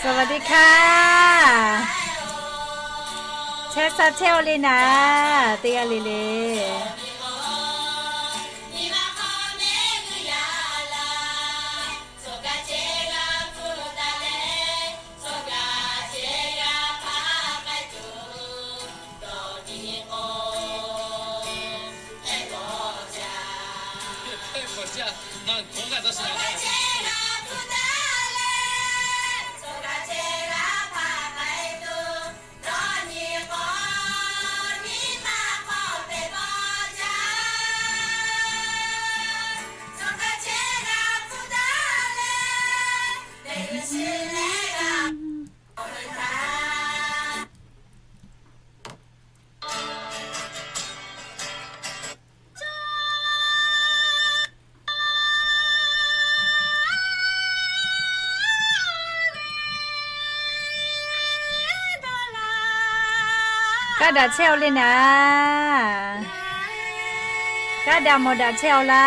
สวัสดีค่ะ Chehˇ sha chehˇ-oˆ le naˍ, teˇ g'aˇ le le. Kaˇ daꞈ chehˇ-oˆ le naˍ. Kaˇ daꞈ mawˬ daꞈ chehˇ-oˆ laˇ.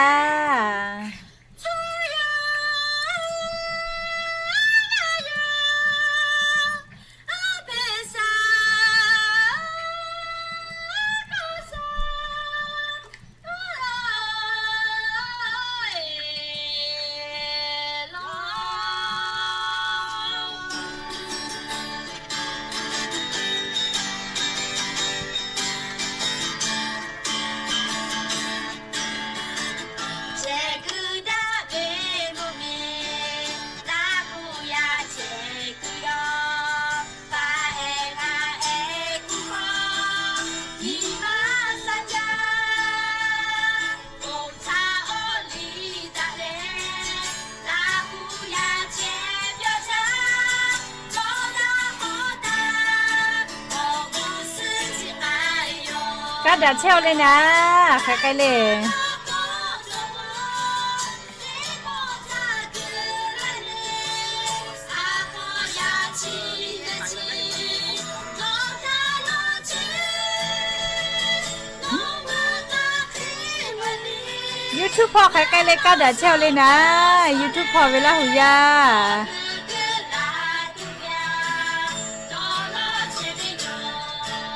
Kaˇ daꞈ chehˇ-oˆ le naˍ, hk'aˬ k'ai le. YouTube hpawˇ hk'aˬ k'ai le, kaˇ daꞈ chehˇ-oˆ le naˍ. YouTube hpawˇ ve Laˇ huˍ yaˇ.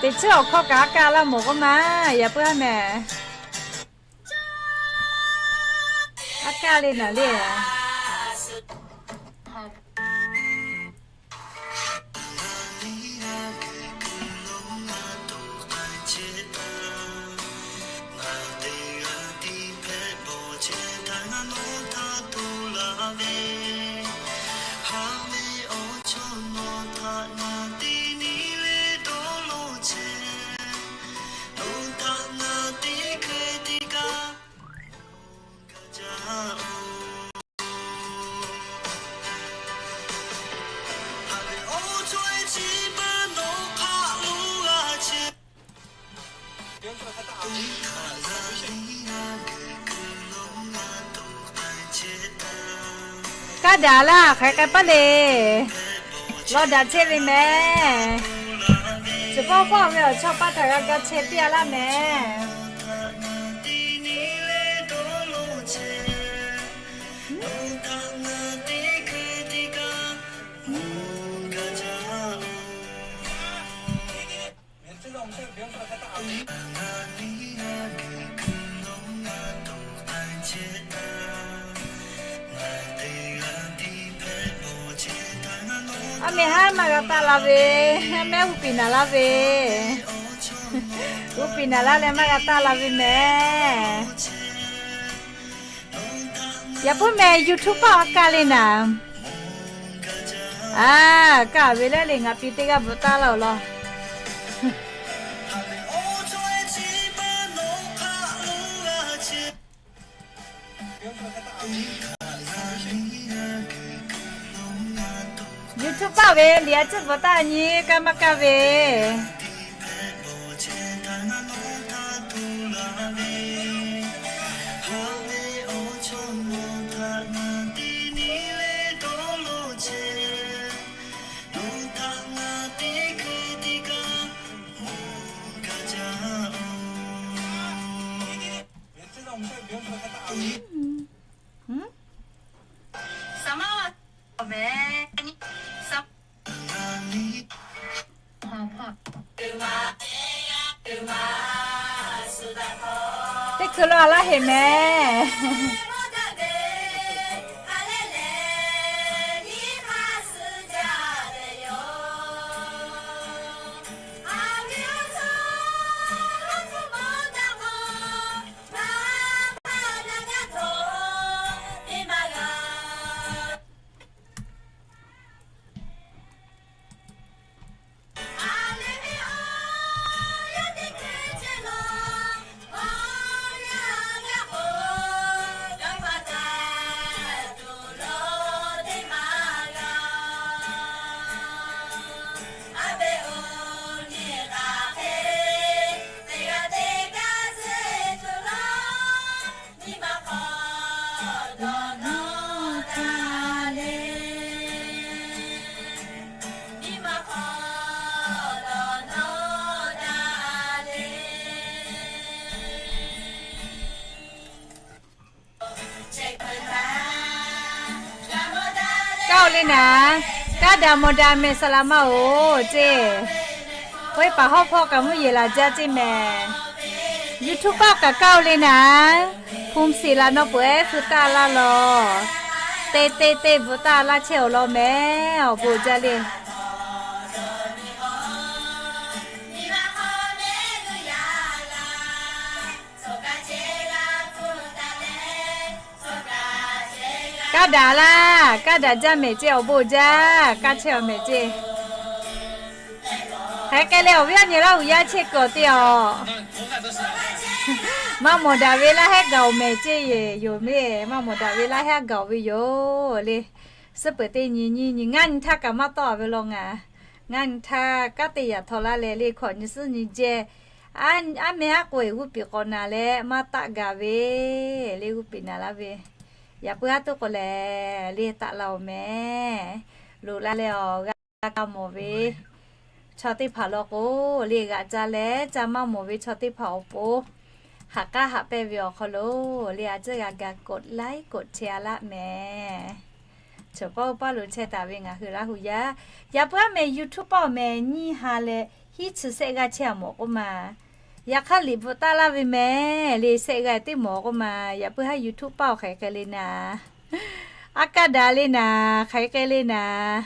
Teꞈ chiˉ awˬ hkawˇ kaꞈ aˉ kaˇ laˇ mawˬ k'oˆ ma, yaꞈ puiˉ haˉ mehˍ. Aˉ kaˇ le naˍ le. Daꞈ laˇ, hk'aˬ hk'e k'ai paˇ le. Lawˇ daꞈ chehˇ ve mehˍ. Chi pawˆ pawˆ ve awˬ chawˇ paˇ htaꞈ g'a ga chehˇ piˇ a laˇ mehˍ. Aˉ mehˍ haˉ maˇ g'a taˆ la ve, aˉ mehˍ hu piˍ naˍ laˇ ve, hu piˍ naˍ laˇ leh maˇ g'a taˆ la ve mehˍ. Yaꞈ puiˉ mehˍ YouTube paˆ a kaˇ le naˍ. A, kaˇ ve lehˬ le ngaˬ piˍ teˇ g'aˇ bvuhꞈ taˍ laˇ-oˬ law. YouTube paˆ ve liꞈ a ciˉ bvuhꞈ taˍ nyi kaˇ maˇ kaˇ ve. Teˇ hkui lo a laˇ heꞈ mehˍ. Kaˇ-oˬ le naˍ, kaˇ daꞈ mawˬ daꞈ mehˍ saˍ laˍ maˇ-oˬ ceˇ. K'oˆ-e paˍ hawˉ hpawˇ kaꞈ mvuhˇ yeˬ laˬ jaˇ ceˇ mehˍ. YouTube paˆ kaꞈ kaˇ-oˬ le naˍ, hpu shiˍ laˬ nawˬ peuˬ-ehˉ fu taˆ laˇ lawˬ. Te te te bvuhꞈ taˆ laˇ chehˇ-oˬ law mehˍ, awˬ bon jaˇ le. Kaˇ daꞈ laˇ, kaˇ daꞈ jaˇ mehˍ ceˇ, awˬ bon jaˇ, kaˇ chehˇ-oˬ mehˍ ceˇ. Hk'aˬ hk'e leh awˬ viˉ awˬ nyi Laˇ huˍ yaˇ chehˇ kuiˬ awˬ te-aˬ. Maˇ mawˬ daꞈ ve laˇ hehˉ gaˬ-oˬ mehˍ ceˇ, yoˬ mehˍ. Maˇ mawˬ daꞈ ve laˇ hehˉ gaˬ-oˬ ve yoˬ le. Suhˉ peuˬ teˇ nyi nyi nyi ngaˇ nyi htaˇ kaꞈ maˇ tawˆ-a ve law ngaˬ. Ngaˇ nyi htaˇ kanˉ te yaꞈ htaw laˇ leh le hkawꞈ nyi suhˉ nyi jehˇ. Aˉ mehˉ haˉ k'o-e g'uˇ piˍ k'awꞈ naˍ leh maˇ taˆ gaˬ ve le, g'uˇ piˍ naˍ laˇ ve. Yaꞈ puiˉ haˉ toˆ k'o lehˬ le taˆ la-oˬ mehˍ. Loꞈ la leh awˬ g'a ka mawˬ ve chaw teˇ hpaˍ law k'o le, g'aꞈ ca leh ca maˇ mawˬ ve chaw teˇ hpaˍ awˬ pon haꞈ k'aˉ haꞈ pehnˇ ve awˬ hk'aw lo le, a ciˉ g'a ga กดไลค์ กดแชร์ a laˇ mehˍ. Chaw paˆ paˆ lo chehˇ taˍ ve ngaˬ hui Laˇ huˍ yaˇ, yaꞈ puiˉ haˉ mehˍ YouTube paˆ-oˬ mehˍ nyiˇ ha leh hiˉ chi shehˆ g'aˇ chehˇ-a mawˬ k'oˆ ma. Yaꞈ hk'aˇ liꞈ bvuhꞈ taˆ laˇ ve mehˍ le, shehˆ g'aˇ teˇ mawˬ k'oˆ ma. Yaꞈ puiˉ haˉ YouTube paˆ-oˬ hk'aˬ hk'e le naˍ, a kaˇ daꞈ le naˍ, hk'aˬ hk'e le naˍ.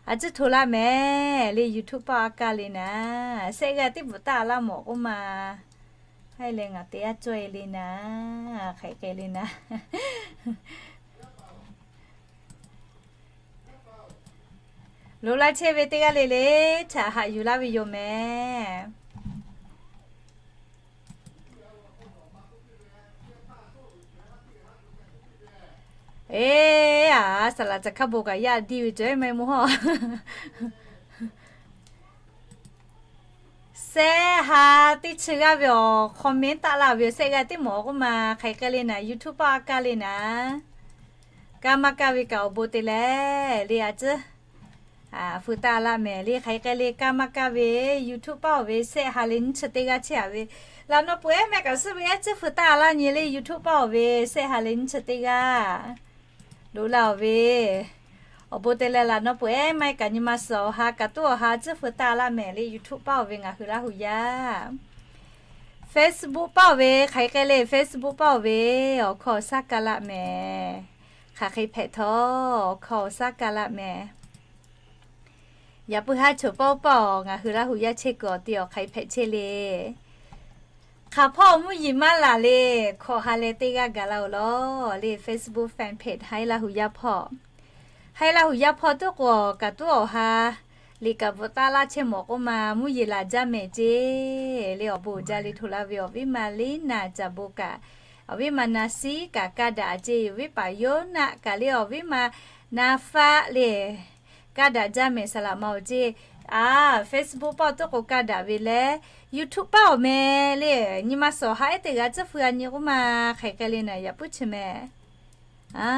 A ciˉ hto laˇ mehˍ le, YouTube paˆ a kaˇ le naˍ, shehˆ g'aˇ teˇ bvuhꞈ taˆ laˇ mawˬ k'oˆ ma. Haiˬ leh ngaˬ te yaˇ caweh le naˍ, hk'aˬ hk'e le naˍ. Loꞈ la chehˇ ve teˇ g'aˇ le le, htaꞈ haꞈ yuˬ laˇ ve yoˬ mehˍ. Eˬ, a, saˍ laˍ caˬ hkaˇ bon kaꞈ yaˇ diˇ ve caweh maˇ heˆ mawˬ hawˇ. Shehˆ ha teˇ chi g'aˇ ve awˬ comment taˆ laˇ ve yoˬ, shehˆ g'aˇ teˇ mawˬ k'oˆ ma. Hk'aˬ hk'e le naˍ, YouTube paˆ a kaˇ le naˍ. Kaˇ maˇ kaˇ ve kaꞈ awˬ bon te leh le a ciˉ, feu taˇ laˇ mehˍ le. Hk'aˬ hk'e le kaˇ maˇ kaˇ ve YouTube paˇ-oˬ ve shehˆ ha leh nyiˇ chi teˇ g'aˇ chehˇ a ve, laꞈ naw peuˬ ehˉ maˇ kaꞈ suhˉ ve ehˉ ciˉ feu taˇ laˇ nyi le YouTube paˇ-oˬ ve shehˆ ha leh nyiˇ chi teˇ g'aˇ loꞈ la-oˬ ve, awˬ bon te leh laꞈ naw peuˬ ehˉ maˇ kaꞈ nyi ma suhˍ awˬ ha kaꞈ tuˉ awˬ ha ciˉ feu taˇ laˇ mehˍ le YouTube paˇ-oˬ ve ngaˬ hui Laˇ hu yaˇ. Facebook paˇ-oˬ ve hk'aˬ hk'e le Facebook paˇ-oˬ ve awˬ hkaw awˬ shaˉ kaˇ laˇ mehˍ. Hk'aˬ hk'e hpehꞈ htawˇ awˬ hkaw awˬ shaˉ kaˇ laˇ mehˍ. Yaꞈ puiˉ haˉ choˬ paw paw ngaˬ hui Laˇ hu yaˇ chehˇ kuiˬ awˬ ti awˬ hk'aˬ hk'e hpehꞈ chehˇ le. Hk'aˬ hpawˇ mvuhˇ yeˬ maˇ laˬ le, hkawꞈ ha leh teˇ g'aˇ gaˬ la-oˬ law le. Facebook fan page Haiˉ Laˇ hu yaˇ hpawˇ, Haiˉ Laˇ hu yaˇ hpawˇ tuˉ k'o kaꞈ tuˉ awˬ ha liꞈ kaꞈ bvuhꞈ taˍ laˇ chehˇ mawˬ k'oˆ ma mvuhˇ yeˬ laˬ jaˇ mehˍ ceˇ le. Awˬ bon uiˍ jaˇ le htoꞈ la ve awˬ viˉ ma Liˉ naˍ Caˬ bon kaꞈ, awˬ viˉ ma Na siˉ kaꞈ kaˇ daꞈ ceˇ, awˬ viˉ paˍ Yoˇ naˆ kaꞈ le awˬ viˉ ma Na faˆ le kaˇ daꞈ jaˇ mehˍ saˍ laꞈ ma-oˬ ceˇ. A, Facebook paˇ tuˉ k'o kaˇ daꞈ ve leh YouTube paˇ-oˬ mehˍ le. Nyi ma suhˍ awˬ ha ehˉ teˇ g'aˇ ciˉ feu a nyi k'oˆ ma hk'aˬ hk'e le naˍ yaꞈ puiˉ chi mehˍ. A,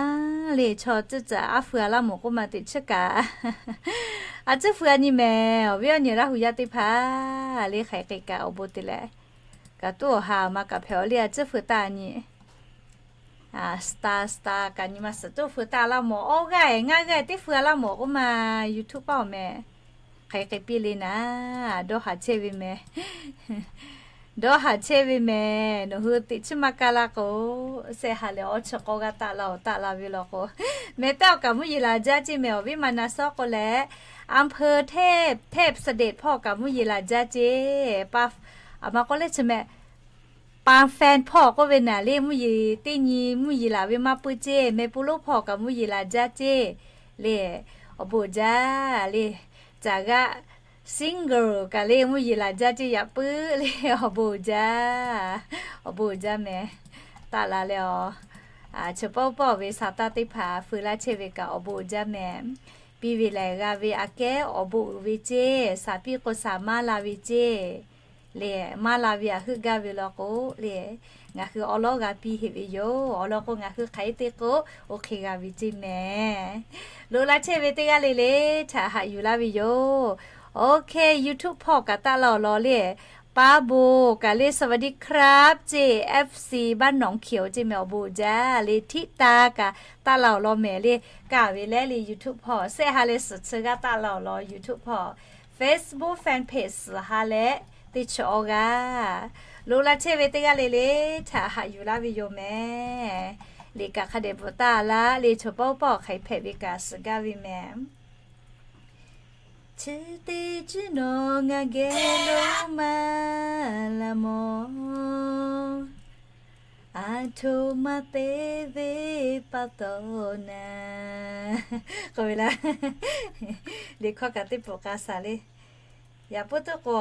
le chaw ciˉ caꞈ aˉ feu a laˇ mawˬ k'oˆ ma teꞈ chiˉ kaꞈ a ciˉ feu a nyi mehˍ. Awˬ viˉ awˬ nyi Laˇ hu yaˇ teˇ hpaˍ le hk'aˬ hk'e kaꞈ awˬ bon te leh kaꞈ tuˉ awˬ ha ma kaꞈ hpehꞈ-oˬ le a ciˉ feu taˇ nyi. Star star kaꞈ nyi ma suhˍ tuˉ feu taˇ laˇ mawˬ. Awˇ g'aˇ ngaˇ g'aˇ teˇ feu a laˇ mawˬ k'oˆ ma YouTube paˇ-oˬ mehˍ. Hk'aˬ hk'e piˇ le naˍ, dawˇ haˍ chehˇ ve mehˍ. Dawˇ haˍ chehˇ ve mehˍ. Nawˬ hui teꞈ chiˉ maˇ kaˇ laˇ k'o, shehˆ ha leh awˇ chi k'awˇ g'aˇ taˆ la-oˬ, taˆ la ve law k'o, mehˍ tehˉ awˬ kaꞈ mvuhˇ yeˬ laˬ jaˇ ceˇ mehˍ. Awˬ viˉ ma Na sawˉ k'o leh, อำเภอเทพ เทพเสด็จ hpawˇ kaꞈ mvuhˇ yeˬ laˬ jaˇ ceˇ. Aˬ ma k'oˆ leh chi mehˍ, ปางแฟน hpawˇ k'oˆ ve naˍ le mvuhˇ yeˬ teˇ nyi mvuhˇ yeˬ laˬ ve maˇ puiˉ ceˇ. แม่ปุโร hpawˇ kaꞈ mvuhˇ yeˬ laˬ jaˇ ceˇ le. Awˬ bon uiˍ jaˇ le. Caˬ g'aˇ single kaꞈ le mvuhˇ yeˬ laˬ jaˇ ceˇ yaꞈ puiˉ le. Awˬ bon uiˍ jaˇ, awˬ bon uiˍ jaˇ mehˍ. Taˆ la leh a, chi pawˆ pawˆ ve sa taˇ teˇ hpaˍ feu laˇ chehˇ ve kaꞈ awˬ bon uiˍ jaˇ mehˍ. Piˇ ve lehˬ g'a ve aꞈ kehˉ awˬ bon uiˍ ve ceˇ. Saˍ piˇ k'o saˍ maˇ la ve ceˇ le. Maˇ la ve aꞈ heuˆ gaˇ ve law k'o le, ngaˬ hui awˉ lawˉ g'a piˇ heˆ ve yoˬ. Awˬ lawn k'o ngaˬ hui hk'aˬ hk'e te k'o, oˇ hk'e g'a ve ceˇ mehˍ. Loꞈ la chehˇ ve teˇ g'aˇ le le htaꞈ haꞈ yuˬ laˇ ve yoˬ. OK, YouTube hpawˇ kaꞈ taˆ la-oˬ law le. Paˇ bon kaꞈ le สวัสดีครับ ceˇ, FC บ้านหนองเขียว ceˇ mehˍ. Awˬ bon uiˍ jaˇ le. Htiˆ ta kaꞈ taˆ la-oˬ law mehˍ le. Kaˇ ve leh le YouTube hpawˇ shehˆ ha leh suhˍ chi g'aˇ taˆ la-oˬ law YouTube hpawˇ. Facebook fan page suhˍ ha leh teˇ chi awˇ g'aˇ. Loꞈ la chehˇ ve teˇ g'aˇ le le htaꞈ haꞈ yuˬ laˇ ve yoˬ mehˍ. Liꞈ kaꞈ hk'a dehꞈ bvuhꞈ taˍ laˇ le. Chaw pawˆ pawˆ hk'aˬ hk'e hpehꞈ ve kaꞈ suhˍ gaˇ ve mehˍ. Chi teˇ ciˉ nawˬ ngaˬ geh lo maˇ la mawˬ, aˬ htoꞈ ma te ve pa taw naˍ k'oˆ ve laˇ. Liꞈ hkawˇ kaꞈ teˇ pawˆ k'a shaˍ le. Yaꞈ puiˉ tuˉ k'o,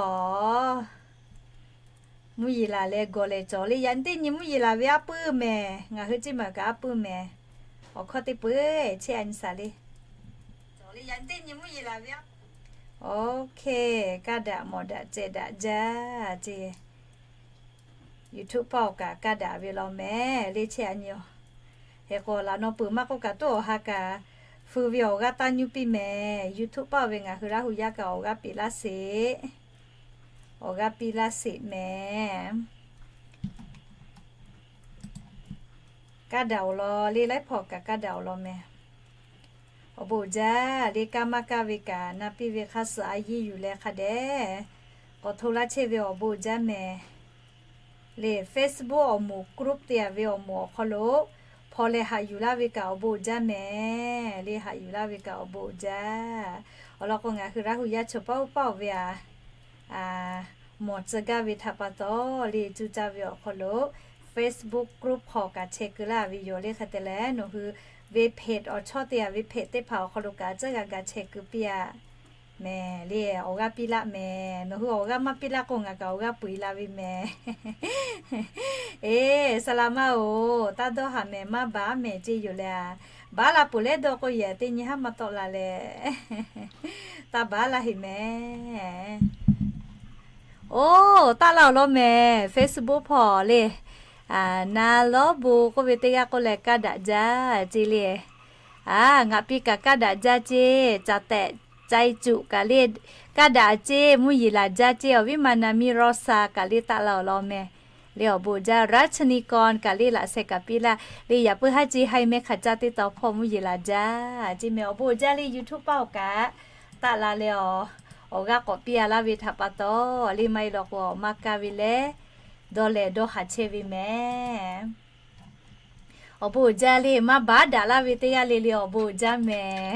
mvuhˇ yeˬ laˬ leh gawˬ lehˬ cawˬ le. Yaꞈ nyi teˇ nyi mvuhˇ yeˬ laˬ ve aˉ puiˉ mehˍ. Ngaˬ hui ceˇ maˬ kaꞈ aˉ puiˉ mehˍ. Awˬ hkawˇ teˇ peuˬ chehˇ a nyi shaˍ le. OK, kaˇ daꞈ mawˬ daꞈ ceh daꞈ jaˇ ceˇ. YouTube paˇ-oˬ kaꞈ kaˇ daꞈ ve law mehˍ le chehˇ a nyi-oˬ. Hk'e k'o laꞈ naw peuˬ maˇ k'oˆ kaꞈ tuˉ awˬ ha kaꞈ feu ve awˬ g'aˇ taˇ nyuˇ piˇ mehˍ. YouTube paˇ ve ngaˬ hui Laˇ hu yaˇ kaꞈ awˬ g'aˇ piˇ laˇ sheˍ. Awˬ g'aˇ piˇ laˇ sheˍ mehˍ. Kaˇ daꞈ-oˬ law le, laiˉ hpawˇ kaꞈ kaˇ daꞈ-oˬ law mehˍ. Awˬ bon uiˍ jaˇ le. Kaˇ maˇ kaˇ ve kaꞈ na piˇ ve hk'a suhˍ a yiˇ yuˬ leh hk'a dehꞈ k'awꞈ hto laˇ chehˇ ve awˬ bon uiˍ jaˇ mehˍ. Le Facebook awˬ moˍ group te a ve awˬ moˍ awˬ hk'aw lo hpaw leh haꞈ yuˬ laˇ ve kaꞈ awˬ bon uiˍ jaˇ mehˍ. Le haꞈ yuˬ laˇ ve kaꞈ awˬ bon uiˍ jaˇ. Awˬ lawn k'o ngaˬ hui Laˇ hu yaˇ chaw pawˆ pawˆ ve a mawˬ tcuh gaˇ ve htaꞈ pa taw le cuˇ caˇ ve awˬ hk'aw lo Facebook group hk'aw kaꞈ chehˇ keu laˇ ve yoˬ le. Hk'e te leh nawˬ hui ve เพจ awˬ chawˇ te a ve เพจ teˇ hpaˍ awˬ hk'aw lo kaꞈ tcuhˉ g'a ga chehˇ keu piˇ a mehˍ le. Awˬ g'aˇ piˇ laˇ mehˍ. Nawˬ hui awˬ g'aˇ maˇ piˇ laˇ k'o ngaˬ kaꞈ awˬ g'aˇ peu eˬ la ve mehˍ. Eˬ, saˍ laꞈ ma-oˬ, taˇ dawˇ haˍ mehˍ, maˇ baˬ mehˍ ceˇ yoˬ leh a. Baˬ la peuˬ leh dawˇ k'o yehˬ teˇ nyi haˉ maˇ tawˆ la leh, taˇ baˬ la heꞈ mehˍ. Oˇ, taˆ laˇ-oˬ law mehˍ. Facebook hpawˇ le, Na Lawˉ bon k'oˆ ve teˇ g'aˇ k'oˆ leh kaˇ daꞈ jaˇ ceˇ le. A, ngaˬ piˇ kaꞈ kaˇ daꞈ jaˇ ceˇ, caˬ tehꞈ cai cuꞈ kaꞈ le, kaˇ daꞈ ceˇ, mvuhˇ yeˬ laˬ jaˇ ceˇ, awˬ viˉ ma na miˇ Rawˇsaˍ kaꞈ le taˆ la awˬ lawn meh. Le awˬ bon jaˇ, Raˇchniˇkawn kaꞈ le laꞈ sheh kaꞈ piˇ laˇ le, yaꞈ puiˉ haˉ ceˇ, hai meh hk'aˬ caˇ teˇ taw hpawˇ mvuhˇ yeˬ laˬ jaˇ ceˇ meh. Awˬ bon jaˇ le, YouTube paˇ awˬ kaꞈ taˆ la leh awˬ, awˬ g'aˇ k'awꞈ piˇ a laˇ ve htaꞈ pa taw, le maˇ heˆ law k'o awˬ maˇ kaˇ ve leh, dawˇ lehˬ dawˇ haˍ chehˇ ve meh. Awˬ bon jaˇ le, maˇ baˉ daꞈ laˇ ve teˇ g'aˇ le le awˬ bon jaˇ meh.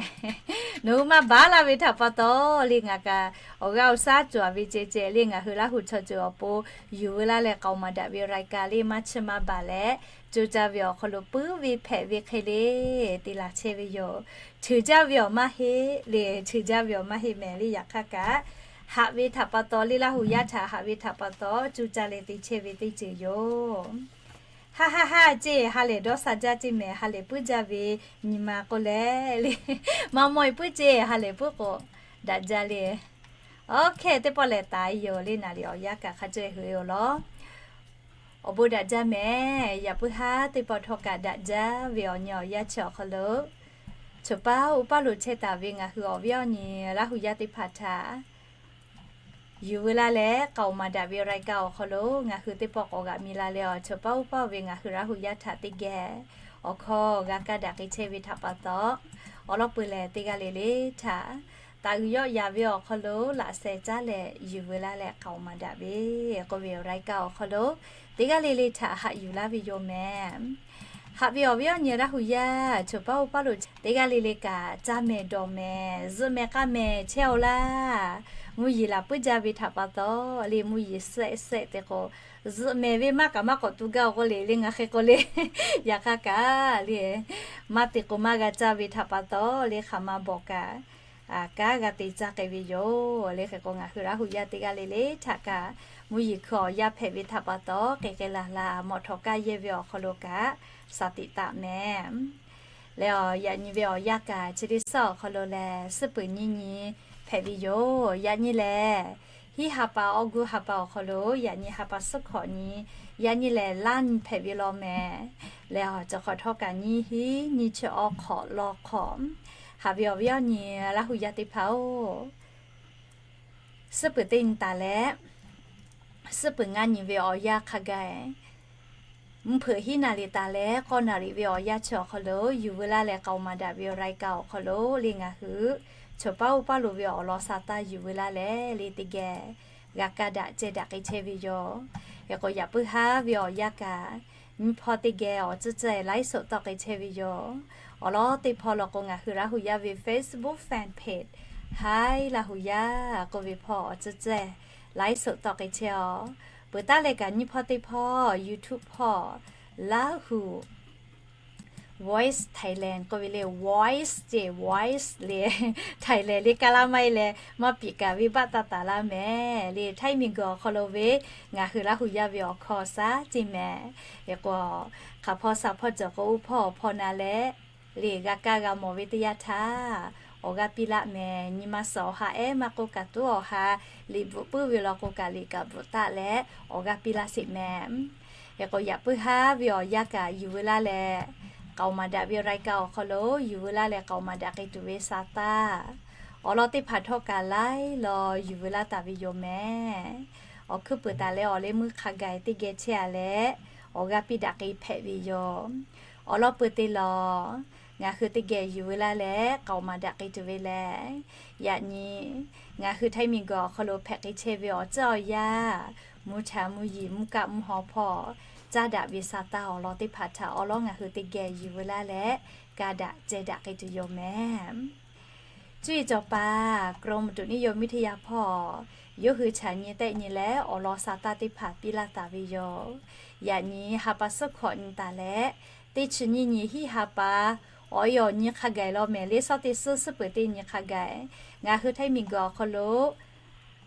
Nawˬ hui maˇ baˉ laˇ ve htaꞈ pa taw le, ngaˬ kaꞈ awˬ g'aˇ awˬ shaˉ cawˬ ve ceh ceh le, ngaˬ hui Laˇ huˍ chaw ceuˬ awˬ pon yuˬ veu laˇ leh k'aoˍ maˍ daꞈ ve raiˍ kaꞈ le maˇ chiˇ maˇ baˬ leh, co caˇ ve awˬ hk'aw lo puiˉ ve hpehꞈ ve hk'e le te laˬ chehˇ ve yoˬ. Cheuˬ jaˇ ve awˬ maˇ heˆ le, cheuˬ jaˇ ve awˬ maˇ heˆ meh le, yaꞈ hk'aˇ kaꞈ haꞈ ve htaꞈ pa taw le, Laˇ huˍ yaˇ htaꞈ haꞈ ve htaꞈ pa taw co caˇ leh te chehˇ ve teˇ ceuˬ yoˬ. Haˆ haˆ haˆ ceˇ, ha lehˬ dawˇ sha jaˇ ceˇ meh, ha lehˬ puiˉ jaˇ ve nyi ma k'oˆ leh le, maˇ mawˇ e puiˉ ceˇ, ha lehˬ puiˉ k'o daꞈ jaˇ le. Oˇ hk'e teˇ pawˆ lehˬ taˍ e yoˬ le, naˍ riˍ awˬ yanˇ kaꞈ hk'a caweh hui e oˬ law. Awˬ bon daꞈ jaˇ meh. Yaꞈ puiˉ haˉ teˇ pawˆ htawˇ kaꞈ daꞈ jaˇ ve awˬ nyi awˬ yanˇ chi awˬ hk'aw lo, choˬ paˉ uˉ paˉ lo chehˇ taˍ ve ngaˬ hui awˬ viˉ awˬ nyi Laˇ huˍ yaˇ teˇ hpaˍ htaꞈ yuˬ veu laˇ leh k'aoˍ maˍ daꞈ ve raiˍ kaꞈ awˬ hk'aw lo ngaˬ hui teˇ pawˆ k'awꞈ g'aꞈ mi la leh awˬ, choˬ paˉ uˉ paˉ ve ngaˬ hui Laˇ huˍ yaˇ htaꞈ teˇ geh awˬ hkawˇ g'a kaˇ daꞈ k'ai chehˇ ve htaꞈ pa taw, awˬ lawn peuˬ lehˬ teˇ g'aˇ le le htaꞈ taˍ uiˍ yawˆ yaˍ ve awˬ hk'aw lo laꞈ sheh caˉ leh yuˬ veu laˇ leh k'aoˍ maˍ daꞈ ve k'oˆ ve awˬ raiˍ kaꞈ awˬ hk'aw lo, teˇ g'aˇ le le htaꞈ haꞈ yuˬ laˇ ve yoˬ meh. Haꞈ ve awˬ viˉ awˬ nyi Laˇ huˍ yaˇ, choˬ paˉ uˉ paˉ lo teˇ g'aˇ le le kaꞈ caˇ meh dawˬ meh, zuhꞈ meh k'aˇ meh chehˇ aw laˇ. Mvuhˇ yeˬ laˬ puiˉ jaˇ ve htaꞈ pa taw le, mvuhˇ yeˬ shehˆ shehˆ te k'o, zuhꞈ meh ve maˇ kaꞈ maˇ k'awꞈ tu gaˇ awˬ k'o le le, ngaˬ hk'e k'o le, yaꞈ hk'aˇ kaꞈ le, maˇ te k'o maˇ g'a caˇ ve htaꞈ pa taw le, hk'aˬ ma bawˬ kaꞈ kanˉ g'a te caˇ k'ai ve yoˬ le. Hk'e k'o ngaˬ hui Laˇ huˍ yaˇ teˇ g'aˇ le le htaꞈ kaꞈ mvuhˇ yeˬ hkui awˬ yaˇ hpehꞈ ve htaꞈ pa taw, k'ai k'ai laˬ laˬ mawꞈ htawꞈ kaˇ yehˇ ve awˬ hk'aw lo kaꞈ shaˍ tiꞈ taˍ meh. Leh awˬ yaꞈ nyi ve awˬ yanˇ kaꞈ chi teˇ suhˉ awˬ hk'aw lo lehˬ, suhˉ peuˬ nyiˇ nyi hpehꞈ ve yoˬ. Yaꞈ nyi lehˬ, hiˉ ha pa awˬ gu ha pa awˬ hk'aw lo yaꞈ nyi ha pa suhˉ hkawꞈ nyi, yaꞈ nyi lehˬ laˇ nyi hpehꞈ ve law meh. Leh awˬ cawˬ hk'awꞈ htawˇ kaꞈ nyiˇ hiˉ nyiˇ chi awˬ hk'awꞈ law hk'awꞈ, haꞈ ve awˬ viˉ awˬ nyi Laˇ huˍ yaˇ teˇ hpaˍ-oˬ, suhˉ peuˬ teˇ nyi taˍ leh, suhˉ peuˬ ngaˇ nyi ve awˬ yanˇ hk'a gaˬ mvuhˇ hpeuꞈ hiˉ naˍ riˍ taˍ leh k'awˇ naˍ riˍ ve awˬ yanˇ chi awˬ hk'aw lo yuˬ veu laˇ leh k'aoˍ maˍ daꞈ ve raiˍ kaꞈ awˬ hk'aw lo le, ngaˬ hui choˬ paˉ uˉ paˉ lo ve awˬ lawn sa taˇ yuˬ veu laˇ leh le teˇ geh g'a kaˇ daꞈ ceh daꞈ k'ai chehˇ ve yoˬ. Hk'e k'o yaꞈ puiˉ haˉ ve awˬ yanˇ kaꞈ nyiˇ hpawˇ teˇ geh awˬ tcuhˇ ceh laiˉ soꞈ tawˆ k'ai chehˇ ve yoˬ. Awˬ lawn teˇ hpawˇ law k'o ngaˬ hui Laˇ huˍ yaˇ ve Facebook fan page, Haiˉ Laˇ huˍ yaˇ k'oˆ ve hpawˇ awˬ tcuhˇ ceh laiˉ soꞈ tawˆ k'ai chehˇ aw. Peuˬ taˉ leh kaꞈ nyiˇ hpawˇ teˇ hpawˇ YouTube hpawˇ Laˇ huˍ Voice Thailand k'oˆ ve le, voice ceh voice le, Thailand le kaˇ laˇ maˇ heˆ leh maˇ piˍ kaꞈ ve baˆ taˇ taˍ laˇ meh le. Htaiˇ miˬ guiˬ awˬ hk'aw lo ve ngaˬ hui Laˇ huˍ yaˇ ve awˬ hkawˇ shaˉ ceˇ meh. Hk'e k'o, hk'aˬ hpawˇ shaˍ hpawˇ cawˬ k'o uˉ hpawˇ awˬ hpawˇ na leh le, g'a kaˇ g'a mawˬ ve teˇ yanˇ htaˇ awˬ g'aˇ piˇ laˆ meh. Nyi ma suhˍ awˬ ha ehˉ maˇ k'oˆ kaꞈ tuˉ awˬ ha liꞈ bvuhꞈ puiˉ ve law k'o kaꞈ liꞈ kaꞈ bvuhꞈ taˆ leh awˬ g'aˇ piˇ laˇ sheˍ meh. Hk'e k'o yaꞈ puiˉ haˉ ve awˬ yanˇ kaꞈ yuˬ veu laˇ leh k'aoˍ maˍ daꞈ ve raiˍ kaꞈ awˬ hk'aw lo yuˬ veu laˇ leh k'aoˍ maˍ daꞈ k'ai tuˬ ve sa taˇ, awˬ lawn teˇ hpaˍ htawˇ kaꞈ laiˉ law yuˬ veu laˇ taˍ ve yoˬ meh. Awˬ hkuiˉ puiˍ taˍ leh awˬ leh meuˇ hk'a gaˬ teˇ geh chehˇ a leh awˬ g'aˇ piˇ daꞈ k'ai hpehꞈ ve yoˬ. Awˬ lawn peuˬ te lawˬ, ngaˬ hui teˇ geh yuˬ veu laˇ leh k'aoˍ maˍ daꞈ k'ai tuˬ ve lehˬ, yaꞈ nyi ngaˬ hui Htaiˇ miˬ guiˬ awˬ hk'aw lo hpehꞈ k'ai chehˇ ve awˬ ceuˬ awˬ yanˇ, mvuhˇ cha mvuhˇ yeˬ mvuhˇ kaˆ mvuhˇ haw hpawˇ caˇ daꞈ ve sa taˇ awˬ lawn teˇ hpaˍ htaꞈ awˬ lawn ngaˬ hui teˇ geh yuˬ veu laˇ leh kaˇ daꞈ ceh daꞈ k'ai tuˬ yoˬ meh. Cuˇ yiˍ cawˬ paˍ กรมอุตุนิยมวิทยา hpawˇ yawˇ hui chaꞈ nyi tehˆ nyi leh awˬ lawn sa taˇ teˇ hpaˍ piˇ laˇ taˍ ve yoˬ. Yaꞈ nyi ha pa suhˉ hkawꞈ nyi taˍ leh, teˇ chi nyiˇ nyi hiˉ ha pa awˬ e awˬ nyi hk'a gaˬ law meh le, shawˉ teˇ suhˉ suhˉ peuˬ teˇ nyi hk'a gaˬ ngaˬ hui Htaiˇ miˬ guiˬ awˬ hk'aw lo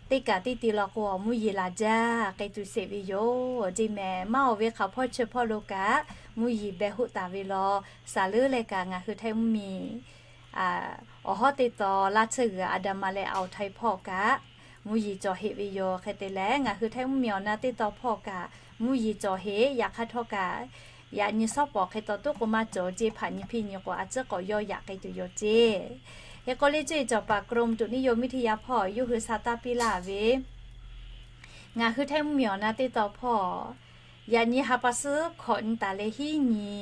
teˇ kaꞈ teˇ te law k'o awˬ mvuhˇ yeˬ laˬ jaˇ k'ai tuˬ sheˍ ve yoˬ ceˇ meh. Maˇ awˬ ve hk'aˬ hpawˇ chi hpawˇ lo kaꞈ mvuhˇ yeˬ beh hoˆ taˍ ve law. Saˍ leuˉ leh kaꞈ ngaˬ hui Htaiˇ mvuhˇmiˬ awˬ hawˉ teˇ taw laˇ tsuhˇ g'uiˬ a da ma leh awˬ htaiˍ hpawˇ kaꞈ mvuhˇ yeˬ cawˬ heˆ ve yoˬ. Hk'e te leh ngaˬ hui Htaiˇ mvuhˇmiˬ awˬ na teˇ taw hpawˇ kaꞈ mvuhˇ yeˬ cawˬ heˆ. Yaꞈ hk'aˇ htawˇ kaꞈ Yaꞈ nyi shawˉ pawˍ hk'e taw tuˉ k'o maˇ cawˬ ceˇ, hpaˍ nyi hpiˇ nyi k'o a ciˉ k'awꞈ yawˇ yaꞈ k'ai tuˬ yoˬ ceˇ. Hk'e k'o leh ceˇ, cawˬ paˍ กรมอุตุนิยมวิทยา hpawˇ yawˇ hui sha taˇ piˇ laˇ ve, ngaˬ hui Htaiˇ mvuhˇmiˬ awˬ na teˇ taw hpawˇ yaꞈ nyi ha pa suhˉ hkawꞈ nyi taˍ leh hiˉ nyi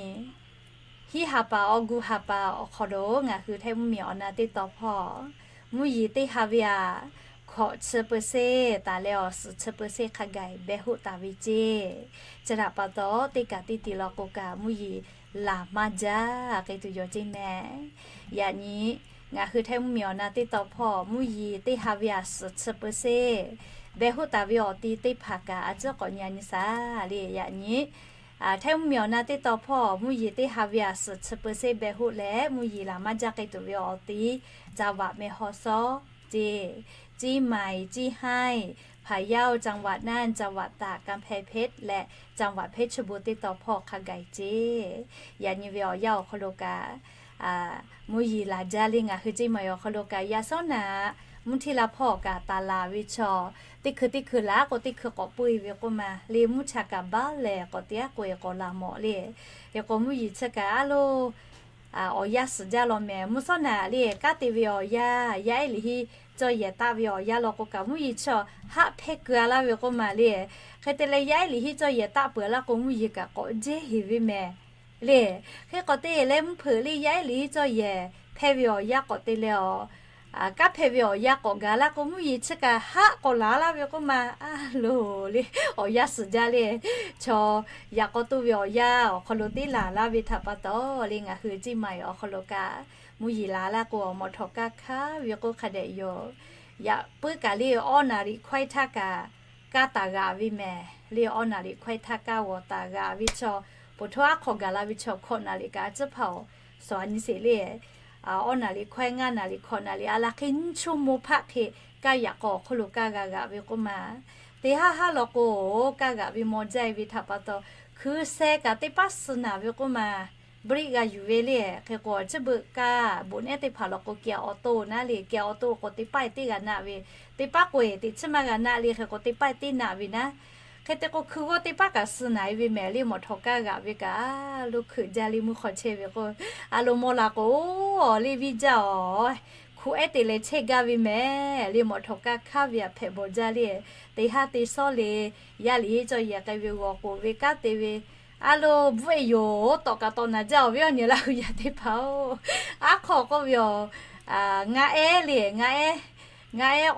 hiˉ ha pa awˬ gu ha pa awˬ hk'aw lo ngaˬ hui Htaiˇ mvuhˇmiˬ awˬ na teˇ taw hpawˇ mvuhˇ yeˬ teˇ ha ve aꞈ hkawꞈ chi เปอร์เซ็นต์ taˍ leh awˬ suhˍ chi เปอร์เซ็นต์ hk'a gaˬ beh hoˆ taˍ ve ceˇ. Chi htaꞈ pa taw teˇ kaꞈ teˇ ti law k'o kaꞈ mvuhˇ yeˬ laˬ maˇ jaˇ k'ai tuˬ yoˬ ceˇ mehˍ. Yaꞈ nyi ngaˬ hui Htaiˇ mvuhˇmiˬ awˬ na teˇ taw hpawˇ mvuhˇ yeˬ teˇ ha ve aꞈ suhˍ chi เปอร์เซ็นต์ beh hoˆ taˍ ve awˬ ti teˇ hpaˍ kaꞈ a ciˉ k'awꞈ nyi a nyi shaˍ le. Yaꞈ nyi Htaiˇ mvuhˇmiˬ awˬ na teˇ taw hpawˇ mvuhˇ yeˬ teˇ ha ve aꞈ suhˍ chi เปอร์เซ็นต์ beh hoˆ leh mvuhˇ yeˬ laˬ maˇ jaˇ k'ai tuˬ ve awˬ ti จังหวัดแม่ฮ่องสอน ceˇ, เชียงใหม่ เชียงราย พะเยา จังหวัดน่าน จังหวัดตาก กำแพงเพชร leh จังหวัดเพชรบูรณ์ teˇ taw hpawˇ hk'a gaˬ ceˇ. Yaꞈ nyi ve awˬ yanˇ awˬ hk'aw lo kaꞈ mvuhˇ yeˬ laˬ jaˇ le. Ngaˬ hui ceˇ maˬ awˬ hk'aw lo kaꞈ yaꞈ shawˉ naꞈ mvuhˇ htiˇ la hpawˇ kaꞈ taˍ laˬ ve chaw teˇ hkui teˇ hkui laˬ k'o teˇ hkui k'awꞈ puiˇ ve k'oˆ ma le. Mvuhˇ cha kaꞈ baˆ lehˬ k'awꞈ te aˉ k'o e k'awꞈ laˬ mawˬ le. Hk'e k'o mvuhˇ yeˬ chi kaꞈ a lo awˬ yanˇ suhˍ jaˇ law mehˍ. Mvuhˇ shawˉ naꞈ le kanˉ te ve awˬ yanˇ, yaˇ ehˉ liꞈ hiˉ cawˇ yehˬ taˆ ve awˬ yanˇ law k'o kaꞈ mvuhˇ yeˬ chi haˆ hpehˇ keu a laˇ ve k'oˆ ma le. Hk'e te leh yaˇ ehˉ liꞈ hiˉ cawˇ yehˬ taˆ peuˬ a laˇ k'o mvuhˇ yeˬ kaꞈ k'awꞈ jehˇ heˍ ve mehˍ le. Hk'e k'awꞈ te leh mvuhˇ hpeuꞈ le yaˇ ehˉ liꞈ hiˉ cawˇ yehˬ hpehˇ ve awˬ yanˇ k'awꞈ te leh awˬ kanˉ hpehˇ ve awˬ yanˇ k'awꞈ gaˬ laˇ k'o mvuhˇ yeˬ chi kaꞈ haˆ k'awꞈ laˬ laˇ ve k'oˆ ma. A lo le, awˬ yanˇ suhˍ jaˇ le. Chaw yaꞈ k'aw toˇ ve awˬ yanˇ awˬ hk'aw lo teˇ laˬ laˇ ve htaꞈ pa taw le ngaˬ hui ceˇ maˬ awˬ hk'aw lo kaꞈ mvuhˇ yeˬ laˬ laˇ k'o awˬ mawˬ htawꞈ kaˇ hkanˉ ve k'oˆ hk'a dehꞈ yoˬ. Yaꞈ puiˉ kaꞈ le awˇ naˍ riꞈ hkawehˇ htaˇ kaꞈ kaˇ taˍ g'aꞈ ve mehˍ le. Awˇ naˍ riꞈ hkawehˇ htaˇ kaˇ g'awˬ taˍ g'aꞈ ve chaw poˬ htaˇ aˉ hk'aw gaˬ la ve chaw hkawꞈ naˍ riꞈ kaꞈ a ciˉ hpaˍ awˬ suhˍ a nyi sheˍ le. Awˇ naˍ riꞈ hkawehˇ ngaˇ naˍ riꞈ hkawꞈ naˍ riꞈ a laˬ hk'e nyiˇ chuˇ mo hpaˆ hk'e kaˇ yaꞈ k'aw awˬ hk'oˆ lo kaˇ g'a g'aꞈ ve k'oˆ ma. Teˇ haˉ haˉ law k'o kaˇ g'aꞈ ve maw jaˇ e ve htaꞈ pa taw hkui sheh kaꞈ teˇ paˉ suh naˍ ve k'oˆ ma. Briˆ g'a yuˬ ve le. Hk'e k'o chi beuꞈ kaˇ boꞈ nehˉ teˇ hpaˍ law k'o kehˬ awˬ to naˉ le. Kehˬ awˬ to k'o teˇ paˉ e teˇ g'a naˆ ve, teˇ paˉ k'o e teꞈ chiˉ maˇ g'a naˆ le. Hk'e k'o teˇ paˉ e teˇ naˆ ve naˉ. Hk'e te k'o hkui g'awˇ teˇ paˉ kaꞈ suh naˍ e ve mehˍ le. Mawˬ htawꞈ kaˇ g'aꞈ ve kaꞈ lo hkeuꞈ jaˇ le. Mvuhˇ hk'aw chehˇ ve k'o a lo maw la k'o le viˇ jaˇ awˬ hku ehˉ te leh chehˇ gaˇ ve mehˍ le. Mawˬ htawꞈ kaˇ hkanˉ ve aꞈ hpehꞈ bawˬ jaˇ le. Teˇ haˉ te shawˉ le yaˇ liꞈ hiˉ cawˇ yehˬ k'ai ve g'awˬ k'oˍ ve kanˉ te ve a lo bvuhˆ e yoˬ. Tawꞈ kaꞈ tawꞈ naˍ jaˇ awˬ viˉ awˬ nyi Laˇ huˍ yaˇ teˇ hpaˍ-oˬ. Aˉ hk'aw k'oˆ ve awˬ ngaˆ ehˉ le, ngaˆ ehˉ, ngaˆ ehˉ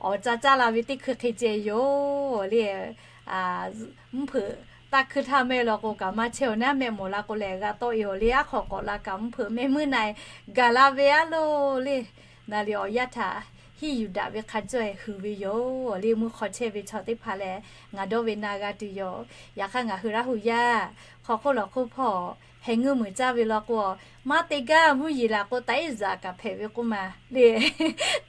awˬ caˇ caˇ la ve teˇ hkui hk'e ceh yoˬ le. Mvuhˇ hpeuꞈ taˇ hkuiˇ htaˇ mehˆ law k'o kaꞈ maˇ chehˇ awˬ naˉ. Mehˆ mawˬ la k'o lehˬ g'a tawˆ e awˬ le. Aˉ hk'aw k'awꞈ la kaꞈ mvuhˇ hpeuꞈ mehˆ meuˇ na e gaˬ la ve a lo le. Naˍ riˍ awˬ yanˇ htaꞈ hiˉ yuˬ daꞈ ve hk'a cawˇ e huiˍ ve yoˬ le. Mvuhˇ hk'aw chehˇ ve chaw teˇ hpaˍ lehˬ ngaˬ dawˇ ve na g'a tuˬ yoˬ. Yaꞈ hk'aˇ ngaˬ hui Laˇ huˍ yaˇ hk'aw hk'oˆ lawˬ hk'oˆ hpawˇ heh ngeuˇ muiˬ caˇ ve law k'o maˇ te gaˇ. Mvuhˇ yeˬ laˬ k'o taꞈ iˉ zaꞈ kaꞈ hpehꞈ ve k'oˆ ma le.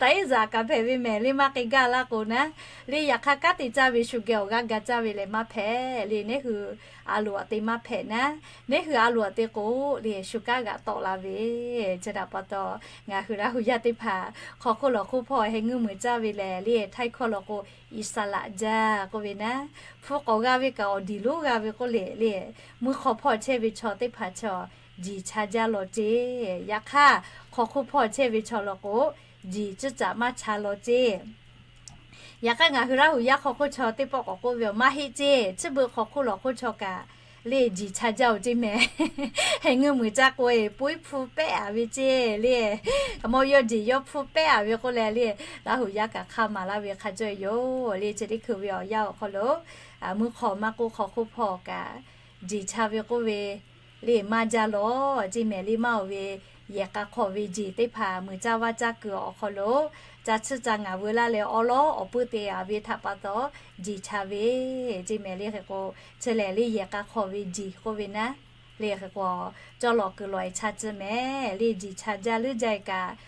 Taꞈ iˉ zaꞈ kaꞈ hpehꞈ ve mehˍ le. Maˇ k'e gaˇ laˇ k'o naˉ le. Yaꞈ hk'aˇ kanˉ te caˇ ve shu geh awˬ g'aˇ ga caˇ ve lehˬ maˇ hpehꞈ le. Neˉ hui a loˍ aꞈ te maˇ hpehꞈ naˉ. Neˉ hui a loˍ aꞈ te k'o le shu kanˉ g'aꞈ tawˆ la ve. Chi htaꞈ pa taw ngaˬ hui Laˇ huˍ yaˇ teˇ hpaˍ hk'aw hk'oˆ lawˬ hk'oˆ hpawˇ heh ngeuˇ muiˬ caˇ ve lehˬ le. Htaiˇ hkawˇ law k'o Iˉsaˍlaꞈ jaˇ k'oˆ ve naˉ. Hpu k'awꞈ g'a ve kaꞈ awˬ diˬ lonˉ g'a ve k'oˆ le le. Mvuhˇ hk'aw hpawˇ chehˇ ve chaw teˇ hpaˍ chaw jiˬ cha jaˇ lawˬ ceˇ. Yaꞈ hk'aˇ hk'aw hk'oˆ hpawˇ chehˇ ve chaw law k'o jiˬ ciˇ caꞈ maˇ cha lawˬ ceˇ. Yaꞈ hk'aˇ ngaˬ hui Laˇ huˍ yaˇ hk'aw hk'oˆ chaw teˇ pawˆ k'awꞈ k'oˆ ve awˬ maˇ heˆ ceˇ. Chi beuꞈ hk'aw hk'oˆ lawˬ hk'oˆ chaw kaꞈ le jiˬ cha jaˇ oˬ ceˇ mehˍ. Heh ngeuˇ muiˬ caˇ k'o e puiˉ hpu pehˉ a ve ceˇ le. Mawˇ yawˇ jeˬ yawˇ hpu pehˉ a ve k'oˆ leh le. Laˇ huˍ yaˇ kaꞈ hk'a maˍ laˇ ve hk'a cawˇ yoˬ le. Chi teˇ hkui ve awˬ yanˇ awˬ hk'aw lo mvuhˇ hk'aw maˇ k'oˆ hk'aw hk'oˆ hpawˇ kaꞈ jiˬ cha ve k'oˆ ve le maˇ jaˇ lawˬ ceˇ mehˍ le. Maˇ oˬ ve yehˬ k'a hk'aw ve jiˬ teˇ hpaˍ muiˬ caˇ vaˇ caˇ kuiˬ awˬ hk'aw lo ca chiˇ ca ngaˍ veu laˇ leh awˉ lawˉ awˬ puiˇ te a ve htaꞈ pa taw jiˬ cha ve ceˇ mehˍ le. Hk'e k'o chi lehˬ le yehˬ k'a hk'aw ve jiˬ k'oˆ ve naˉ le. Hk'e k'o cawˇ lawˬ kuiˬ lawˬ e cha ciˇ mehˍ le. Jiˬ cha jaˇ leuˉ jaˇ e kaꞈ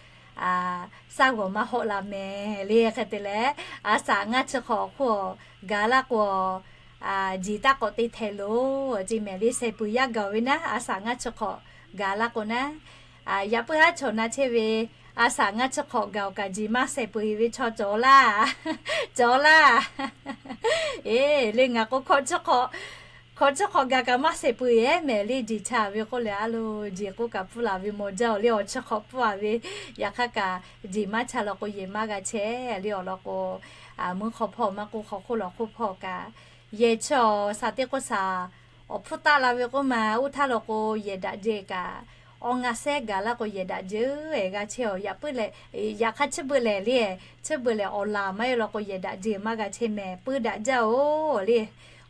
saˉ g'awˬ maˇ hawˆ la mehˍ le. Hk'e te leh a shaꞈ ngaˇ chi hk'awꞈ hk'oˆ gaˬ laˇ k'o jiˬ taˇ k'awꞈ te htehꞈ loˬ ceˇ mehˍ le. Shehˍ peuˬ yaˇ gaˬ ve naˉ a shaꞈ ngaˇ chi hk'awꞈ gaˬ laˇ k'o naˉ, yaꞈ puiˉ haˉ chaw na chehˇ ve a shaꞈ ngaˇ chi hk'awꞈ gaˬ oˬ kaꞈ jiˬ maˇ shehˍ peuˬ e ve chaw cawˬ laˇ, cawˬ laˇ. Eˬ le ngaˬ k'o hkawꞈ chi hk'awꞈ Hkawꞈ chi hk'awꞈ gaˬ kaꞈ maˇ shehˍ peuˬ-eˬ mehˍ le. Jeˬ cha ve k'oˆ leh a lo, jeˬ k'oˆ kaꞈ pfuhˇ laˬ ve mawˬ jaˇ-oˬ le. Awˬ chi hk'awꞈ pfuhˇ-a ve, yaꞈ hk'aˇ kaꞈ jeˬ maˇ cha law k'o yehˬ maˇ g'a chehˇ le. Awˬ lawn k'o, mvuhˇ hk'aw hpawˇ maˇ k'oˆ, hk'aw hk'oˆ lawˬ hk'oˆ hpawˇ kaꞈ yehˬ chi awˬ shaˍ teˇ k'oˆ shaˍ awˬ hpfuhˇ taˆ la ve k'oˆ ma, oˇ htaˇ law k'o yehˬ daꞈ jehˬ kaꞈ awˬ ngaˬ sehˉ gaˬ laˇ k'o yehˬ daꞈ jehˬ-eˬ g'a chehˇ-oˬ. Yaꞈ puiˉ lehˬ, yaꞈ hk'aˇ chi beuꞈ lehˬ le, chi beuꞈ lehˬ awˬ laˬ maˇ heˆ law k'o yehˬ daꞈ jehˬ maˇ g'a chehˇ mehˍ, puiˉ daꞈ jaˇ-oˬ le.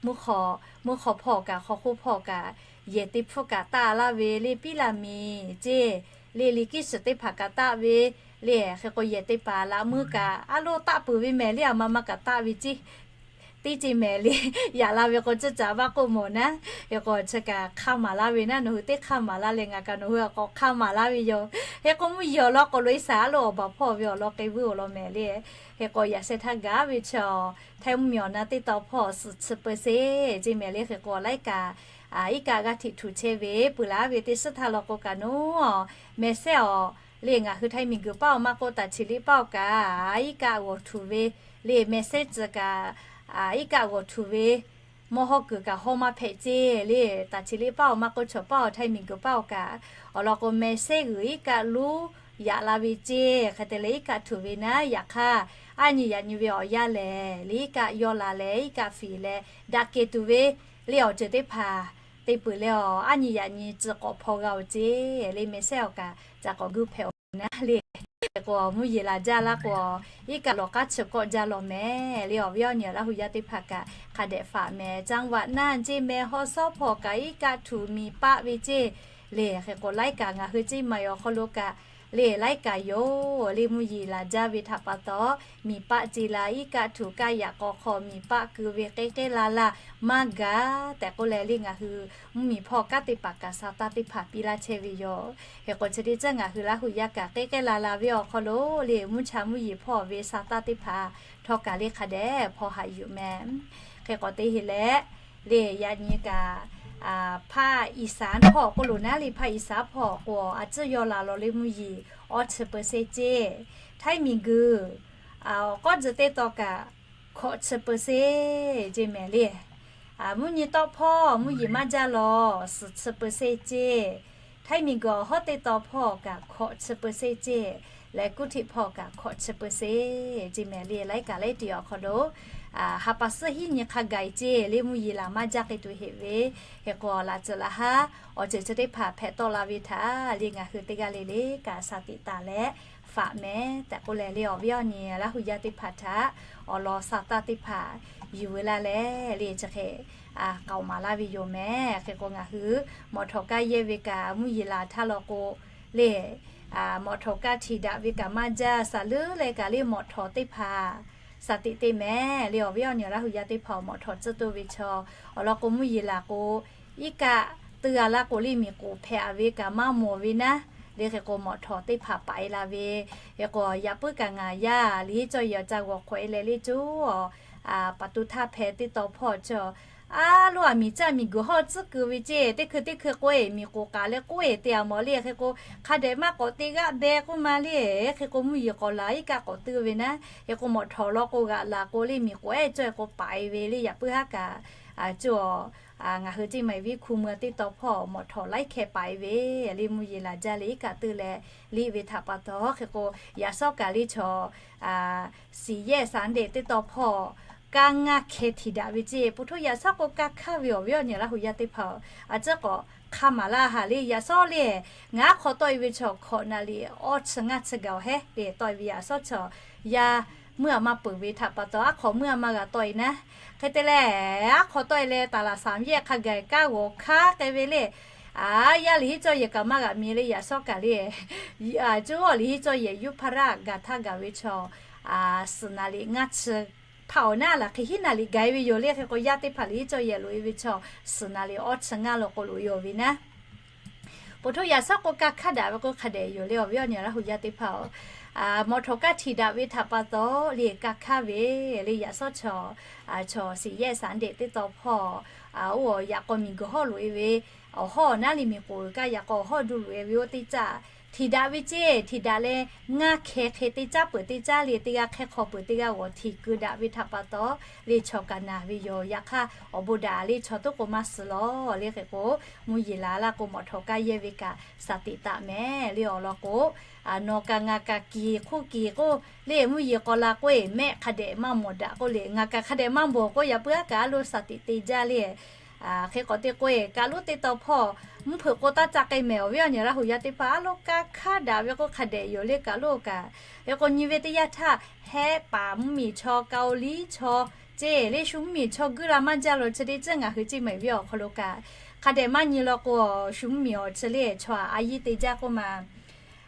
Mvuhˇ hk'aw, mvuhˇ hk'aw hpawˇ kaꞈ hk'aw hk'oˆ hpawˇ kaꞈ yehˬ teˇ hpfuhˇ kaꞈ taˆ laˇ ve le, piˉ laˇ miˬ ceˇ le, liꞈ kiˇ suhˍ teˇ hpaˍ kaꞈ taˆ ve le. Hk'e k'o yehˬ teˇ hpaˍ laꞈ meuˇ kaꞈ a lo taˆ peuˬ ve mehˍ le, a ma ma kaꞈ taˆ ve ceˇ teˇ ceˇ mehˍ le. Yaꞈ la ve k'o tcuhˇ caꞈ vaˇ k'oˆ mawˬ naˉ. Hk'e k'o chi kaꞈ hk'aˇ maˍ laˇ ve naˉ, nawˬ hui teˇ hk'aˇ maˍ laˇ leh ngaˬ kaꞈ nawˬ hui a k'awꞈ hk'aˇ maˍ laˇ ve yoˬ. Hk'e k'o mvuhˇ yeˬ awˬ lawn k'o lo iˉ saˍ a lo awˬ baˬ hpawˇ ve awˬ lawn k'ai vuiˇ awˬ lawn mehˍ le. Hk'e k'o yaꞈ sheh htaˇ gaˬ ve chi awˬ htaiˇ mvuhˇmiˬ awˬ na teˇ tawn hpawˇ suhˍ chi peuˬ seˇ ceˇ mehˍ le. Hk'e k'o laiˉ kaꞈ iˉ kaˆ g'aˇ hteꞈ htuꞈ chehˇ ve peuˬ laˬ ve teˇ suhˉ htaˇ law k'o kaꞈ nawˬ mehˍ sehˉ awˬ le ngaˬ hui htaiˇ miˬguiˬ paˆ awˬ maˇ k'oˆ, taˍ chi liꞈ paˆ awˬ kaꞈ iˉ kaˆ g'awˬ htuꞈ ve le, mehˍ sehˉ tcuh kaꞈ iˉ kaˆ g'awˬ htuꞈ ve mawˇ hawˇ kuiˬ kaꞈ hawˇ maˇ hpehꞈ ceˇ le. Taˍ chi liꞈ paˆ awˬ maˇ k'oˆ, chaw paˆ awˬ htaiˇ miˬguiˬ paˆ awˬ kaꞈ awˬ lawn k'o mehˍ sehˉ g'uiˬ iˉ kaˆ luˉ yaꞈ la ve ceˇ. Hk'e te leh iˉ kaˆ htuꞈ ve naˉ, yaꞈ hk'aˇ aˉ nyi yaꞈ nyi ve awˬ yanˇ lehˬ le iˉ kaˆ yawˇ la leh iˉ kaˆ fiˍ leh daꞈ kehˬ tuˬ ve le awˬ ceuˬ teˇ hpaˍ te peuˬ leh awˬ aˉ nyi yaꞈ nyi tcuh k'awꞈ hpaw g'a-oˬ ceˇ le. Mehˍ sehˉ awˬ kaꞈ caꞈ k'awꞈ guˇ hpehꞈ-oˬ naˉ le. Hk'e k'o mvuhˇ yeˬ laˬ jaˇ laˇ k'o iˉ kaˆ lawˬ k'aˉ chi kawˆ jaˇ law mehˍ le. Awˬ viˉ awˬ nyi Laˇ hu yaˇ teˇ hpaˍ kaꞈ hk'a dehꞈ faꞈ mehˍ. Caˇ vaꞈ naˇ ceˇ mehˍ, haw sawˉ hpawˇ kaꞈ iˉ kaˆ htuꞈ miˬ paˆ ve ceˇ le. Hk'e k'o laiˉ kaꞈ ngaˬ hui ceˇ maˬ awˬ hk'aw lo kaꞈ le laiˉ kaꞈ yoˬ le. Mvuhˇ yeˬ laˬ jaˇ ve htaꞈ pa taw miˬ paˆ ce la iˉ kaˆ htuꞈ kaˆ yaꞈ k'aw hk'aw miˬ paˆ keu ve k'ehˉ k'ehˉ la la maˇ gaˬ tehꞈ k'oˆ leh le ngaˬ hui mvuhˇmiˬ hpawˇ kanˉ te paˍ kaꞈ sa taˇ teˇ hpaˍ piˇ laˇ chehˇ ve yoˬ. Hk'e k'o chi teˇ ceuˬ ngaˬ hui Laˇ hu yaˇ kaꞈ k'ehˉ k'ehˉ la la ve awˬ hk'aw lo le mvuhˇ cha mvuhˇ yeˬ hpawˇ ve sa taˇ teˇ hpaˍ htawˇ kaꞈ le hk'a dehꞈ hpaw haꞈ yuˬ mehˍ. Hk'e k'o te heˆ leh le yaꞈ nyi kaꞈ ภาคอีสาน hpawˇ k'oˆ lo naˉ le ภาคอีสาน hpawˇ k'o a tcuhˇ yaw laˬ law le mvuhˇ yeˬ awˇ chi peuˬ seˇ ceˇ. Htaiˇ miˬguiˬ awˬ k'awˇ tcuh teˇ tawn kaꞈ hkawꞈ chi peuˬ seˇ ceˇ mehˍ le. Mvuhˇ nyi tawˆ hpawˇ mvuhˇ yeˬ maˇ jaˇ law suhˍ chi peuˬ seˇ ceˇ. Htaiˇ miˬguiˬ awˬ hawˉ teˇ tawn hpawˇ kaꞈ hkawꞈ chi peuˬ seˇ ceˇ leh kuˇ htiˆ hpawˇ kaꞈ hkawꞈ chi peuˬ seˇ ceˇ mehˍ le. Laiˉ kaꞈ laiˉ tiꞈ awˬ hk'aw lo ha pa suhˉ hiˉ nyi hk'a gaˬ ceˇ le mvuhˇ yeˬ laˬ maˇ jaˇ k'ai tuˬ heˆ ve. Hk'e k'o laꞈ tcuhˍ laꞈ haˉ awˬ ceuˬ chi teˇ hpaˍ hpehꞈ tawˆ la ve htaꞈ le ngaˬ hui teˇ g'aˇ le le kaꞈ shaˍ tiꞈ taˍ leh faꞈ mehˍ tehꞈ k'oˆ leh le awˬ viˉ awˬ nyi Laˇ hu yaˇ teˇ hpaˍ htaꞈ awˬ lawn sa taˇ teˇ hpaˍ yuˬ ve laˇ leh le chi hk'e k'aoˍ maˍ laˇ ve yoˬ mehˍ. Hk'e k'o ngaˬ hui mawꞈ htawꞈ kaˇ yehˇ ve kaꞈ mvuhˇ yeˬ laˬ htaˇ law k'o le mawꞈ htawꞈ kaˇ htiꞈ daꞈ ve kaꞈ maˇ jaˇ, saˍ leuˉ leh kaꞈ le mawꞈ htawꞈ teˇ hpaˍ shaˍ tiꞈ te mehˍ le awˬ viˉ awˬ nyi Laˇ hu yaˇ teˇ hpaˍ awˬ mawꞈ htawꞈ tcuhˇ toˇ ve chaw awˬ lawn k'o mvuhˇ yeˬ laˬ k'o iˉ kaˆ teu g'a laˇ k'o le miˬ k'oˍ hpehꞈ-a ve kaꞈ maˇ mawˬ ve naˉ le. Hk'e k'o mawꞈ htawꞈ teˇ hpaˍ paˍ-e la ve. Hk'e k'o yaꞈ puiˉ kaꞈ ngaˬ yaˇ liꞈ hiˉ cawˇ yehˬ awˬ ca g'awˬ hk'awꞈ-e leh le coˇ a pa tu htaˇ hpeh teˇ tawn hpawˇ chaw a loˉ a miˬ caˇ miˬ guiˬ hawˇ tcuhˉ keu ve ceˇ. Teˇ hkui teˇ hkui k'oˆ-e miˬ k'oˍ k'aˍ leh k'oˆ-e te a mawˬ le. Hk'e k'o hk'a dehꞈ maˇ k'awꞈ te g'aˆ beh k'oˆ ma le. Hk'e k'o mvuhˇ yeˬ k'awꞈ laˬ iˉ kaˆ k'awꞈ teu ve naˉ. Hk'e k'o mawꞈ htawꞈ lawn k'o g'aꞈ laˬ k'o le miˬ k'oˍ ehˉ cawˇ-e k'o paˍ-e ve le. Yaꞈ puiˉ haˉ kaꞈ co a ngaˬ hui ceˇ maˬ viˉ hku mui teˇ tawn hpawˇ mawꞈ htawꞈ laiˉ hkeh paˍ-e ve le mvuhˇ yeˬ laˬ jaˇ leh iˉ kaˆ teu leh liꞈ ve htaꞈ pa taw. Hk'e k'o yaꞈ shawˉ kaꞈ le chaw siˍ yehˇ saˍ ndeꞈ teˇ tawn hpawˇ kaˇ ngaˇ hkeh htiꞈ daꞈ ve ceˇ. Po htoˇ yaꞈ shawˉ k'o kaˇ hkaˇ ve awˬ viˉ awˬ nyi Laˇ hu yaˇ teˇ hpaˍ a ciˉ k'awꞈ hk'a maˍ laˇ ha le. Yaꞈ shawˉ le ngaˬ aˉ hk'aw tawˆ-e ve chaw hkawꞈ naˍ liꞈ awˇ chi ngaˇ chi gaˬ-oˬ hehˉ le tawˆ-e ve yaꞈ shawˉ chaw yaˇ meuˇ a maˇ peuˬ ve htaꞈ pa taw aˉ hk'aw meuˇ a maˇ g'a tawˆ-e naˉ. Hk'e te leh aˉ hk'aw tawˆ-e leh taˍ laˍ saˍ yehˇ hk'a gaˬ kaˇ g'awˬ hkaˉ k'ai ve le. A yaˇ liꞈ hiˉ cawˇ yehˬ kaꞈ maˇ g'aꞈ mi le yaꞈ shawˉ kaꞈ le. Cuˇ awˬ liꞈ hiˉ cawˇ yehˬ yuˇ hpaˇ raˆ gaˬ htaˇ gaˬ ve chaw suhˍ naˍ liꞈ ngaˇ chi hpaˆ awˬ naˉ laˬ hk'e hiˉ naˍ liꞈ gaˬ-e ve yoˬ le. Hk'e k'o yaˇ teˇ hpaˍ liꞈ hiˉ cawˇ yehˬ loꞈ-e ve chaw suhˍ naˍ liꞈ awˇ chi ngaˇ lo k'o loꞈ-e ve naˉ. Po htoˇ yaꞈ shawˉ k'o kaˇ hkaˇ daꞈ ve k'o hk'a dehꞈ yoˬ le awˬ viˉ awˬ nyi Laˇ hu yaˇ teˇ hpaˍ-oˬ. Mawꞈ htawꞈ kaˇ htiꞈ daꞈ ve htaꞈ pa taw le kaˇ hkaˇ ve le yaꞈ shawˉ chaw chaw siˍ yehˇ saˍ ndeꞈ teˇ tawn hpawˇ oˇ awˬ yaꞈ k'aw miˬ guiˬ hawˇ loꞈ-e ve awˬ hawˉ awˬ naˉ le miˬ k'oˍ kaˇ yaꞈ k'aw awˬ hawˉ duˇ loꞈ-e ve oˇ teˇ caˆ hteꞈ daꞈ ve ceˇ, hteꞈ daꞈ leh ngaˇ hkeh hk'e teˇ caˉ peuˬ teˇ caˉ le, teˇ g'aˇ hk'ehˇ hk'aw peuˬ teˇ g'aˇ g'awˬ hteꞈ keu daꞈ ve htaꞈ pa taw le chaw kaꞈ naˬ ve yoˬ. Yaꞈ hk'aˇ awˬ bon daꞈ le chaw toˉ k'o maˇ suh lawˬ le hk'e k'o, mvuhˇ yeˬ laˬ laˇ k'o mawꞈ htawꞈ kaˇ yehˇ ve kaꞈ shaˍ tiꞈ taˍ mehˍ le awˬ lawn k'o, nawˬ kaꞈ ngaˬ kaꞈ kiˬ hk'oˆ kiˬ k'oˆ le, mvuhˇ yeˬ k'awꞈ la k'oˆ e mehˆ hk'a dehꞈ maˇ mawˬ daꞈ k'oˆ le, ngaˬ kaꞈ hk'a dehꞈ maˇ mawˬ k'o, yaꞈ puiˉ haˉ kaꞈ a lo shaˍ tiꞈ te jaˇ le. Hk'e k'awꞈ te k'oˆ e kaˬ lo teˇ taw hpawˇ mvuhˇ hpeuꞈ k'o taˇ ca k'ai mehˍ awˬ viˉ awˬ nyi Laˇ huˍ yaˇ teˇ hpaˍ a lo kaꞈ hk'a daꞈ ve k'o hk'a dehꞈ yoˬ le kaˬ lo kaꞈ. Hk'e k'o nyi ve teˇ yanˇ htaˇ hehˆ paˍ mvuhˇ miˬ chaw, Kaoˍliˇ chaw, ceˇ le shu mvuhˇ miˬ chaw guiˇ la maˇ jaˇ lo chi teˇ ceuˬ ngaˬ hui ceˇ mehˍ ve awˬ hk'aw lo kaꞈ hk'a dehꞈ maˇ nyi law k'o, shu mvuhˇ miˬ awˬ chi le chaw a yiˇ te jaˇ k'oˆ ma.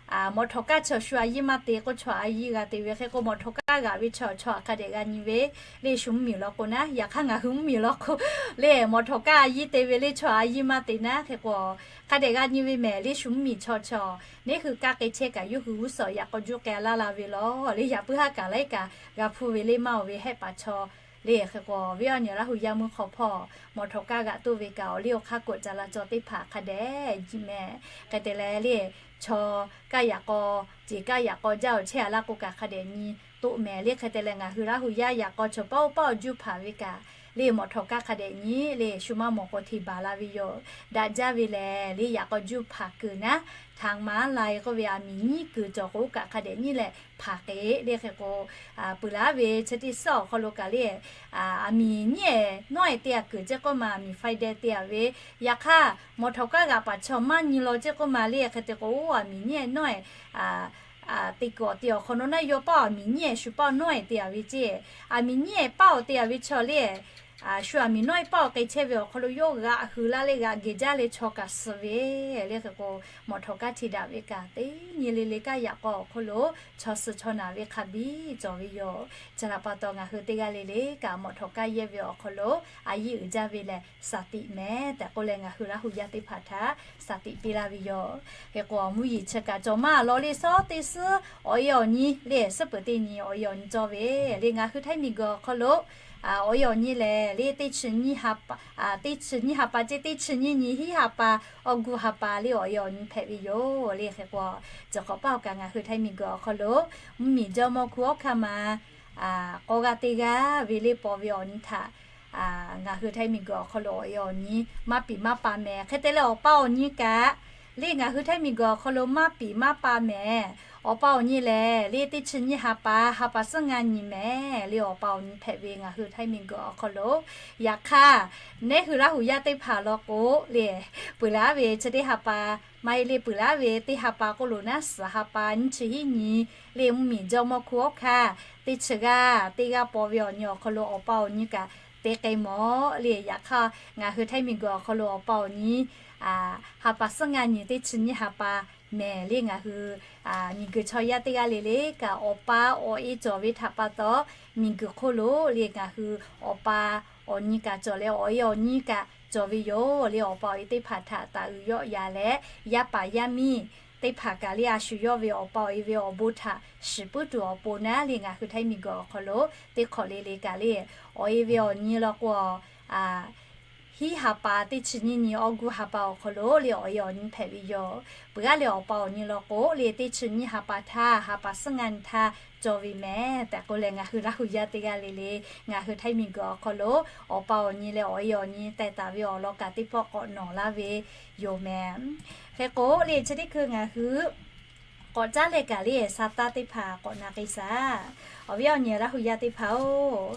Mawꞈ htawꞈ kaˇ chaw shu a yiˇ maˇ te k'o, chaw a yiˇ g'a te ve hk'e k'o, mawꞈ htawꞈ kaˇ g'aꞈ ve chaw, chaw hk'a dehꞈ g'a nyi ve le shu mvuhˇ miˬ law k'o naˉ. Yaꞈ hk'aˇ ngaˬ hui mvuhˇ miˬ law k'o le mawꞈ htawꞈ kaˇ a yiˇ te ve le chaw a yiˇ maˇ te naˉ hk'e k'o, hk'a dehꞈ g'a nyi ve mehˍ le shu mvuhˇ miˬ chaw chaw. Neˉ hui kaˇ k'e chehˇ kaꞈ yawˇ hui g'uˇ suhˍ yaꞈ k'aw juˇ k'ai laˇ la ve lawˬ le, yaꞈ puiˉ haˉ kaꞈ laiˉ kaꞈ g'a hpuˇ ve le maˇ oˬ ve hehˆ paˍ chaw le hk'e k'o, awˬ viˉ awˬ nyi Laˇ huˍ yaˇ meuˇ hk'aw hpawˇ mawꞈ htawꞈ kaˇ g'aꞈ toˆ ve kaꞈ awˬ liˇ awˬ hk'aˇ k'oꞈ ca la caw teˇ hpaˍ hk'a dehꞈ nyi mehˍ. Hk'e te leh le chaw kaˇ yaꞈ k'aw, ceˬ kaˇ yaꞈ k'aw jaˇ awˬ chehˇ a laˇ k'o kaꞈ hk'a dehꞈ nyi toˆ mehˍ le. Hk'e te leh ngaˬ hui Laˇ huˍ yaˇ yaꞈ k'aw chaw paˆ oˇ paˆ awˬ juˇ hpaˍ ve kaꞈ le mawꞈ htawꞈ kaˇ hk'a dehꞈ nyi le shu maˇ mawˬ k'o hteꞈ baˬ la ve yoˬ. Daꞈ jaˇ ve lehˬ le yaꞈ k'aw juˇ hpaˍ kuiˬ naˉ, htaꞈ maˍ laˇ e k'oˆ ve aˬ miˍ nyiˉ kuiˬ cawˬ k'o kaꞈ hk'a dehꞈ nyi leh hpaˍ k'e le hk'e k'o, peuˬ laˉ ve chi teˇ suhˉ awˬ hk'aw lo kaꞈ le aˬ miˍ nyiˉ nawˉ e te a kuiˬ ceˇ k'oˆ ma, aˬ miˍ faiˇ deh te a ve. Yaꞈ hk'aˇ mawꞈ htawꞈ kaˇ g'aꞈ paˍ chaw maˇ nyi law ceˇ k'oˆ ma le hk'e te k'o, aˬ miˍ nyiˉ nawˉ e te kuiˬ awˬ te awˬ hk'aw lo naˉ yawˇ paˆ aˬ miˍ nyiˉ shu paˆ nawˉ e te a ve ceˇ. Aˬ miˍ nyiˉ paˆ awˬ te a ve chaw le shu aˬ miˍ nawˉ e paˆ awˬ k'ai chehˇ ve awˬ hk'aw lo yawˇ g'aꞈ hui laˇ le g'aꞈ geh jaˇ le chaw kaꞈ suh ve le hk'e k'o, mawꞈ htawꞈ kaˇ hteꞈ daꞈ ve kaꞈ teˇ nyi le le kaˇ yaꞈ k'aw awˬ hk'aw lo chaw suh chaw naˬ ve hk'a biˇ cawˬ ve yoˬ. Chi htaꞈ pa taw ngaˬ hui teˇ g'aˇ le le kaꞈ mawꞈ htawꞈ kaˇ yehˇ ve awˬ hk'aw lo a yiˇ uiˍ jaˇ ve lehˬ shaˍ tiꞈ mehˍ tehꞈ k'oˆ leh ngaˬ hui Laˇ huˍ yaˇ teˇ hpaˍ htaꞈ shaˍ tiꞈ piˇ laˇ ve yoˬ. Hk'e k'o mvuhˇ yeˬ chi kaꞈ cawˬ maˇ law le suhˉ teˇ suhˉ awˬ e awˬ nyi le suhˉ peuˬ teˇ nyi awˬ e awˬ nyi cawˬ ve le ngaˬ hui Htaiˇ miˬ guiˬ awˬ hk'aw lo awˬ e awˬ nyi lehˬ le teˇ chi nyiˇ ha pa, teˇ chi nyiˇ ha pa ceˇ, teˇ chi nyiˇ nyi hiˉ ha pa, awˇ gu ha pa le awˬ e awˬ nyi hpehꞈ ve yoˬ le hk'e k'o, chi hk'awꞈ paˆ awˬ kaꞈ ngaˬ hui Htaiˇ miˬ guiˬ awˬ hk'aw lo mvuhˇ miˬ jawˇ mawˇ hkuˇ awˉ hkaˇ ma k'awˇ g'aˇ teˇ g'aˇ ve le paw ve awˬ nyi htaꞈ ngaˬ hui Htaiˇ miˬ guiˬ awˬ hk'aw lo awˬ e awˬ nyi maˇ piˍ maˇ pa mehˍ. Hk'e te leh awˬ pa awˬ nyi kaꞈ le ngaˬ hui Htaiˇ miˬ guiˬ awˬ hk'aw lo maˇ piˍ maˇ pa mehˍ. Awˬ pa awˬ nyi lehˬ le teˇ chi nyiˇ ha pa, ha pa suhˉ ngaˇ nyi mehˍ le awˬ pa awˬ nyi hpehꞈ ve ngaˬ hui Htaiˇ miˬ guiˬ awˬ hk'aw lo. Yaꞈ hk'aˇ neˉ hui Laˇ huˍ yaˇ teˇ hpaˍ law k'o le peuˬ laˉ ve chi teˇ ha pa, maˇ heˆ le peuˬ laˉ ve teˇ ha pa k'oˆ lo naˉ suhˍ ha pa nyiˇ chi hiˉ nyi le mvuhˇ miˬ jawˇ mawˇ hkuˇ awˉ hkaˇ teˇ chi g'aˇ teˇ g'aˇ paw ve awˬ nyi awˬ hk'aw lo awˬ pa awˬ nyi kaꞈ te k'ai mawˬ le. Yaꞈ hk'aˇ ngaˬ hui Htaiˇ miˬ guiˬ awˬ hk'aw lo awˬ pa awˬ nyi ha pa suhˉ ngaˇ nyi teˇ chi nyiˇ ha pa mehˍ le ngaˬ hui miˬ guiˬ chaw yaˇ teˇ g'aˇ le le kaꞈ awˬ pa awˬ e cawˬ ve htaꞈ pa taw miˬ guiˬ hk'oˆ lo le ngaˬ hui awˬ pa awˬ nyi kaꞈ cawˬ leh awˬ e awˬ nyi kaꞈ cawˬ ve yoˬ le. Awˬ pa awˬ e teˇ hpaˍ htaꞈ taˍ uiˍ yawˆ yan leh yaˇ paˍ yaˇ miˇ teˇ hpaˍ kaꞈ le a shu yawˇ ve awˬ pa awˬ e ve awˬ bon htaꞈ shiˍ puiˉ tuˬ awˬ pon naˉ le ngaˬ hui Htaiˇ miˬ guiˬ awˬ hk'aw lo teˇ hk'awꞈ le le kaꞈ le awˬ e ve awˬ nyi law k'o hiˉ ha pa teˇ chi nyiˇ nyi awˇ gu ha pa awˬ hk'aw lo le awˬ e awˬ nyi hpehꞈ ve yoˬ. Peuˬ g'aˇ le awˬ pa awˬ nyi law k'o le teˇ chi nyiˇ ha pa htaˇ ha pa suhˉ ngaˇ nyi htaˇ cawˬ ve mehˍ tehꞈ k'oˆ leh ngaˬ hui Laˇ huˍ yaˇ teˇ g'aˇ le le ngaˬ hui Htaiˇ miˬ guiˬ awˬ hk'aw lo awˬ pa awˬ nyi leh awˬ e awˬ nyi teh taˍ ve awˬ lawn kaꞈ teˇ pawˆ k'awꞈ nawˬ laˇ ve yoˬ mehˍ. Hk'e k'o le chi teˇ hkui ngaˬ hui k'awꞈ caˉ leh kaꞈ le sa taˇ teˇ hpaˍ k'awꞈ na k'ai shaˍ. Awˬ viˉ awˬ nyi Laˇ huˍ yaˇ teˇ hpaˍ-oˬ,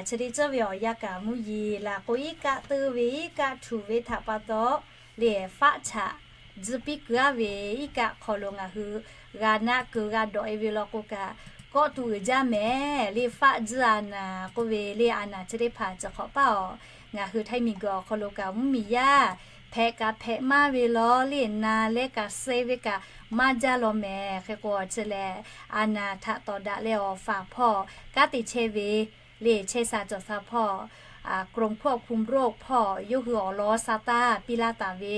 chi teˇ ceuˬ ve awˬ yanˇ kaꞈ mvuhˇ yeˬ laˬ k'o iˉ kaˆ teuˇ ve iˉ kaˆ htuꞈ ve htaꞈ pa taw le faˆ chaꞈ tzuhˇ piˇ keu aˉ ve iˉ kaˆ hk'aw lo ngaˬ hui g'a naˆ keu g'a dawꞈ e ve law k'o kaꞈ kawˆ tuˬ uiˍ jaˇ mehˍ le. Faˆ tzuhˇ a naˍ k'oˆ ve le a naˍ chi teˇ hpaˍ chi hk'awꞈ paˇ awˬ ngaˬ hui Htaiˇ miˬ guiˬ awˬ hk'aw lo kaꞈ mvuhˇ miˬ yaˇ hpehꞈ kaꞈ hpehꞈ maˇ ve law le na leh kaꞈ suh ve kaꞈ maˇ jaˇ law mehˍ. Hk'e k'o chi lehˬ a naˍ htaꞈ tawˍ daꞈ leh awˬ faˍ hpawˇ kanˉ te chehˇ ve le chehˇ sha cawˬ sha hpawˇ กรมควบคุมโรค hpawˇ yawˇ hui awˬ lawn sa taˇ piˇ laˇ taˍ ve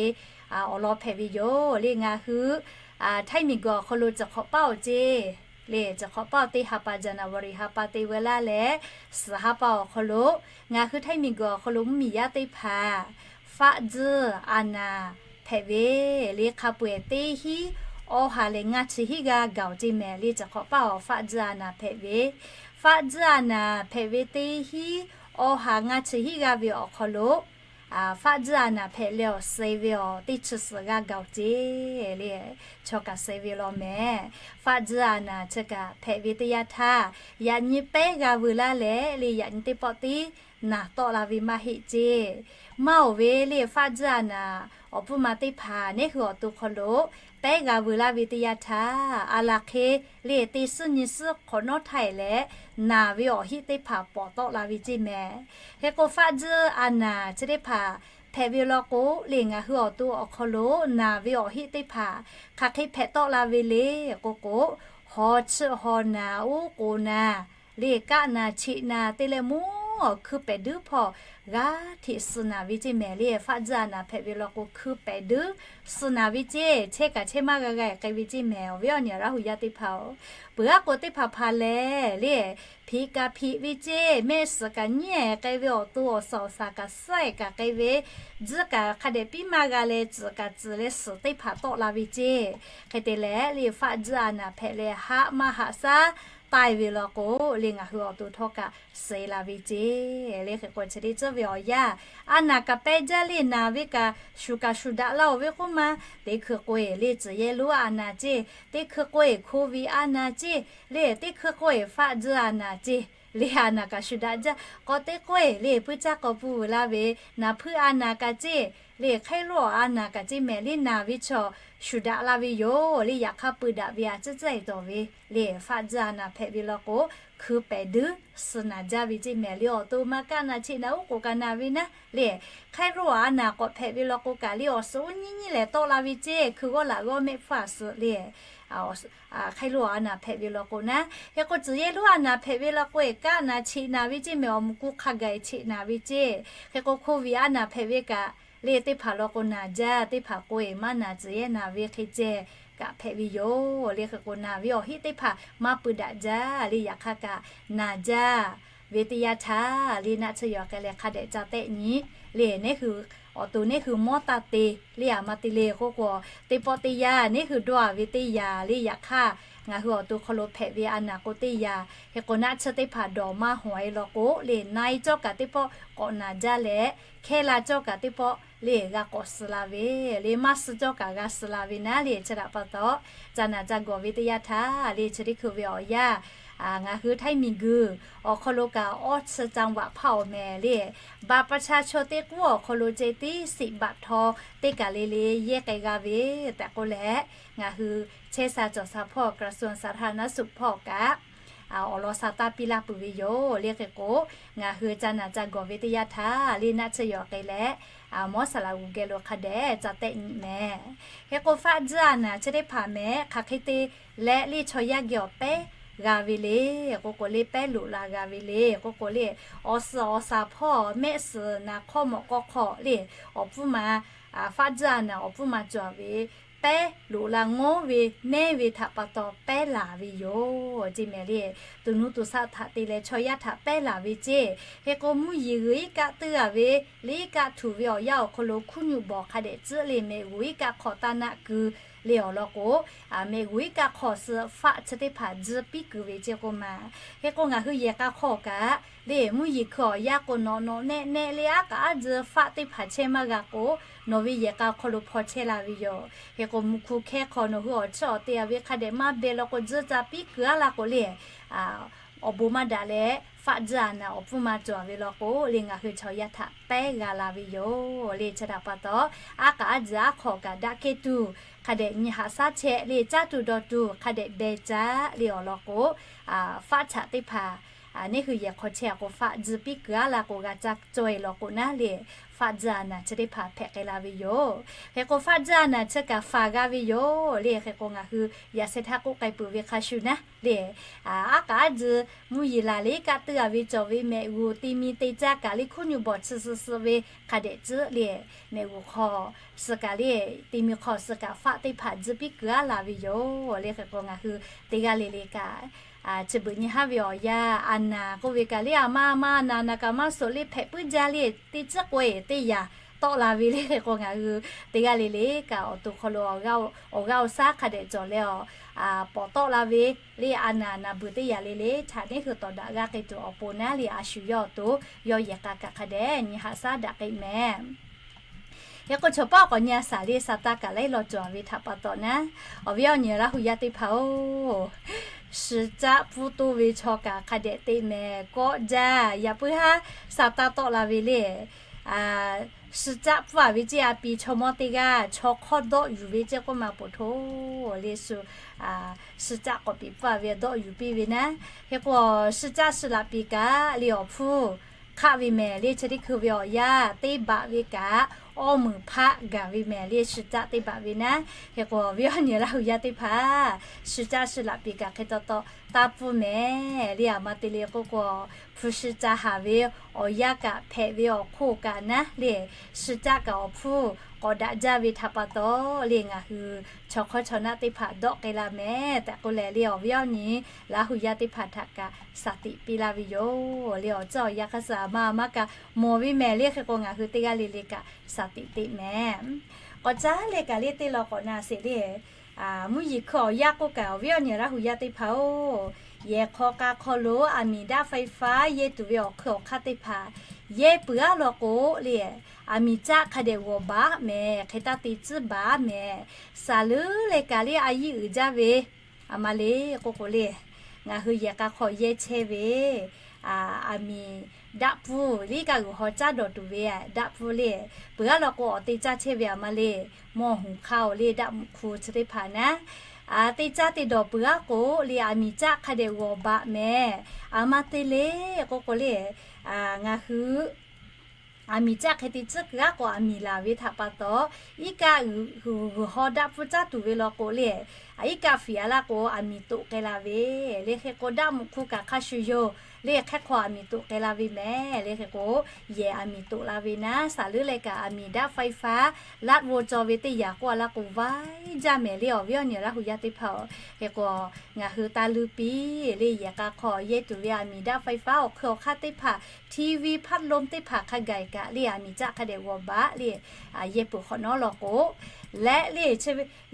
awˬ lawn hpehꞈ ve yoˬ le. Ngaˬ hui Htaiˇ miˬ guiˬ awˬ hk'aw lo chi hk'awꞈ paˇ awˬ ceˇ le chi hk'awꞈ paˇ awˬ teˇ ha pa January ha pa te ve laˇ leh suhˍ ha pa awˬ hk'aw lo ngaˬ hui Htaiˇ miˬ guiˬ awˬ hk'aw lo mvuhˇ miˬ yaˇ teˇ hpaˍ faˆ tzuhˇ a naˍ hpehꞈ ve le hk'a peu-eˬ teˇ hinˉ awˬ haˍ lehˬ ngaˇ chi hiˉ g'aˇ gaˬ-oˬ ceˇ mehˍ le. Chi hk'awꞈ paˇ awˬ faˆ tzuhˇ a naˍ hpehꞈ ve, faˆ tzuhˇ a naˍ hpehꞈ ve teˇ hinˉ awˬ haˍ ngaˇ chi hiˉ g'aˇ ve awˬ hk'aw lo faˆ tzuhˇ a naˍ hpehꞈ leh awˬ suh ve awˬ teˇ chi suhˍ g'aˇ gaˬ-oˬ ceˇ le. Chaw kaꞈ suh ve law mehˍ. Faˆ tzuhˇ a naˍ chi kaꞈ hpehꞈ ve teˇ yanˇ htaˇ, yaꞈ nyi pehˉ g'a veu laˇ leh le, yaꞈ nyi teˇ pawˆ tiˉ naˍ tawˆ la ve maˇ heˆ ceˇ. Maˇ oˬ ve le, faˆ tzuhˇ a naˍ awˬ puˇ ma teˇ hpaˍ neˉ hui awˬ to hk'aw lo pehˉ g'a veu laˇ ve teˇ yanˇ htaˇ, a laˬ hk'e le teˇ suhˉ nyi suhˉ hk'awꞈ nawˉ htaˇ e leh naˍ ve awˬ heˆ teˇ hpaˍ pawˍ tawˆ la ve ceˇ mehˍ. Hk'e k'o, faˆ tzuhˇ a naˍ chi teˇ hpaˍ hpehꞈ ve law k'o le, ngaˬ hui awˬ to awˬ hk'aw lo naˍ ve awˬ heˆ teˇ hpaˍ hk'aˬ hk'e hpehꞈ tawˆ la ve le k'o k'o, haw chiˆ haw naˍ, oˉ k'oˍ naˍ le, kaˆ naˍ cheꞈ naˍ te leh mvuhˇ awˬ hkui pehˍ duiˉ hpawˇ g'aˇ hteꞈ suh naˍ ve ceˇ mehˍ le. Faˆ tzuhˇ a naˍ hpehꞈ ve law k'o, hkui pehˍ duiˉ suh naˍ ve ceˇ. Chehˇ kaꞈ chehˇ maˇ g'a g'a-e k'ai ve ceˇ mehˍ. Awˬ viˉ awˬ nyi Laˇ huˍ yaˇ teˇ hpaˍ-oˬ, peuˬ aˉ k'o teˇ hpaˍ hpaˍ lehˬ le, hpeꞈ kaꞈ hpeꞈ ve ceˇ, mehˆ suhˍ kaꞈ nyiˉ-e k'ai ve, awˬ to awˬ suhˍ awˬ saˍ kaꞈ suhˉ-e kaꞈ k'ai ve, tzuhˇ kaꞈ hk'a dehꞈ piˇ maˇ g'a leh, tcuhˍ kaꞈ tcuhˍ leh suhˍ teˇ hpaˍ tawˆ la ve ceˇ. Hk'e te leh le, faˆ tzuhˇ a naˍ hpehꞈ leh haˆ maˇ haꞈ shaˉ taˇ e ve law k'o le, ngaˬ hui awˬ to htawˇ kaꞈ suh la ve ceˇ le. Hk'e k'o, chi teˇ tcuhˉ ve awˬ yanˇ, a naˍ kaꞈ pehˇ jaˇ le, naˍ ve kaꞈ shuˍ kaꞈ shuˍ daꞈ laˇ-oˬ ve k'oˆ ma, teˇ hkui k'o e le, tcuhˍ yehˇ lonˉ a naˍ ceˇ, teˇ hkui k'o e hko viˬ a naˍ ceˇ le, teˇ hkui k'o e faˆ tzuhˇ a naˍ ceˇ le, a naˍ kaꞈ shuˍ daꞈ jaˇ. K'awꞈ te k'o e le, puiˉ caˇ k'aw pui vuiˬ la ve naˍ hpuiˇ a naˍ kaꞈ ceˇ le, hk'aˇ loˉ a naˍ kaꞈ ceˇ mehˍ le, naˍ ve chaw shuˍ daꞈ la ve yoˬ le. Yaꞈ hk'aˇ pui daꞈ ve a ciˉ caˇ e dawˬ ve le, faˆ tzuhˇ a naˍ hpehꞈ ve law k'o, hkui pehˍ duiˉ suh naˍ jaˇ ve ceˇ mehˍ le. Awˬ to maˇ kaˆ naˍ cheꞈ naˍ, oˉ k'oˍ kaꞈ naˍ ve naˉ le, hk'aˇ loˉ a naˍ k'awꞈ hpehꞈ ve law k'o kaꞈ le, awˬ suhˍ uˉ nyiˇ nyiˇ lehˬ tawˆ la ve ceˇ. Hkui g'awˇ laꞈ g'awˇ mehˆ hpfuhˇ a suhˍ le, hk'aˇ loˉ a naˍ hpehꞈ ve law k'o naˉ. Hk'e k'o, tcuhˍ yehˇ lonˉ a naˍ hpehꞈ ve law k'o e, kaˆ naˍ cheꞈ naˍ ve ceˇ mehˍ, awˬ muꞈ ku hk'a gaˬ e cheꞈ naˍ ve ceˇ. Hk'e k'o, hko viˬ a naˍ hpehꞈ ve kaꞈ le, teˇ hpaˍ law k'o naˍ jaˇ, teˇ hpaˍ k'o e maˇ naˍ, tcuhˍ yehˇ naˍ ve hk'e ceh kaꞈ hpehꞈ ve yoˬ le. Hk'e k'o, naˍ ve awˬ heˆ teˇ hpaˍ maˇ pui daꞈ jaˇ le, yaꞈ hk'aˇ kaꞈ naˍ jaˇ ve teˇ yanˇ htaˇ le, naˆ tsuhˇ yaw k'ai leh hk'a dehꞈ ca tehˆ nyi le, neˉ hui awˬ to neˉ hui mawˇ taˇ te le, a ma te le k'oˆ k'o, teˇ pawˆ teˇ yanˇ neˉ hui dawˇ a ve teˇ yanˇ le, yaꞈ hk'aˇ ngaˬ hui awˬ to hk'aw lo hpehꞈ ve a naˍ k'o teˇ yanˇ. Hk'e k'o, naˆ tsuhˇ teˇ hpaˍ dawˬ maˇ hawˬ e law k'o le, na e cawˇ kaꞈ teˇ pawˆ k'awꞈ naˍ jaˇ leh, hkehˇ la cawˇ kaꞈ teˇ pawˆ le g'a k'awꞈ suh la ve le, maˇ suh cawˇ kaꞈ g'a suh la ve naˉ le. Chi htaꞈ pa taw, ca naˍ ca gawˬ ve teˇ yanˇ htaˇ le, chi teˇ hkui ve awˬ yanˇ, ngaˬ hui htaiˇ miˬguiˬ awˬ hk'aw lo kaꞈ awˇ chi ca vaꞈ hpaˇ awˬ mehˍ le, baꞈ pa cha chaw teˇ k'uˉ awˬ hk'aw lo ceh tiˉ siꞈ baꞈ htaw teˇ kaˬ le le yehˇ k'ai g'a ve tehꞈ k'oˆ leh, ngaˬ hui chehˇ sha cawˬ sha hpawˇ กระทรวงสาธารณสุข hpawˇ kaꞈ awˬ lawn sha taˇ piˇ laˇ peuˬ ve yoˬ le. Hk'e k'o, ngaˬ hui ca naˍ ca gawˬ ve teˇ yanˇ htaˇ le, naˆ tsuhˇ yaw k'ai leh, mawˇ saˍ laꞈ g'uˬ geh lo hk'a dehꞈ ca tehˆ nyi mehˍ. Hk'e k'o, faˆ tzuhˇ a naˍ chi teˇ hpaˍ mehˍ hk'aˬ hk'e te leh le, chaw yaˇ geh awˬ pehˉ g'a ve le k'oˆ k'o le, pehˉ loꞈ la g'a ve le k'oˆ k'o le, awˬ suhˍ awˬ saˍ hpawˇ mehˆ suhˍ naˍ hk'awˇ mawꞈ k'aw hk'aw le, awˬ pfuhˇ ma, faˆ tzuhˇ a naˍ awˬ pfuhˇ ma cawˬ ve pehˉ loꞈ la ngawˉ ve nehˉ ve htaꞈ pa taw pehˉ laˬ ve yoˬ ceˇ mehˍ le. To nuˇ to shaˆ htaꞈ te leh chaw yaˇ htaꞈ pehˉ laˬ ve ceˇ. Hk'e k'o, mvuhˇ yeˬ g'uiˬ iˉ kaˆ teuˇ a ve, le iˉ kaˆ htuꞈ ve awˬ yanˇ awˬ hk'aw lo hkuˇ nuˆ bawˬ hk'a dehꞈ tcuhˉ le, mehꞈ g'uˬ iˉ kaˆ hk'aw taˇ naˆ keu le awˬ lawn k'o, mehꞈ g'uˬ iˉ kaˆ hk'aw suh faˆ chi teˇ hpaˍ tzuhˇ piˇ kuiˬ ve ceˇ k'oˆ ma. Hk'e k'o, ngaˬ hui yehˬ k'a hk'aw kaꞈ le, mvuhˇ yeˬ hkui awˬ yanˇ k'o, nawꞈ nawꞈ nehˆ nehˆ le, aˉ kaꞈ aˉ tzuhˇ faˆ teˇ hpaˍ chehˇ maˇ g'a k'o, nawˬ ve yehˬ k'a hk'aw lo hpaw chehˇ la ve yoˬ. Hk'e k'o, mvuhˇ hku hkehˇ hk'aw nawˬ hui awˬ chiˇ awˬ te a ve hk'a dehꞈ maˇ beh law k'o, tzuhˇ ca piˇ kuiˬ aˉ la k'o le, awˬ bon maˇ daꞈ leh, faˆ tzuhˇ a naˍ awˬ pfuhˇ ma cawˬ ve law k'o le, ngaˬ hui chaw yaˇ htaꞈ pehˉ g'a la ve yoˬ le. Chi htaꞈ pa taw, aˉ kaꞈ aˉ tzuhˇ aˉ hk'aw kaꞈ daꞈ kehˉ tuˬ, hk'a dehꞈ nyi haꞈ shaˉ chehˇ le, caˇ tuˬ dawˬ tuˬ hk'a dehꞈ beh caˇ le awˬ lawn k'o, faˆ chaꞈ teˇ hpaˍ neˇ hui yehˬ hk'aw chehˇ a k'o, faˆ tzuhˇ piˇ kuiˬ aˉ la k'o, g'a caˇ caweh law k'o naˉ le, faˆ tzuhˇ a naˍ chi teˇ hpaˍ hpehꞈ k'ai la ve yoˬ. Hk'e k'o, faˆ tzuhˇ a naˍ chi kaꞈ faˍ g'a ve yoˬ le. Hk'e k'o, ngaˬ hui yaꞈ sheh htaˇ k'oˆ k'ai peuˬ ve hk'a shuˍ naˉ le, aˉ kaꞈ aˉ tzuhˇ mvuhˇ yeˬ laˬ le, iˉ kaˆ teuˇ a ve cawˬ ve mehꞈ g'uˬ te mi te caˇ kaꞈ le, hkuˇ nuˆ bawˬ chi suh suh ve hk'a dehꞈ tcuhˉ le, mehꞈ g'uˬ hk'aw suh kaꞈ le, te mi hk'aw suh kaꞈ faˆ teˇ hpaˍ tzuhˇ piˇ kuiˬ aˉ la ve yoˬ le. Hk'e k'o, ngaˬ hui teˇ g'aˇ le le kaꞈ chi beuꞈ nyi haˉ ve awˬ yanˇ, a naˍ k'oˆ ve kaꞈ le, a ma a ma naˍ naˍ kaꞈ maˇ suhˍ le, hpehꞈ puiˉ jaˇ le, teˇ tcuhˉ k'o e teˇ yanˇ tawˆ la ve le. Hk'e k'o ngaˬ hui teˇ g'aˇ le le kaꞈ awˬ to hk'aw lo awˬ g'aˇ awˬ saˉ hk'a dehꞈ cawˬ leh awˬ, pawˍ tawˆ la ve le. A naˍ naˍ beuˬ teˇ yanˇ le le htaꞈ neˇ hui tawˍ daꞈ g'a k'ai tuˬ awˬ pon naˉ le, a shu yawˇ awˬ to yawˇ yehˬ k'a kaꞈ hk'a dehꞈ nyi haꞈ shaˉ daꞈ k'ai mehˍ. Hk'e k'o chaw paˉ k'awꞈ nyi a shaˍ le, Saˍtanˍ kaꞈ laiˉ law cawˬ ve htaꞈ pa taw naˉ, awˬ viˉ awˬ nyi Laˇ hu yaˇ teˇ hpaˍ-oˬ, suh caˆ pfuhˇ toˇ ve chaw kaꞈ hk'a dehꞈ te mehˍ kawˆ jaˇ. Yaꞈ puiˉ haˉ Saˍtanˍ tawˆ la ve le. Suh caˆ pfuhˇ a ve ceˇ a pi chaw mawˇ teˇ g'aˇ chaw hk'awˇ dawˆ yuˬ ve ceˇ k'oˆ ma poˬ htoˇ le shu, suh caˆ k'awꞈ piˍ pfuhˇ a ve dawˆ yuˬ piˇ ve naˉ. Hk'e k'o suh caˆ suh laꞈ piˍ kaꞈ le awˬ hpfuhˇ hk'aˆ ve mehˍ le. Chi teˇ hkui ve awˬ yanˇ teˇ baꞈ ve kaꞈ awˇ meunˍ hpaˆ gaˬ ve mehˍ le, suh caˆ teˇ baꞈ ve naˉ. Hk'e k'o awˬ viˉ awˬ nyi Laˇ hu yaˇ teˇ hpaˍ, suh caˆ suh laꞈ piˍ kaꞈ hk'e taw taw taˇ pfuhˇ mehˍ le. A ma te le k'oˆ k'o, hpu shi ca haˍ ve awˬ yanˇ kaꞈ hpehꞈ ve awˬ hk'oˆ kaꞈ naˉ le, suh caˆ kaꞈ awˬ hpfuhˇ k'awꞈ daꞈ jaˇ ve htaꞈ pa taw le, ngaˬ hui chaw hk'awˇ chaw naˆ teˇ hpaˍ dawˆ k'ai la mehˍ tehꞈ k'oˆ leh le, awˬ viˉ awˬ nyi Laˇ hu yaˇ teˇ hpaˍ htaꞈ kaꞈ shaˍ tiꞈ piˇ laˇ ve yoˬ le. Awˬ ceuˬ awˬ yanˇ hk'a suh a ma a ma kaꞈ mawˬ ve mehˍ le. Hk'e k'o ngaˬ hui teˇ g'aˇ le le kaꞈ shaˍ tiꞈ teꞈ mehˍ. K'awꞈ caˉ leh kaꞈ le teˇ law k'awꞈ na sheˍ le, mvuhˇ yeˬ hkui awˬ yanˇ k'oˆ kaꞈ awˬ viˉ awˬ nyi Laˇ hu yaˇ teˇ hpaˍ-oˬ, yehˬ hk'aw k'a hk'aw lo aˬ miˍ daˆ faiˇ faˉ yehˇ tuˬ ve awˬ hkui awˬ hk'aˇ teˇ hpaˍ yehˇ peuˬ aˉ law k'o le, aˬ miˍ caˆ hk'a dehꞈ g'awˬ baˬ mehˍ, hk'e taˇ te tcuhˉ baˬ mehˍ. Saˍ leuˉ leh kaꞈ le a yiˇ uiˍ jaˇ ve a ma le k'oˆ k'o le, ngaˬ hui yehˬ k'a hk'aw yehˇ chehˇ ve aˬ miˍ daˆ pfuhˇ le, iˉ kaˆ g'uiˬ haw caˉ dawˬ tuˬ ve daˆ pfuhˇ le, peuˬ aˉ law k'o awˬ te caˇ chehˇ ve a ma le, mawˇ huˍ hk'aˇ-oˬ le, daˆ mvuhꞈ hk'u chi teˇ hpaˍ naˉ, te caˇ te dawˬ peuˬ aˉ k'o le aˬ miˍ caˆ hk'a dehꞈ g'awˬ baˬ mehˍ. A ma te le k'oˆ k'o le, ngaˬ hui aˬ miˍ caˆ hk'e te tcuhˉ kuiˬ aˉ k'o aˬ miˍ laˬ ve htaꞈ pa taw, iˉ kaˆ g'uiˬ haw daˆ pfuhˇ caˉ tuˬ ve law k'o le, iˉ kaˆ fiˍ a laˇ k'o aˬ miˍ toꞈ k'ai la ve le. Hk'e k'o daˆ mvuhꞈ hk'u kaꞈ hk'a shuˍ yoˬ le, hk'e hk'aw aˬ miˍ toꞈ k'ai la ve mehˍ le. Hk'e k'o yehˬ aˬ miˍ toꞈ la ve naˉ, saˍ leuˉ leh kaꞈ aˬ miˍ daˆ faiˇ faˉ laˆ g'awˇ cawˬ ve teˇ yanˇ k'oˆ a laˇ k'o vaiˇ jaˇ mehˍ le, awˬ viˉ awˬ nyi Laˇ hu yaˇ teˇ hpaˍ-oˬ. Hk'e k'o ngaˬ hui taˇ luˇ piˇ le, yehˬ k'a hk'aw yehˇ tuˬ ve aˬ miˍ daˆ faiˇ faˉ awˬ hkui awˬ hk'aˇ teˇ hpaˍ, TV, พัดลม teˇ hpaˍ hk'a gaˬ kaꞈ le aˬ miˍ caˆ hk'a dehꞈ g'awˬ baˬ le, yehˇ peuˬ hk'awꞈ nawˉ law k'o leh le,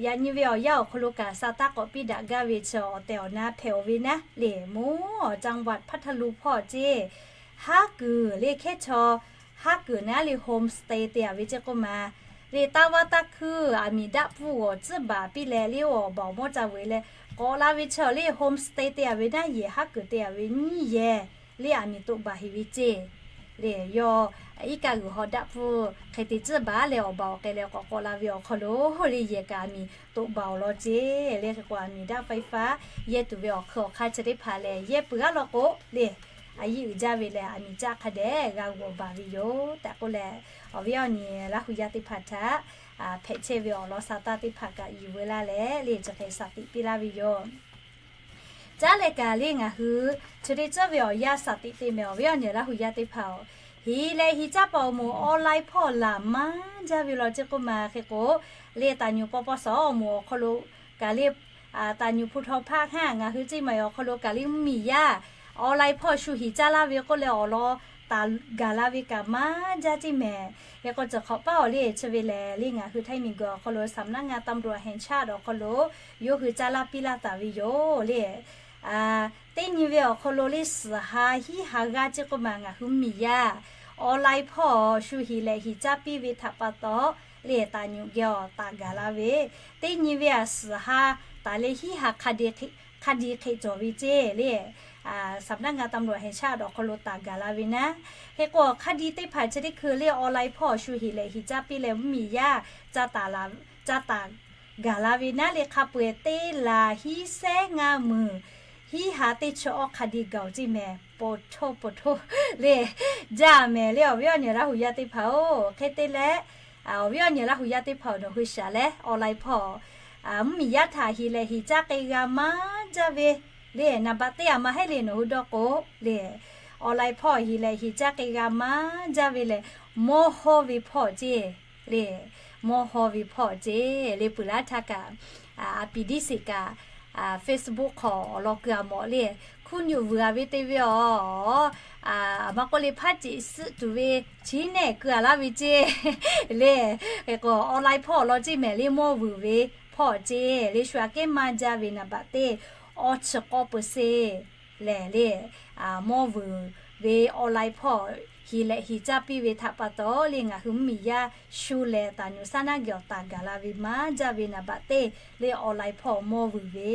yaꞈ nyi ve awˬ yanˇ awˬ hk'aw lo kaꞈ Saˍtanˍ k'awꞈ piˇ daꞈ gaˇ ve chi awˬ tehˬ awˬ na hpehꞈ-oˬ ve naˉ le, mvuhˇ จังหวัดพัทลุง hpawˇ ceˇ, haˉ kuiˬ le hkehˉ chaw haˉ kuiˬ naˉ le home stay te a ve ceˇ k'oˆ ma le, taˇ vaˇ taˇ hkuiˇ aˬ miˍ daˆ pfuhˇ g'awˬ tcuhˉ baˬ piˇ leh le awˬ baˬ awˬ mawˇ ca veuꞈ leh k'awꞈ la ve chi le home stay te a ve naˉ, yehˬ haˉ kuiˬ te a ve nyiˇ yehˬ le aˬ miˍ toꞈ baˬ heˍ ve ceˇ le, yawˇ iˉ kaˆ g'uiˬ haw daˆ pfuhˇ hk'e te tcuhˉ baˬ leh awˬ baˬ awˬ k'ai leh k'awꞈ k'awꞈ la ve awˬ hk'aw lo le yehˬ kaꞈ aˬ miˍ toꞈ baˬ awˬ lawn ceˇ le. Hk'e k'o aˬ miˍ daˆ faiˇ faˉ yehˇ tuˬ ve awˬ hkui awˬ hk'aˇ chi teˇ hpaˍ lehˬ yehˇ peuˬ aˉ law k'o le, a yiˇ uiˍ jaˇ ve lehˬ aˬ miˍ caˆ hk'a dehꞈ g'a g'awˬ baˬ ve yoˬ tehꞈ k'oˆ leh, awˬ viˉ awˬ nyi Laˇ hu yaˇ teˇ hpaˍ htaꞈ hpehꞈ chehˇ ve awˬ lawn Saˍtanˍ teˇ hpaˍ kaꞈ yuˬ veu laˇ leh le chi hk'e shaˍ tiꞈ piˇ laˇ ve yoˬ. Caˉ leh kaꞈ le ngaˬ hui chi teˇ ceuˬ ve awˬ yanˇ shaˍ tiꞈ te mehˍ, awˬ viˉ awˬ nyi Laˇ hu yaˇ teˇ hpaˍ-oˬ, heˍ leh heˍ caˇ paˍ awˬ moˍ online hpawˇ laˬ maˇ jaˇ ve law ceˇ k'oˆ ma. Hk'e k'o le taˍ nyuˍ paw paw sawˍ awˬ moˍ awˬ hk'aw lo kaꞈ le taˍ nyuˍ hpu htaw hpaˇ hk'aˇ ngaˬ hui ceˇ maˬ awˬ hk'aw lo kaꞈ le mvuhˇmiˬ yaˇ online hpawˇ shu heˍ caˇ laˇ ve k'oˆ leh awˬ lawn taˍ gaˬ la ve kaꞈ maˇ jaˇ ceˇ mehˍ. Hk'e k'o cawˬ hk'awꞈ paˉ awˬ le chi ve lehˬ le ngaˬ hui htaiˇ miˬ guiˬ awˬ hk'aw lo สำนักงานตำรวจแห่งชาติ awˬ hk'aw lo yawˇ hui caˇ laˇ piˇ laˇ taˍ ve yoˬ le. Teˇ nyi ve awˬ hk'aw lo le suhˍ ha hiˉ ha g'aˇ ceˇ k'oˆ ma ngaˬ hui mvuhˇmiˬ yaˇ online hpawˇ shu heˍ leh heˍ caˇ piˇ ve htaꞈ pa taw le taˍ nyuˍ geh awˬ taˍ gaˬ la ve, teˇ nyi ve a suhˍ ha taˍ leh hiˉ ha hk'a de hk'e cawˬ ve ceˇ le สำนักงานตำรวจแห่งชาติ awˬ hk'aw lo taˍ gaˬ la ve naˉ. Hk'e k'o hk'a de teˇ hpaˍ chi teˇ hkui le online hpawˇ shu heˍ leh heˍ caˇ piˇ leh mvuhˇmiˬ yaˇ ca taˍ gaˬ la ve naˉ le hk'a peu-eˬ teˇ laˬ hiˉ sehˉ ngaˇ meunˍ hiˉ ha teˇ chi awˇ hk'a de gaˬ-oˬ ceˇ mehˍ. Poˬ htoˇ poˬ htoˇ le jaˇ mehˍ le, awˬ viˉ awˬ nyi Laˇ hu yaˇ teˇ hpaˍ-oˬ. Hk'e te leh awˬ viˉ awˬ nyi Laˇ hu yaˇ teˇ hpaˍ-oˬ, nawˬ hui shaˍ leh online hpawˇ mvuhˇmiˬ yaˇ htaꞈ heˍ leh heˍ caˇ k'ai g'a maˇ jaˇ ve le naˍ baꞈ teˇ a ma heˆ le nawˬ hui dawˇ k'o le online hpawˇ heˍ leh heˍ caˇ k'ai g'a maˇ jaˇ ve lehˬ mawˇ hawˇ ve hpawˇ ceˇ le, mawˇ hawˇ ve hpawˇ ceˇ le. Peuˬ laˇ htaˇ kaꞈ a pi diˇ shiˍ kaꞈ Facebook hk'aw awˬ lawn keu a mawˬ le, hkunˉ nyuˆ vuiˬ a ve te ve awˬ A, maˇ k'oˆ le, hpaˇ ceꞈ suhˆ tuˬ ve chi nehˬ keu a laˇ ve ceˇ le. Hk'e k'o online hpawˇ law ceˇ mehˍ le, mawˇ vuiˬ ve hpawˇ ceˇ le, shu aꞈ kehˉ maˇ jaˇ ve naˍ baꞈ teˇ awˇ chi k'awˇ peuˬ seˍ lehˬ le, mawˇ vuiˬ ve online hpawˇ hiˍ lehꞈ hiˍ caˇ piˇ ve htaꞈ pa taw le, ngaˬ hui mvuhˇmiˬ yaˇ shu lehˬ taˍ nyuˬ saˉ naˉ geh awˬ taˍ gaˬ la ve maˇ jaˇ ve naˍ baꞈ teˇ le, online hpawˇ mawˇ vuiˬ ve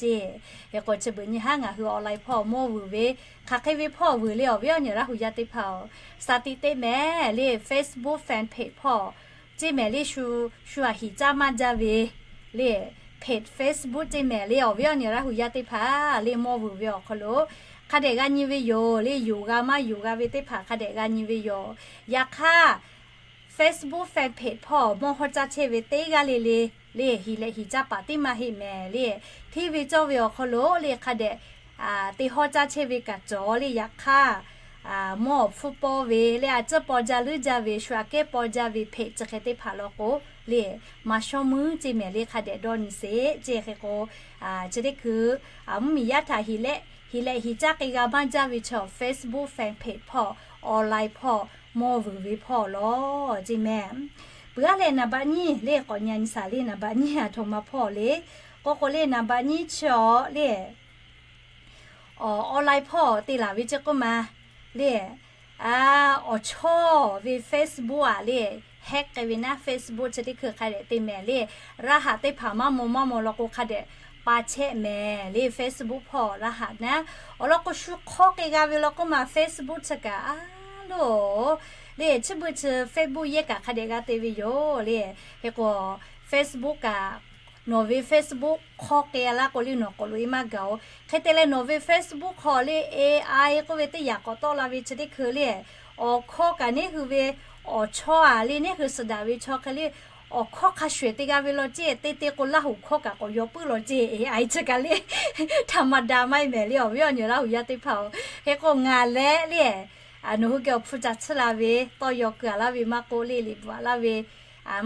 ceˇ. Hk'e k'o chi beuꞈ nyi haˉ ngaˬ hui online hpawˇ mawˇ vuiˬ ve, hk'aˬ hk'e ve hpawˇ vuiˬ le, awˬ viˉ awˬ nyi Laˇ huˍ yaˇ teˇ hpaˍ-oˬ, saˍ tiꞈ teˇ mehˍ le, Facebook fan page hpawˇ ceˇ mehˍ le, shu shu aꞈ hiˍ caˇ maˇ jaˇ ve le, page Facebook ceˇ mehˍ le, awˬ viˉ awˬ nyi Laˇ huˍ yaˇ teˇ hpaˍ le, mawˇ vuiˬ ve awˬ hk'aw lo hk'a dehꞈ g'a nyi ve yoˬ le, yonˍ g'a maˇ yonˍ g'a ve teˇ hpaˍ hk'a dehꞈ g'a nyi ve yoˬ. Yaꞈ hk'aˇ, Facebook fan page hpawˇ mawˇ hawˇ caˇ chehˇ ve teˇ g'aˇ le le le, hiˍ lehꞈ hiˍ caˇ paˍ teˇ maˇ heˆ mehˍ le, hteˇ ve cawˇ ve awˬ hk'aw lo le hk'a dehꞈ teˇ hawˇ caˇ chehˇ ve kaꞈ cawˬ le. Yaꞈ hk'aˇ, mawˇ awˬ hpfuhˇ paw ve le, a ciˉ paw jaˇ leuˉ jaˇ ve, shu aꞈ kehˉ paw jaˇ ve page chi hk'e teˇ hpaˍ law k'o le, maˇ shawˉ muiˉ ceˇ mehˍ le, hk'a dehꞈ dawˇ nyi sheˍ ceˇ. Hk'e k'o chi teˇ hkui mvuhˇmiˬ yaˇ htaꞈ hiˍ lehꞈ hiˍ caˇ k'ai g'a maˇ jaˇ ve chaw, Facebook fan page hpawˇ, online hpawˇ, mawˇ vuiˬ ve hpawˇ law ceˇ mehˍ. Peuˬ aˉ leh naˍ baꞈ nyiˇ le, k'awꞈ nyi nyi shaˍ le, naˍ baꞈ nyiˇ aˬ htoꞈ ma hpawˇ le k'o k'o le, naˍ baꞈ nyiˇ chi awˬ le online hpawˇ te laˬ ve ceˇ k'oˆ ma le, awˬ chawˇ ve Facebook aꞈ le, hack k'ai ve naˉ Facebook chi teˇ hkui hk'a dehꞈ te mehˍ le, รหัส teˇ hpaˍ maˇ maw maˇ maw law k'o hk'a dehꞈ pa chehˇ mehˍ le, Facebook hpawˇ รหัส naˉ. Awˬ lawn k'o shu hk'awˇ k'ai g'a ve law k'oˆ ma Facebook chi kaꞈ a loˬ le, chi beuꞈ chi Facebook yehˇ kaꞈ hk'a dehꞈ g'a te ve yoˬ le. Hk'e k'o Facebook kaꞈ nawˬ ve Facebook hk'awˇ k'ai laˇ k'o le nawˬ k'awꞈ loꞈ e maˇ gaˬ-oˬ. Hk'e te leh nawˬ ve Facebook hk'aw le AI k'oˆ ve teˇ yaꞈ k'awꞈ tawˆ la ve chi teˇ hkui le, awˬ hkawˇ kaꞈ neˇ hui ve awˬ chawˇ aꞈ le, neˇ hui suhˍ daꞈ ve chaw hk'e le, awˬ hkawˇ hk'a shuˍ ehˍ te g'a ve law ceˇ, teˇ te k'o Laˇ huˍ hkawˇ kaꞈ k'awꞈ yaw puiˉ law ceˇ, AI chi kaꞈ le ธรรมดา maˇ heˆ mehˍ le, awˬ viˉ awˬ nyi Laˇ huˍ yaˇ teˇ hpaˍ-oˬ. Hk'e k'o ngaˬ leh le, nawˬ hui geh awˬ hpu ca tsuhˇ la ve, tawˇ yaw keu a laˇ ve maˇ k'oˆ le, liꞈ bvuhꞈ a laˇ ve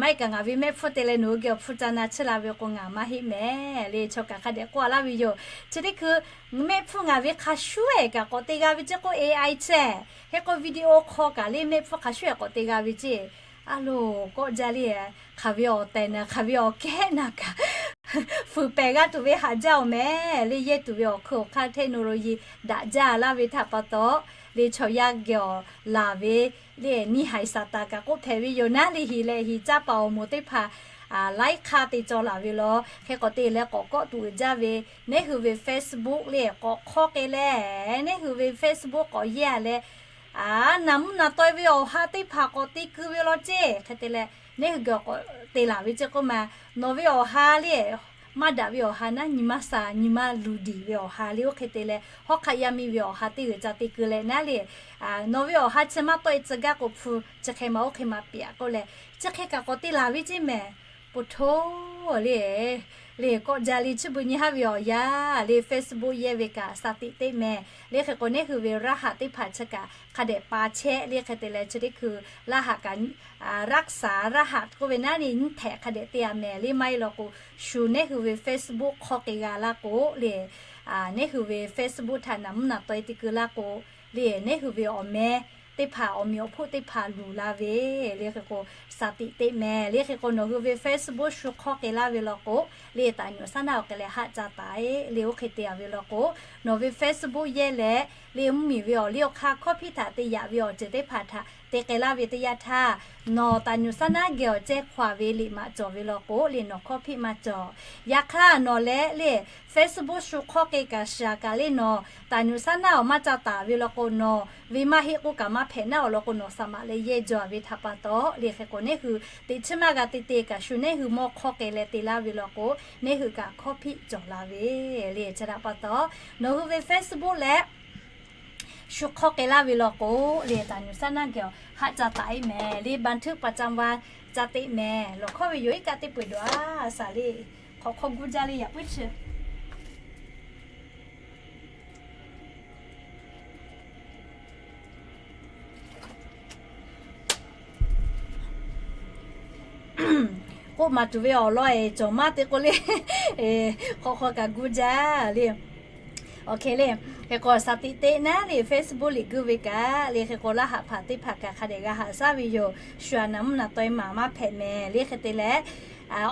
maˇ heˆ kaꞈ ngaˬ ve mehˆ hpfuhˇ te leh nawˬ hui geh awˬ hpu ca na tsuhˇ la ve k'o ngaˬ maˇ heˆ mehˍ le, chaw kaꞈ hk'a dehꞈ k'oˆ a laˇ ve yoˬ. Chi teˇ hkui mehˆ hpfuhˇ ngaˬ ve hk'a shuˍ ehˍ kaꞈ k'awꞈ te g'a ve ceˇ k'o AI chehˇ. Hk'e k'o video hk'aw kaꞈ le mehˆ hpfuhˇ hk'a shuˍ ehˍ k'awꞈ te g'a ve ceˇ. A loˬ kawˆ jaˇ le, hk'aˬ ve awˬ tehˬ naˍ, hk'aˬ ve awˬ kehˉ naˍ kaꞈ fuiˍ pehˍ g'aˇ tuˬ ve haꞈ jaˇ-oˬ mehˍ le, yehˇ tuˬ ve awˬ hkui awˬ hk'aˇ เทคโนโลยี daꞈ jaˇ laˇ ve htaꞈ pa taw le, chaw yaˇ geh awˬ laˬ ve le, niˇ haiˬ saˍtanˍ kaꞈ k'oˆ hpehꞈ ve yoˬ naˉ le, hiˍ lehꞈ hiˍ caˇ paˍ awˬ moˍ teˇ hpaˍ laiˉ hk'aˇ te cawˬ laˬ ve law. Hk'e k'awꞈ te leh k'awꞈ kawˆ tuˬ uiˍ jaˇ ve, neˇ hui ve Facebook le k'awꞈ hk'awˇ k'ai leh, neˇ hui ve Facebook k'awꞈ yehˇ a leh, naˍ mvuhˇ naˍ taweh ve awˬ ha teˇ hpaˍ k'awꞈ te keu ve law ceˇ. Hk'e te leh neˇ hui geh k'awꞈ te laˬ ve ceˇ k'oˆ ma, nawˬ ve awˬ ha le maˇ daꞈ ve awˬ ha naˉ, nyi maˇ sha nyi maˇ luˬ diˬ ve awˬ ha le, oˇ hk'e te leh hawˉ hk'aˆ yaˇ miˇ ve awˬ ha teˇ g'uiˬ ca te keu leh naˉ le, nawˬ ve awˬ ha chi maˇ tawˆ e tcuh gaˇ k'o hpu chi hk'e ma oˇ hk'e ma piꞈ k'oˆ leh, chi hk'e kaꞈ k'awꞈ te laˬ ve ceˇ mehˍ. Poˬ htoˇ le, le kawˆ jaˇ le, chi beuꞈ nyi haˉ ve awˬ yanˇ le Facebook yehˇ ve kaꞈ สติ teˇ mehˍ le. Hk'e k'o neˇ hui ve รหัส teˇ hpaˍ chi kaꞈ hk'a dehꞈ pa chehˇ le. Hk'e te leh chi teˇ hkui รหัส kaꞈ รักษา รหัส k'oˆ ve naˉ le nyiˇ htehꞈ hk'a dehꞈ te a mehˍ le. Maˇ heˆ law k'o shu neˇ hui ve Facebook hk'awˇ k'ai g'a laˇ k'o le, neˇ hui ve Facebook htaꞈ naˍ mvuhˇ naˍ taweh te keu laˇ k'o le, neˇ hui ve awˬ meh teˇ hpaˍ awˬ meꞈ awˬ hpoˆ teˇ hpaˍ luˬ la ve le. Hk'e k'o สติ teˇ mehˍ le. Hk'e k'o nawˬ hui ve Facebook shu hk'awˇ k'ai laˇ ve law k'o le, taˍ nyuꞈ saˉ naˉ awˬ k'ai leh haˆ ca taˍ e le, oˇ hk'e te a ve law k'o, nawˬ ve Facebook yehˇ leh le mvuhˇmiˬ ve awˬ liˇ awˬ hk'aˇ hkawˇ hpiˆ htaꞈ te yaꞈ ve awˬ ceuˬ teˇ hpaˍ htaꞈ te k'ai laˇ ve teˇ yanˇ htaˇ, nawˬ taˍ nyuꞈ saˉ naˉ geh awˬ cehˇ hk'aw a ve liꞈ maꞈ cawˬ ve law k'o le, nawˬ hkawˇ hpiˆ maˇ cawˬ. Yaꞈ hk'aˇ nawˬ leh le Facebook shu hk'awˇ k'ai kaꞈ shaˍ kaꞈ le, nawˬ taˍ nyuꞈ saˉ naˉ awˬ maˇ ca taˍ ve law k'o, nawˬ ve maˇ heˆ k'oˆ kaꞈ maˇ hpehꞈ naˉ awˬ lawn k'o, nawˬ สมัคร leh yehˇ jaw a ve htaꞈ pa taw le. Hk'e k'o neˇ hui teꞈ chiˉ maˇ g'a te te kaꞈ shu neˇ hui mawˇ hk'awˇ k'ai leh te laˇ ve law k'o, neˇ hui kaꞈ hkawˇ hpiˆ cawˬ la ve le. Chi htaꞈ pa taw nawˬ hui ve Facebook leh shu hk'awˇ k'ai laˇ ve law k'o le, taˍ nyuꞈ saˉ naˉ geh awˬ haˆ ca taˍ e mehˍ le, บันทึกประจำวัน ca te mehˍ. Lawˬ hkawˇ ve yoˬ iˉ kaˆ teˇ peu eˬ dawˬ a shaˍ le, hk'awꞈ hk'aw guˇ jaˇ le, yaꞈ puiˉ chi k'oˆ maˍ tuˬ ve awˬ lawn eˬ cawˬ maˇ te k'o le, hk'awꞈ hk'aw kaꞈ guˇ jaˇ le. Awˬ hk'e le, Hk'e k'o, shaˍ tiꞈ teꞈ naˉ le, Facebook liꞈ guˇ ve kaꞈ le, hk'e k'o, laˇ haꞈ hpaˍ teˇ hpaˍ kaꞈ hk'a dehꞈ g'a haꞈ shaˉ ve yoˬ. Shu aꞈ naˍ mvuhˇ naˍ taweh maˍ maˇ hpehꞈ mehˍ le. Hk'e te leh,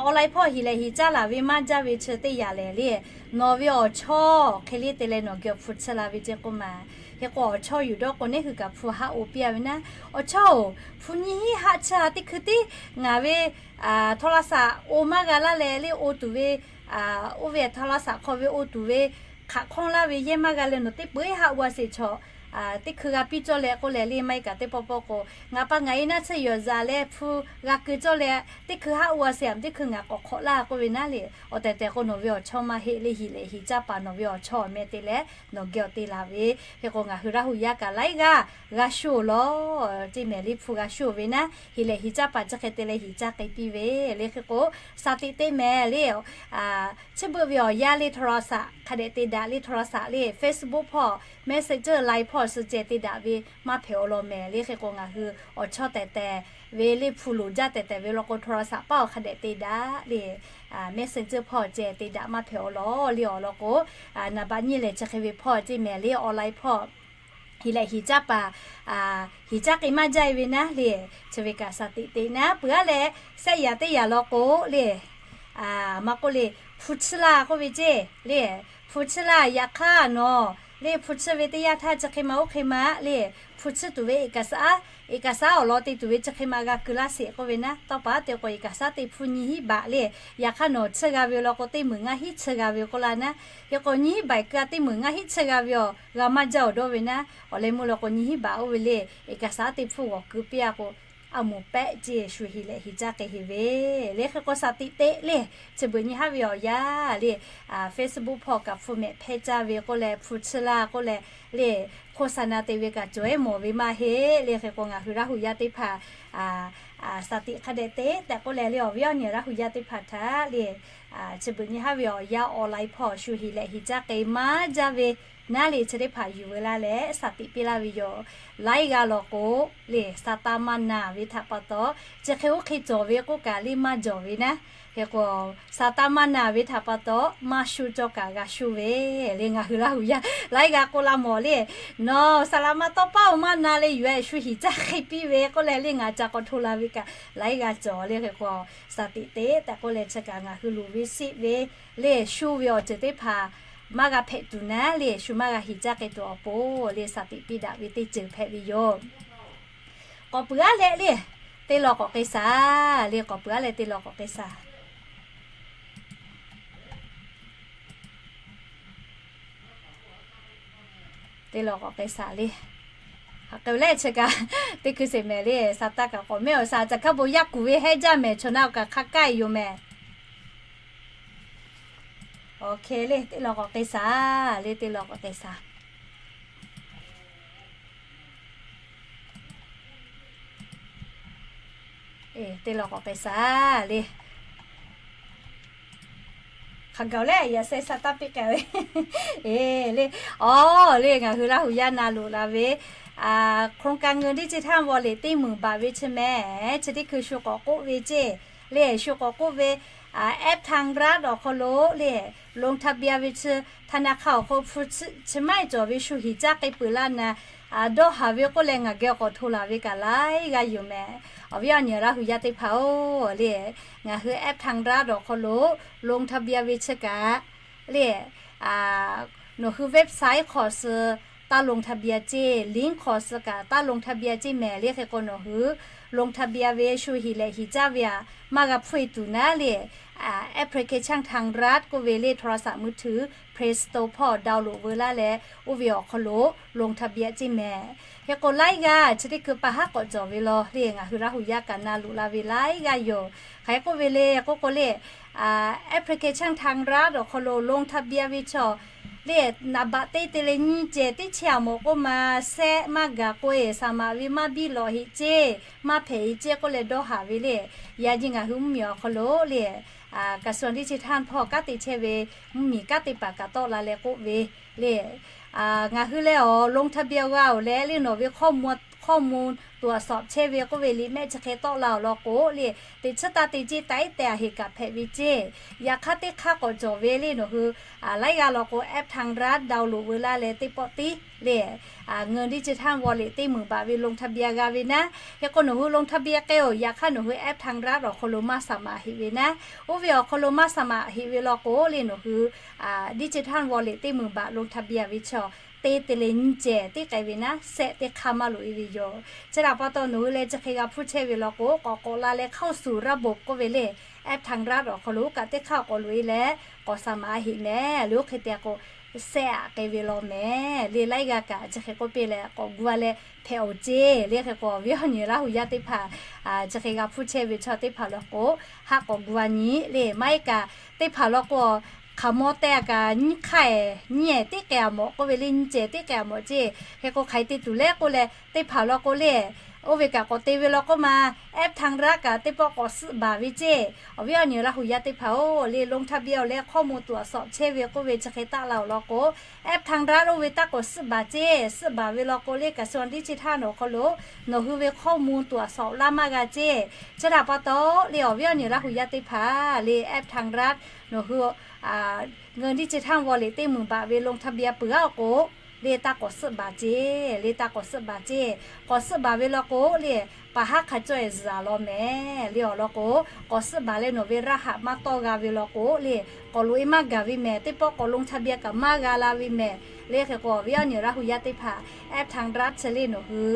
online hpawˇ hiˍ lehˬ hiˍ caˇ laˬ ve maˇ jaˇ ve chi teˇ yanˇ lehˬ le, nawˬ ve awˬ chawˇ hk'e le te leh nawˬ geh awˬ hpu tsuhˇ la ve ceˇ k'oˆ ma. Hk'e k'o, awˬ chawˇ yuˬ dawˇ k'o, neˇ hui kaꞈ hpu haˆ oˇ piˇ a ve naˉ, awˬ chawˇ-oˬ, hpu nyiˇ hinˉ haˆ tsuhˇ a teˇ hkui tiˉ ngaˬ ve โทรศัพท์ oˇ maˇ g'a laˇ leh le, oˇ tuˬ ve, oˇ ve โทรศัพท์ hk'aw ve oˇ tuˬ ve hk'aꞈ hk'awˇ laˇ ve yehˇ maˇ g'a leh nawˬ teˇ peu eˉ haˆ oˇ a sheˍ chaw, teˇ hkui g'a piˇ cawˇ leh k'oˆ leh le, maˇ heˆ kaꞈ teˇ pawˆ pawˆ k'o, ngaˬ pa ngaˬ e naˉ tsuhˇ yawˬ zaˍ leh hpu g'a keu cawˇ leh teˇ hkui haˆ oˇ a sheˍ, teˇ hkui ngaˬ k'awꞈ hk'awꞈ laˇ k'oˆ ve naˉ le. Awˬ tehˬ tehˬ k'o, nawˬ ve awˬ chawˇ maˇ heˆ le, hiˍ lehˬ hiˍ caˇ paˍ nawˬ ve awˬ chawˇ meh te leh nawˬ geh awˬ te laˬ ve. Hk'e k'o, ngaˬ hui Laˇ huˍ yaˇ kaꞈ laiˉ g'aˇ g'a shuˇ-oˬ lawˬ, ceˇ mehˍ le, hpu g'a shuˇ-oˬ ve naˉ, hiˍ lehˬ hiˍ caˇ paˍ chi hk'e te leh hiˍ caˇ k'ai piˇ ve le. Hk'e k'o, shaˍ tiꞈ teꞈ mehˍ le, chi beuꞈ ve awˬ yanˇ le โทรศัพท์ hk'a dehꞈ te daꞈ le, โทรศัพท์ le, Facebook hpawˇ, Messenger, Line hpawˇ suh ceh te daꞈ ve maˇ hpehꞈ awˬ lawn mehˍ le. Hk'e k'o, ngaˬ hui awˬ chawˇ tehˬ tehˬ ve le, hpu loˍ jaˇ tehˬ tehˬ ve law k'o โทรศัพท์ paˇ awˬ hk'a dehꞈ te daꞈ le, Messenger hpawˇ ceh te daꞈ maˇ hpehꞈ awˬ lawn le. Awˬ lawn k'o, naˍ baꞈ nyi lehˬ chi hk'e ve hpawˇ ceˇ mehˍ le, online hpawˇ hiˍ lehˬ hiˍ caˇ paˍ hiˍ caˇ k'ai maˇ jaˇ e ve naˉ le. Chi ve kaꞈ shaˍ tiꞈ teꞈ naˉ, peuˬ aˉ leh sehˆ yaꞈ teˇ yaꞈ law k'o le, maˇ k'oˆ le, hpu tsuhˇ laˇ k'oˆ ve ceˇ le, hpu tsuhˇ laˇ. Yaꞈ hk'aˇ nawˬ le hpu tsuhˇ ve teˇ yanˇ htaˇ chi hk'e ma oˇ hk'e ma le, hpu tsuhˇ tuˬ ve เอกสาร, เอกสาร awˬ lawn te tuˬ ve chi hk'e ma g'a keu laˇ sheˍ k'oˆ ve naˉ, tawˇ pa te k'o เอกสาร te hpu nyiˇ hinˉ บาท le. Yaꞈ hk'aˇ nawˬ tsuhˇ g'a ve law k'o, teˇ meunˍ ngaˇ hinˉ tsuhˇ g'a ve k'oˆ laˇ naˉ. Hk'e k'o, nyiˇ hinˉ บาท keu a teˇ meunˍ ngaˇ hinˉ tsuhˇ g'a ve awˬ g'a maˇ jaˇ awˬ dawˇ ve naˉ. Awˬ leh meuˇ law k'o, nyiˇ hinˉ บาท oˇ ve le, เอกสาร te hpu g'awˬ keu piˇ a k'o, a moˍ pehˆ ceˇ shu hiˍ lehˬ hiˍ caˇ k'ai heˍ ve le. Hk'e k'o, shaˍ tiꞈ teꞈ le, chi beuꞈ nyi haˉ ve awˬ yanˇ le, Facebook hpawˇ kaꞈ hpu mehˍ hpehˇ caˇ ve k'oˆ leh, hpu tsuhˇ laˇ k'oˆ leh le, โฆษณา te ve kaꞈ cawˬ ehˉ mawˬ ve maˇ heˆ le. Hk'e k'o, ngaˬ hui Laˇ huˍ yaˇ teˇ hpaˍ shaˍ tiꞈ hk'a dehꞈ teꞈ tehꞈ k'oˆ leh le, awˬ viˉ awˬ nyi Laˇ huˍ yaˇ teˇ hpaˍ htaꞈ le, chi beuꞈ nyi haˉ ve awˬ yanˇ online hpawˇ shu hiˍ lehˬ hiˍ caˇ k'ai maˇ jaˇ ve naˉ le, chi teˇ hpaˍ yuˬ veu laˇ leh shaˍ tiꞈ piˇ laˇ ve yoˬ. Laiˉ g'aˇ law k'o le, sa taˇ maˇ na ve htaꞈ pa taw, chi hk'e oˇ hk'e cawˬ ve k'oˆ kaꞈ le maˇ jawˬ ve naˉ. Hk'e k'o, sa taˇ maˇ na ve htaꞈ pa taw maˇ shu cawˇ kaꞈ g'a shu ve le. Ngaˬ hui Laˇ huˍ yaˇ laiˉ g'aˇ k'oˆ laˇ mawˬ le, nawˬ saˍ laꞈ ma tawˇ paˉ-oˬ, maˇ na leh yuˬ-e, shu hiˍ caˇ hk'e piˇ ve k'oˆ leh le, ngaˬ ca k'awꞈ hto la ve kaꞈ laiˉ g'aˇ cawˬ le. Hk'e k'o, shaˍ tiꞈ teꞈ tehꞈ k'oˆ leh chi kaꞈ ngaˬ hui loˍ ve sheˆ ve le, shu ve awˬ ceuˬ teˇ hpaˍ maˇ g'a hpehꞈ tuˬ naˉ le, shu maˇ g'a hiˍ caˇ k'ai tuˬ awˬ pon le, shaˍ tiꞈ piˇ daꞈ ve teˇ ceuˬ hpehꞈ ve yoˬ. K'awꞈ peuˬ aˉ leh le, teˇ law k'awꞈ k'ai shaˍ le, k'awꞈ peuˬ aˉ leh teˇ law k'awꞈ k'ai shaˍ. Teˇ law k'awꞈ k'ai shaˍ le. Hk'aˬ k'ai leh chi kaꞈ teˇ hkui sheˍ mehˍ le, sa taˇ kaꞈ k'awꞈ mehˉ awˬ shaˍ, caˬ hkaˇ bon yaˇ kuˬ ve hehnˇ jaˇ mehˍ, chaw naˆ kaꞈ hk'a kaˇ yoˬ mehˍ. Awˬ hk'e le, teˇ law k'awꞈ k'ai shaˍ le, teˇ law k'awꞈ k'ai shaˍ. Teˇ law k'awꞈ k'ai shaˍ le. Hk'aˬ gaˬ leh yaꞈ sheh sha taˇ piˇ k'ai ve. Eˬ le, awˬ le, ngaˬ hui Laˇ huˍ yaˇ na loꞈ la ve โครงการเงินดิจิทัลวอลเล็ต teˇ meunˍ baˬ ve chi mehˍ, chi teˇ hkui shu k'awꞈ k'oˆ ve ceˇ le, shu k'awꞈ k'oˆ ve แอปทางรัฐ awˬ hk'aw lo le, ลงทะเบียน ve chi ธนาคาร awˬ hk'aw hpu chi maˇ heˆ cawˬ ve shu hiˍ caˇ k'ai peuˬ laˇ naˉ, dawˇ haˍ ve k'oˆ leh ngaˬ geh k'awꞈ hto laˬ ve kaꞈ laiˉ g'aˇ yoˬ mehˍ. Awˬ viˉ awˬ nyi Laˇ huˍ yaˇ teˇ hpaˍ-oˬ le, ngaˬ hui แอปทางรัฐ awˬ hk'aw lo ลงทะเบียน ve chi kaꞈ le, nawˬ hui เว็บไซต์ hk'awꞈ suh taˇ ลงทะเบียน ceˇ, link hk'awꞈ suh kaꞈ taˇ ลงทะเบียน ceˇ mehˍ le. Hk'e k'o nawˬ hui ลงทะเบียน ve shu hiˍ lehˬ hiˍ caˇ ve aꞈ maˇ g'a hpfuhˇ e tuˬ naˉ le, application ทางรัฐ k'oˆ ve le, โทรศัพท์มือถือ Play Store hpawˇ download veu laˇ leh, oˇ ve awˬ hk'aw lo ลงทะเบียน ceˇ mehˍ. Hk'e k'o laiˉ g'aˇ chi teˇ hkui pa haˉ k'awꞈ cawˬ ve law le, ngaˬ hui Laˇ huˍ yaˇ kaꞈ na loꞈ la ve laiˉ g'aˇ yoˬ. Hk'aˬ hk'e k'oˆ ve le k'oˆ k'o le, application ทางรัฐ awˬ hk'aw lo ลงทะเบียน ve chaw le, naˍ baꞈ teˇ te leh nyiˇ cehˬ teˇ chehˇ a mawˬ k'oˆ ma, sehˆ maˇ gaˬ k'oˆ e, saˍ maˍ ve maˇ biˇ lawꞈ heˆ ceˇ, maˇ hpehꞈ e ceˇ k'oˆ leh dawˇ haˍ ve le. Yaꞈ nyi ngaˬ hui mvuhˇmiˬ awˬ hk'aw lo le, กระทรวงดิจิทัล hpawˇ kanˉ te chehˇ ve mvuhˇmiˬ kanˉ te paˍ kaꞈ tawˆ la leh k'oˆ ve le, ngaˬ hui leh awˬ ลงทะเบียน g'a-oˬ leh le, nawˬ ve ข้อมูล ข้อมูลตรวจสอบ chehˇ ve k'oˆ ve liꞈ mehˆ chi hk'e tawˆ la awˬ lawn k'o le, teꞈ chiˉ taˇ te ceˇ taiˉ tehꞈ a heꞈ kaꞈ hpehꞈ ve ceˇ. Yaꞈ hk'aˇ teˇ hk'aˇ k'awꞈ cawˬ ve le nawˬ hui, laiˉ g'aˇ law k'o แอปธนาคาร download veu laˇ leh teˇ pawˆ tiˉ le เงินดิจิทัลวอลเล็ต teˇ meunˍ baꞈ ve ลงทะเบียน g'a ve naˉ. Hk'e k'o nawˬ hui ลงทะเบียน k'ai-oˬ, yaꞈ hk'aˇ nawˬ hui แอปธนาคาร awˬ hk'aw lo maˇ สมัคร heꞈ ve naˉ. Oˇ ve awˬ hk'aw lo maˇ สมัคร heꞈ ve law k'o le nawˬ hui digital wallet teˇ meunˍ baꞈ ลงทะเบียน ve chaw te te leh nyi cehˬ teˇ k'ai ve naˉ, sehˆ teˇ hk'aˇ maˇ loꞈ e ve yoˬ. Chi htaꞈ pa taw nawˬ hui leh chi hk'e g'a hpuˇ chehˇ ve law k'o, k'awꞈ k'awꞈ la leh เข้าสู่ระบบ k'oˆ ve le แอปธนาคาร awˬ hk'aw lo kaꞈ teˇ hk'aˇ k'awꞈ loꞈ e leh k'awꞈ สมัคร heꞈ mehˍ le. Oˇ hk'e te k'o, sehˆ aꞈ k'ai ve law mehˍ le. Laiˉ g'aˇ kaꞈ chi hk'e k'oˆ piˇ leh k'awꞈ gu a leh hpehꞈ awˬ ceˇ le. Hk'e k'o awˬ viˉ awˬ nyi Laˇ hu yaˇ teˇ hpaˍ chi hk'e g'a hpuˇ chehˇ ve chaw teˇ hpaˍ law k'o, haˆ k'awꞈ gu a nyi le. Maˇ heˆ kaꞈ teˇ hpaˍ law k'o, hk'aˬ maw teh a kaꞈ nyiˇ hk'aˇ nyiˇ ehˍ teˇ k'ai a mawꞈ k'oˆ ve le, nyi cehˬ teˇ k'ai a mawꞈ ceˇ. Hk'e k'o hk'aˬ hk'e te tuˬ le k'oˆ leh teˇ hpaˍ law k'o le, oˇ ve kaꞈ k'awꞈ te ve law k'oˆ ma, แอปธนาคาร kaꞈ teˇ pawˆ k'awꞈ สมัคร ve ceˇ. Awˬ viˉ awˬ nyi Laˇ hu yaˇ teˇ hpaˍ-oˬ le, ลงทะเบียน awˬ leh ข้อมูลตรวจสอบ chehˇ ve k'oˆ ve chi hk'e taˆ la awˬ lawn k'o, แอปธนาคาร oˇ ve taˇ k'awꞈ สมัคร ceˇ. สมัคร ve law k'o le กระทรวงดิจิทัล awˬ hk'aw lo nawˬ hui ve ข้อมูลตรวจสอบ laˇ maˇ g'a ceˇ. Chi htaꞈ pa taw le awˬ viˉ awˬ nyi Laˇ hu yaˇ teˇ hpaˍ le แอปธนาคาร nawˬ hui เงินดิจิทัลวอลเล็ต teˇ meunˍ baꞈ ve ลงทะเบียน peuˬ a k'o le taˇ k'awꞈ สมัคร ceˇ, le taˇ k'awꞈ สมัคร ceˇ. K'awꞈ สมัคร ve law k'o le, paˍ haˉ hk'a cawˇ e zuhˬ a law mehˍ le awˬ lawn k'o, k'awꞈ สมัคร leh nawˬ ve รหัส maˇ tawˆ g'a ve law k'o le, k'awꞈ loꞈ e maˇ gaˬ ve mehˍ. Teˇ pawˆ k'awꞈ ลงทะเบียน kaꞈ maˇ g'a la ve mehˍ le. Hk'e k'o awˬ viˉ awˬ nyi Laˇ hu yaˇ teˇ hpaˍ แอปธนาคาร chi le nawˬ hui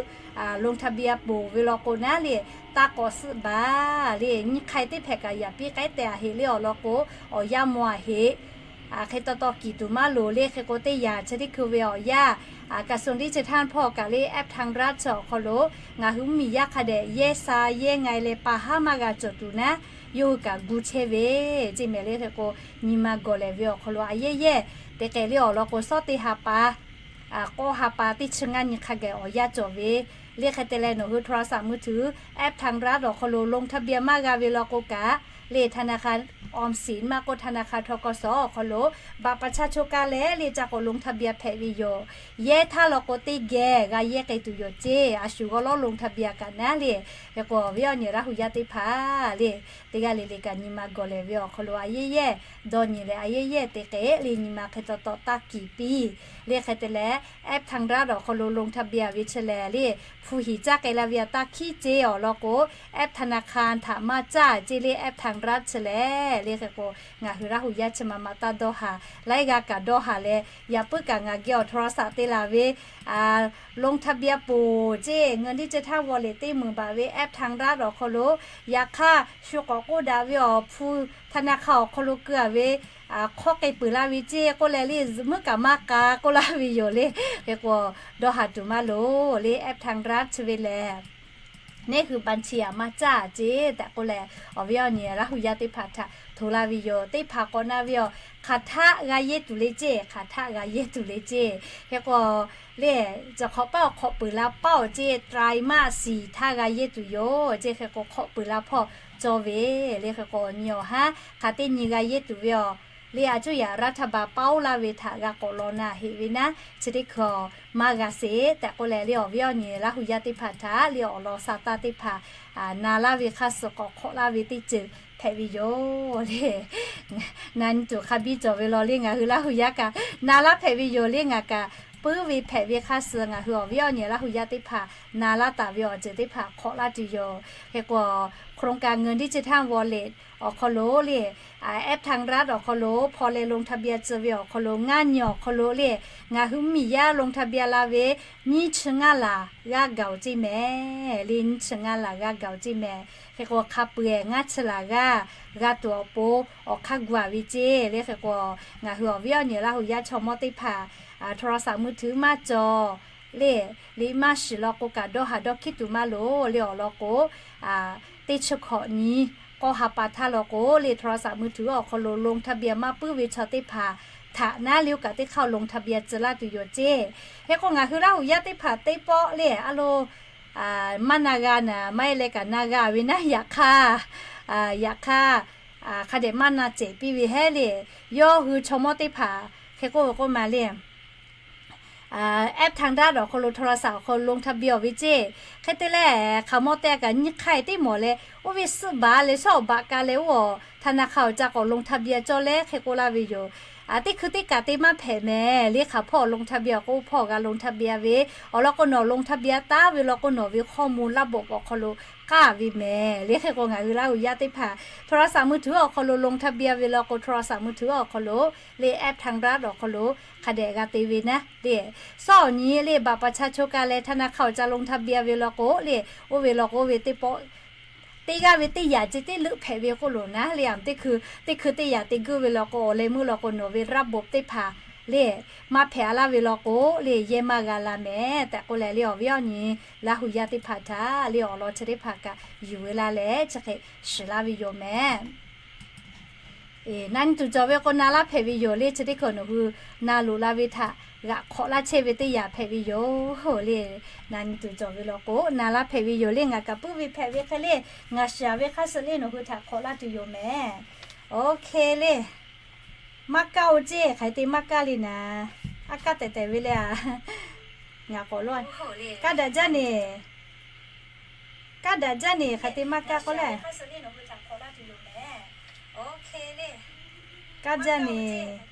ลงทะเบียน peuˬ ve law k'o naˉ le, taˇ k'awꞈ สมัคร le nyi hk'ai teˇ hpehꞈ kaꞈ yaꞈ piˇ k'ai tehꞈ a heꞈ le awˬ lawn k'o, awˬ yanˇ maw a heꞈ hk'e taw taw kiˬ tuˬ maˇ loˍ le. Hk'e k'o teˇ yanˇ chi teˇ hkui ve awˬ yanˇ กระทรวงดิจิทัล hpawˇ kaꞈ le แอปธนาคาร chi awˬ hk'aw lo ngaˬ hui mvuhˇmiˬ yaˇ hk'a dehꞈ yehˇ sha yehˇ nga e leh paˍ haˉ maˇ g'a cawˬ tuˬ naˉ, yawˇ hui kaꞈ gu chehˇ ve ceˇ mehˍ le. Hk'e k'o nyi ma gawˬ lehˬ ve awˬ hk'aw lo a yehˇ yehˇ te k'ai le awˬ lawn k'o, shawˉ teˇ ha pa k'awˇ ha pa teˇ chi ngaˇ nyi hk'a gaˬ awˬ yanˇ cawˬ ve le. Hk'e te leh nawˬ hui โทรศัพท์มือถือ แอปธนาคาร awˬ hk'aw lo ลงทะเบียน maˇ g'a ve law k'o kaꞈ le ธนาคารออมสิน maˇ k'oˆ ธนาคาร ทกส awˬ hk'aw lo บัตรประชาชน kaˇ leh le ca k'awꞈ ลงทะเบียน hpehꞈ ve yoˬ. Yehˇ htaˇ law k'o teˇ geh g'a yehˇ k'ai tuˬ yoˬ ceˇ. A shu g'awˇ lawˉ ลงทะเบียน kaꞈ naˉ le. Hk'e k'o awˬ viˉ awˬ nyi Laˇ hu yaˇ teˇ hpaˍ le, teˇ g'aˇ le le kaꞈ nyi ma gawˬ lehˬ ve awˬ hk'aw lo a yehˇ yehˇ dawˇ nyi leh a yehˇ yehˇ te k'ai le nyi ma hk'e taw taw taˇ kiˬ piˇ le. Hk'e te leh แอปธนาคาร awˬ hk'aw lo ลงทะเบียน ve chi lehˬ le, hpu hiˍ caˇ k'ai la ve a taˇ hkiˉ ceˇ awˬ lawn k'o, แอปธนาคาร htaꞈ maˇ caˇ ceˇ le แอปธนาคาร chi lehˬ le. Hk'e k'o ngaˬ hui Laˇ hu yaˇ chi ma ma taˇ dawˇ haˍ, laiˉ g'aˇ kaꞈ dawˇ haˍ leh yaꞈ puiˉ kaꞈ ngaˬ geh awˬ โทรศัพท์ te laˬ ve ลงทะเบียน peuˬ ceˇ, เงินดิจิทัลวอลเล็ต teˇ meunˍ baꞈ ve แอปธนาคาร awˬ hk'aw lo, yaꞈ hk'aˇ shu k'awꞈ k'oˆ daꞈ ve awˬ hpu ธนาคาร awˬ hk'aw lo keu a ve hk'awˆ k'ai peuˬ la ve ceˇ k'oˆ leh le, zuhꞈ muiˉ kaꞈ maˇ k'a k'oˆ laˇ ve yoˬ le. Hk'e k'o dawˇ haˍ tuˬ maˇ loˍ le แอปธนาคาร chi ve lehˬ, neˇ hui บัญชี a maˇ caˇ ceˇ tehꞈ k'oˆ leh, awˬ viˉ awˬ nyi Laˇ hu yaˇ teˇ hpaˍ htaꞈ htoꞈ laˇ ve yoˬ. Teˇ hpaˍ k'awꞈ na ve awˬ hk'aˬ htaˆ g'a yehˇ tuˬ le ceˇ, hk'aˬ htaˆ g'a yehˇ tuˬ le ceˇ. Hk'e k'o le, caˬ hk'awꞈ paˉ awˬ hk'awꞈ peuˬ la paˉ awˬ ceˇ, ไตรมาสสี่ htaˇ g'a yehˇ tuˬ yoˬ ceˇ. Hk'e k'o hk'awꞈ peuˬ la hpawˇ cawˇ ve le. Hk'e k'o awˬ nyi awˬ haˉ hk'aˬ teˇ nyi g'a yehˇ tuˬ ve awˬ le, a cuˇ yaꞈ รัฐบาล paˉ oˇ laˇ ve htaꞈ g'a k'awꞈ law na heꞈ ve naˉ, chi teˇ hkui maˇ g'a sheˍ tehꞈ k'oˆ leh le, awˬ viˉ awˬ nyi Laˇ hu yaˇ teˇ hpaˍ htaꞈ le awˬ lawn sa taˇ teˇ hpaˍ na laˇ ve hk'a suh k'awꞈ hk'awꞈ laˇ ve teˇ ceuˬ hpehꞈ ve yoˬ le. Na nyi tuˬ hk'a biˇ cawˬ ve law le, ngaˬ hui Laˇ hu yaˇ kaꞈ na laˇ hpehꞈ ve yoˬ le. Ngaˬ kaꞈ puiˉ ve hpehꞈ ve hk'a suh ngaˬ hui awˬ viˉ awˬ nyi Laˇ hu yaˇ teˇ hpaˍ na laˇ taˍ ve awˬ ceuˬ teˇ hpaˍ hk'awꞈ laˇ tuˬ yoˬ. Hk'e k'o โครงการเงินดิจิทัลวอลเล็ต awˬ hk'aw lo le, แอปธนาคาร awˬ hk'aw lo hpaw leh ลงทะเบียน tcuh ve awˬ hk'aw lo ngaˇ nyi awˬ hk'aw lo le, ngaˬ hui mvuhˇmiˬ yaˇ ลงทะเบียน la ve nyiˇ chi ngaˇ laˬ g'aˇ gaˬ-oˬ ceˇ mehˍ le. Nyiˇ chi ngaˇ laˬ g'aˇ gaˬ-oˬ ceˇ mehˍ. Hk'e k'o hk'a peu-eˬ ngaˇ chi laˬ g'aˇ g'a tuˬ awˬ pon awˬ hk'aˇ gu-a ve ceˇ le. Hk'e k'o ngaˬ hui awˬ viˉ awˬ nyi Laˇ hu yaˇ chaw mawˇ teˇ hpaˍ โทรศัพท์มือถือ maˇ cawˬ le, liꞈ maˇ shiˍ law k'o kaꞈ dawˇ haˍ dawˇ hkiˉ tuˬ maˇ loˍ le. Awˬ lawn k'o, teˇ chi hkawꞈ nyi k'awˇ ha pa htaˇ law k'o le, โทรศัพท์มือถือ awˬ hk'aw lo ลงทะเบียน maˇ puiˉ ve chaw teˇ hpaˍ htaꞈ naˉ le oˇ kaꞈ teˇ hk'aˇ ลงทะเบียน tcuh laˇ tuˬ yoˬ ceˇ. Hk'e k'o ngaˬ hui Laˇ hu yaˇ teˇ hpaˍ teˇ pawˆ le a lo maˇ na g'a naˍ, maˇ heˆ leh kaꞈ na g'a ve naˉ, yaꞈ hk'aˇ, yaꞈ hk'aˇ hk'a dehꞈ maˇ na cehˬ piˇ ve hehˉ le. Yawˇ hui chaw mawˇ teˇ hpaˍ hk'e k'oˆ ve k'oˆ ma le, แอปทางรัฐ awˬ hk'aw lo โทรศัพท์ awˬ hk'aw lo ลงทะเบียน awˬ ve ceˇ. Hk'e te leh, hk'aˬ mawˇ te a kaꞈ nyi hk'ai teˇ mawˬ leh, oˇ ve suhˆ baˬ leh shawˉ awˬ baꞈ ka leh oˇ ธนาคาร awˬ ca k'awꞈ ลงทะเบียน cawˇ leh hk'e k'oˆ laˇ ve yoˬ. Teˇ hkui teˇ kaꞈ te maˇ hpehꞈ mehˍ le. Hk'aˬ hpawˇ ลงทะเบียน k'o hpawˇ g'a ลงทะเบียน ve awˬ lawn k'o nawˬ ลงทะเบียน taˉ ve law k'o nawˬ ve ข้อมูลระบบ awˬ hk'aw lo k'aˇ ve mehˍ le. Hk'e k'o ngaˬ hui Laˇ huˍ yaˇ teˇ hpaˍ โทรศัพท์มือถือ awˬ hk'aw lo ลงทะเบียน ve law k'o โทรศัพท์มือถือ awˬ hk'aw lo le แอปทางรัฐ awˬ hk'aw lo hk'a dehꞈ g'a te ve naˉ le. Shawˉ awˬ nyi le บัตรประชาชน ka leh ธนาคาร awˬ ca ลงทะเบียน ve law k'o le, oˇ ve law k'o oˇ ve teˇ pawˆ teˇ g'aˇ ve teˇ yaꞈ ceh tiˉ leuˆ hpehꞈ ve k'oˆ loˬ naˉ le. Teˇ hkui teˇ hkui teˇ yaꞈ te guˇ ve law k'o awˬ leh meuˇ law k'o nawˬ ve ระบบ teˇ hpaˍ le maˇ hpehꞈ a laˇ ve law k'o le yehˇ maˇ g'a la mehˍ tehꞈ k'oˆ leh le, awˬ viˉ awˬ nyi Laˇ huˍ yaˇ teˇ hpaˍ htaꞈ le awˬ lawn chi teˇ hpaˍ kaꞈ yuˬ ve laˇ leh chi hk'e shiˍ laˇ ve yoˬ mehˍ. Na nyi tuˬ cawˬ ve k'o na laˇ hpehꞈ ve yoˬ le. Chi teˇ hkui nawˬ hui na loꞈ la ve htaꞈ g'aꞈ hk'awꞈ laˇ chehˇ ve teˇ yanˇ hpehꞈ ve yoˬ le. Na nyi tuˬ cawˬ ve law k'o na laˇ hpehꞈ ve yoˬ le. Ngaˬ kaꞈ puiˉ ve hpehꞈ ve hk'e le, ngaˬ shiˍ ve hk'a shuˍ le nawˬ hui htaꞈ hk'awꞈ laˇ tuˬ yoˬ mehˍ. Oˇ hk'e le, maˇ kaˇ oˬ ceˇ. Hk'aˬ hk'e te maˇ kaˇ le naˍ, aˉ kaˇ tehˬ tehˬ ve le a. Ngaˬ k'awꞈ lo, kaˇ daꞈ jaˇ neˬ, kaˇ daꞈ jaˇ neˬ. Hk'aˬ hk'e te maˇ kaˇ k'oˆ le, kaˇ jaˇ neˬ.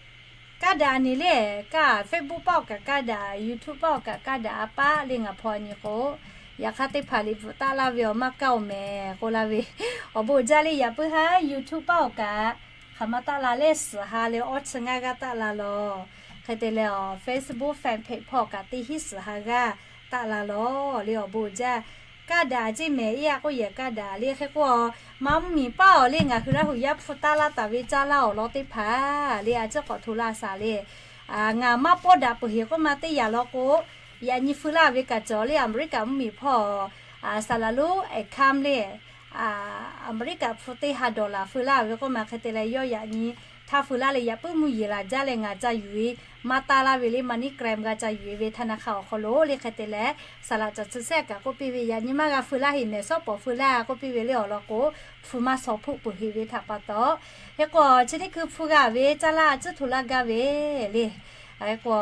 Kaˇ daꞈ neˬ le, kaˇ Facebook paˆ awˬ kaꞈ kaˇ daꞈ, YouTube paˆ awˬ kaꞈ kaˇ daꞈ a paˆ le. Ngaˬ hpaw nyi k'o, yaꞈ hk'aˇ teˇ hpaˍ liꞈ bvuhꞈ taˆ laˇ ve awˬ maˇ kaˇ oˬ mehˍ k'oˆ laˇ ve, awˬ bon uiˍ jaˇ le. Yaꞈ puiˉ haˉ YouTube paˆ awˬ kaꞈ hk'aˬ ma taˆ la leh suhˍ ha leh awˇ chi ngaˇ g'aˇ taˆ la lawˬ. Hk'e te leh awˬ Facebook fan page hpawˇ kaꞈ teˇ hinˉ suhˍ ha g'aˇ taˆ la lawˬ le. Awˬ bon uiˍ jaˇ, kaˇ daꞈ ceˇ mehˍ. Iˉ a k'oˆ yehˬ kaˇ daꞈ le. Hk'e k'o, ma mvuhˇmiˬ paˆ awˬ le ngaˬ hui Laˇ huˍ yaˇ hpu taˇ laˇ taˍ ve caˇ laˇ awˬ lawn teˇ hpaˍ le a ciˉ k'awꞈ hto laˇ shaˍ le. Ngaˬ maˇ pawˇ daꞈ peuˬ heˍ k'oˆ ma teˇ yanˇ law k'o, yaꞈ nyi feu laˇ ve kaꞈ cawˬ le. Aˍmeˍriˆkaꞈ mvuhˇmiˬ hpawˇ saˍ laˍ lonˉ Aˍhkaˇ le, Aˍmeˍriˆkaꞈ hpu teˇ ha dollar feu laˇ ve k'oˆ ma. Hk'e te leh yawˇ yaꞈ nyi htaˇ feu laˇ leh yaꞈ puiˉ mvuhˇ yeˬ laˬ jaˇ leh ngaˬ ca yuˬ e maˇ taˇ laˇ ve le. Money gram g'a ca yuˬ e ve ธนาคาร awˬ hk'aw lo le. Hk'e te leh saˍ laꞈ caˬ tcuh sehˆ kaꞈ k'oˆ piˇ ve, yaꞈ nyi maˇ g'a feu laˇ heˍ mehˍ, shawˉ pawˍ feu laˇ k'oˆ piˇ ve le. Awˬ lawn k'o, hpu maˇ shaw hpoˆ peuˬ heˍ ve htaꞈ pa taw, hk'e k'o chi teˇ hkui hpu g'a ve caˇ laˇ a ciˉ hto laˇ gaˇ ve le. Hk'e k'o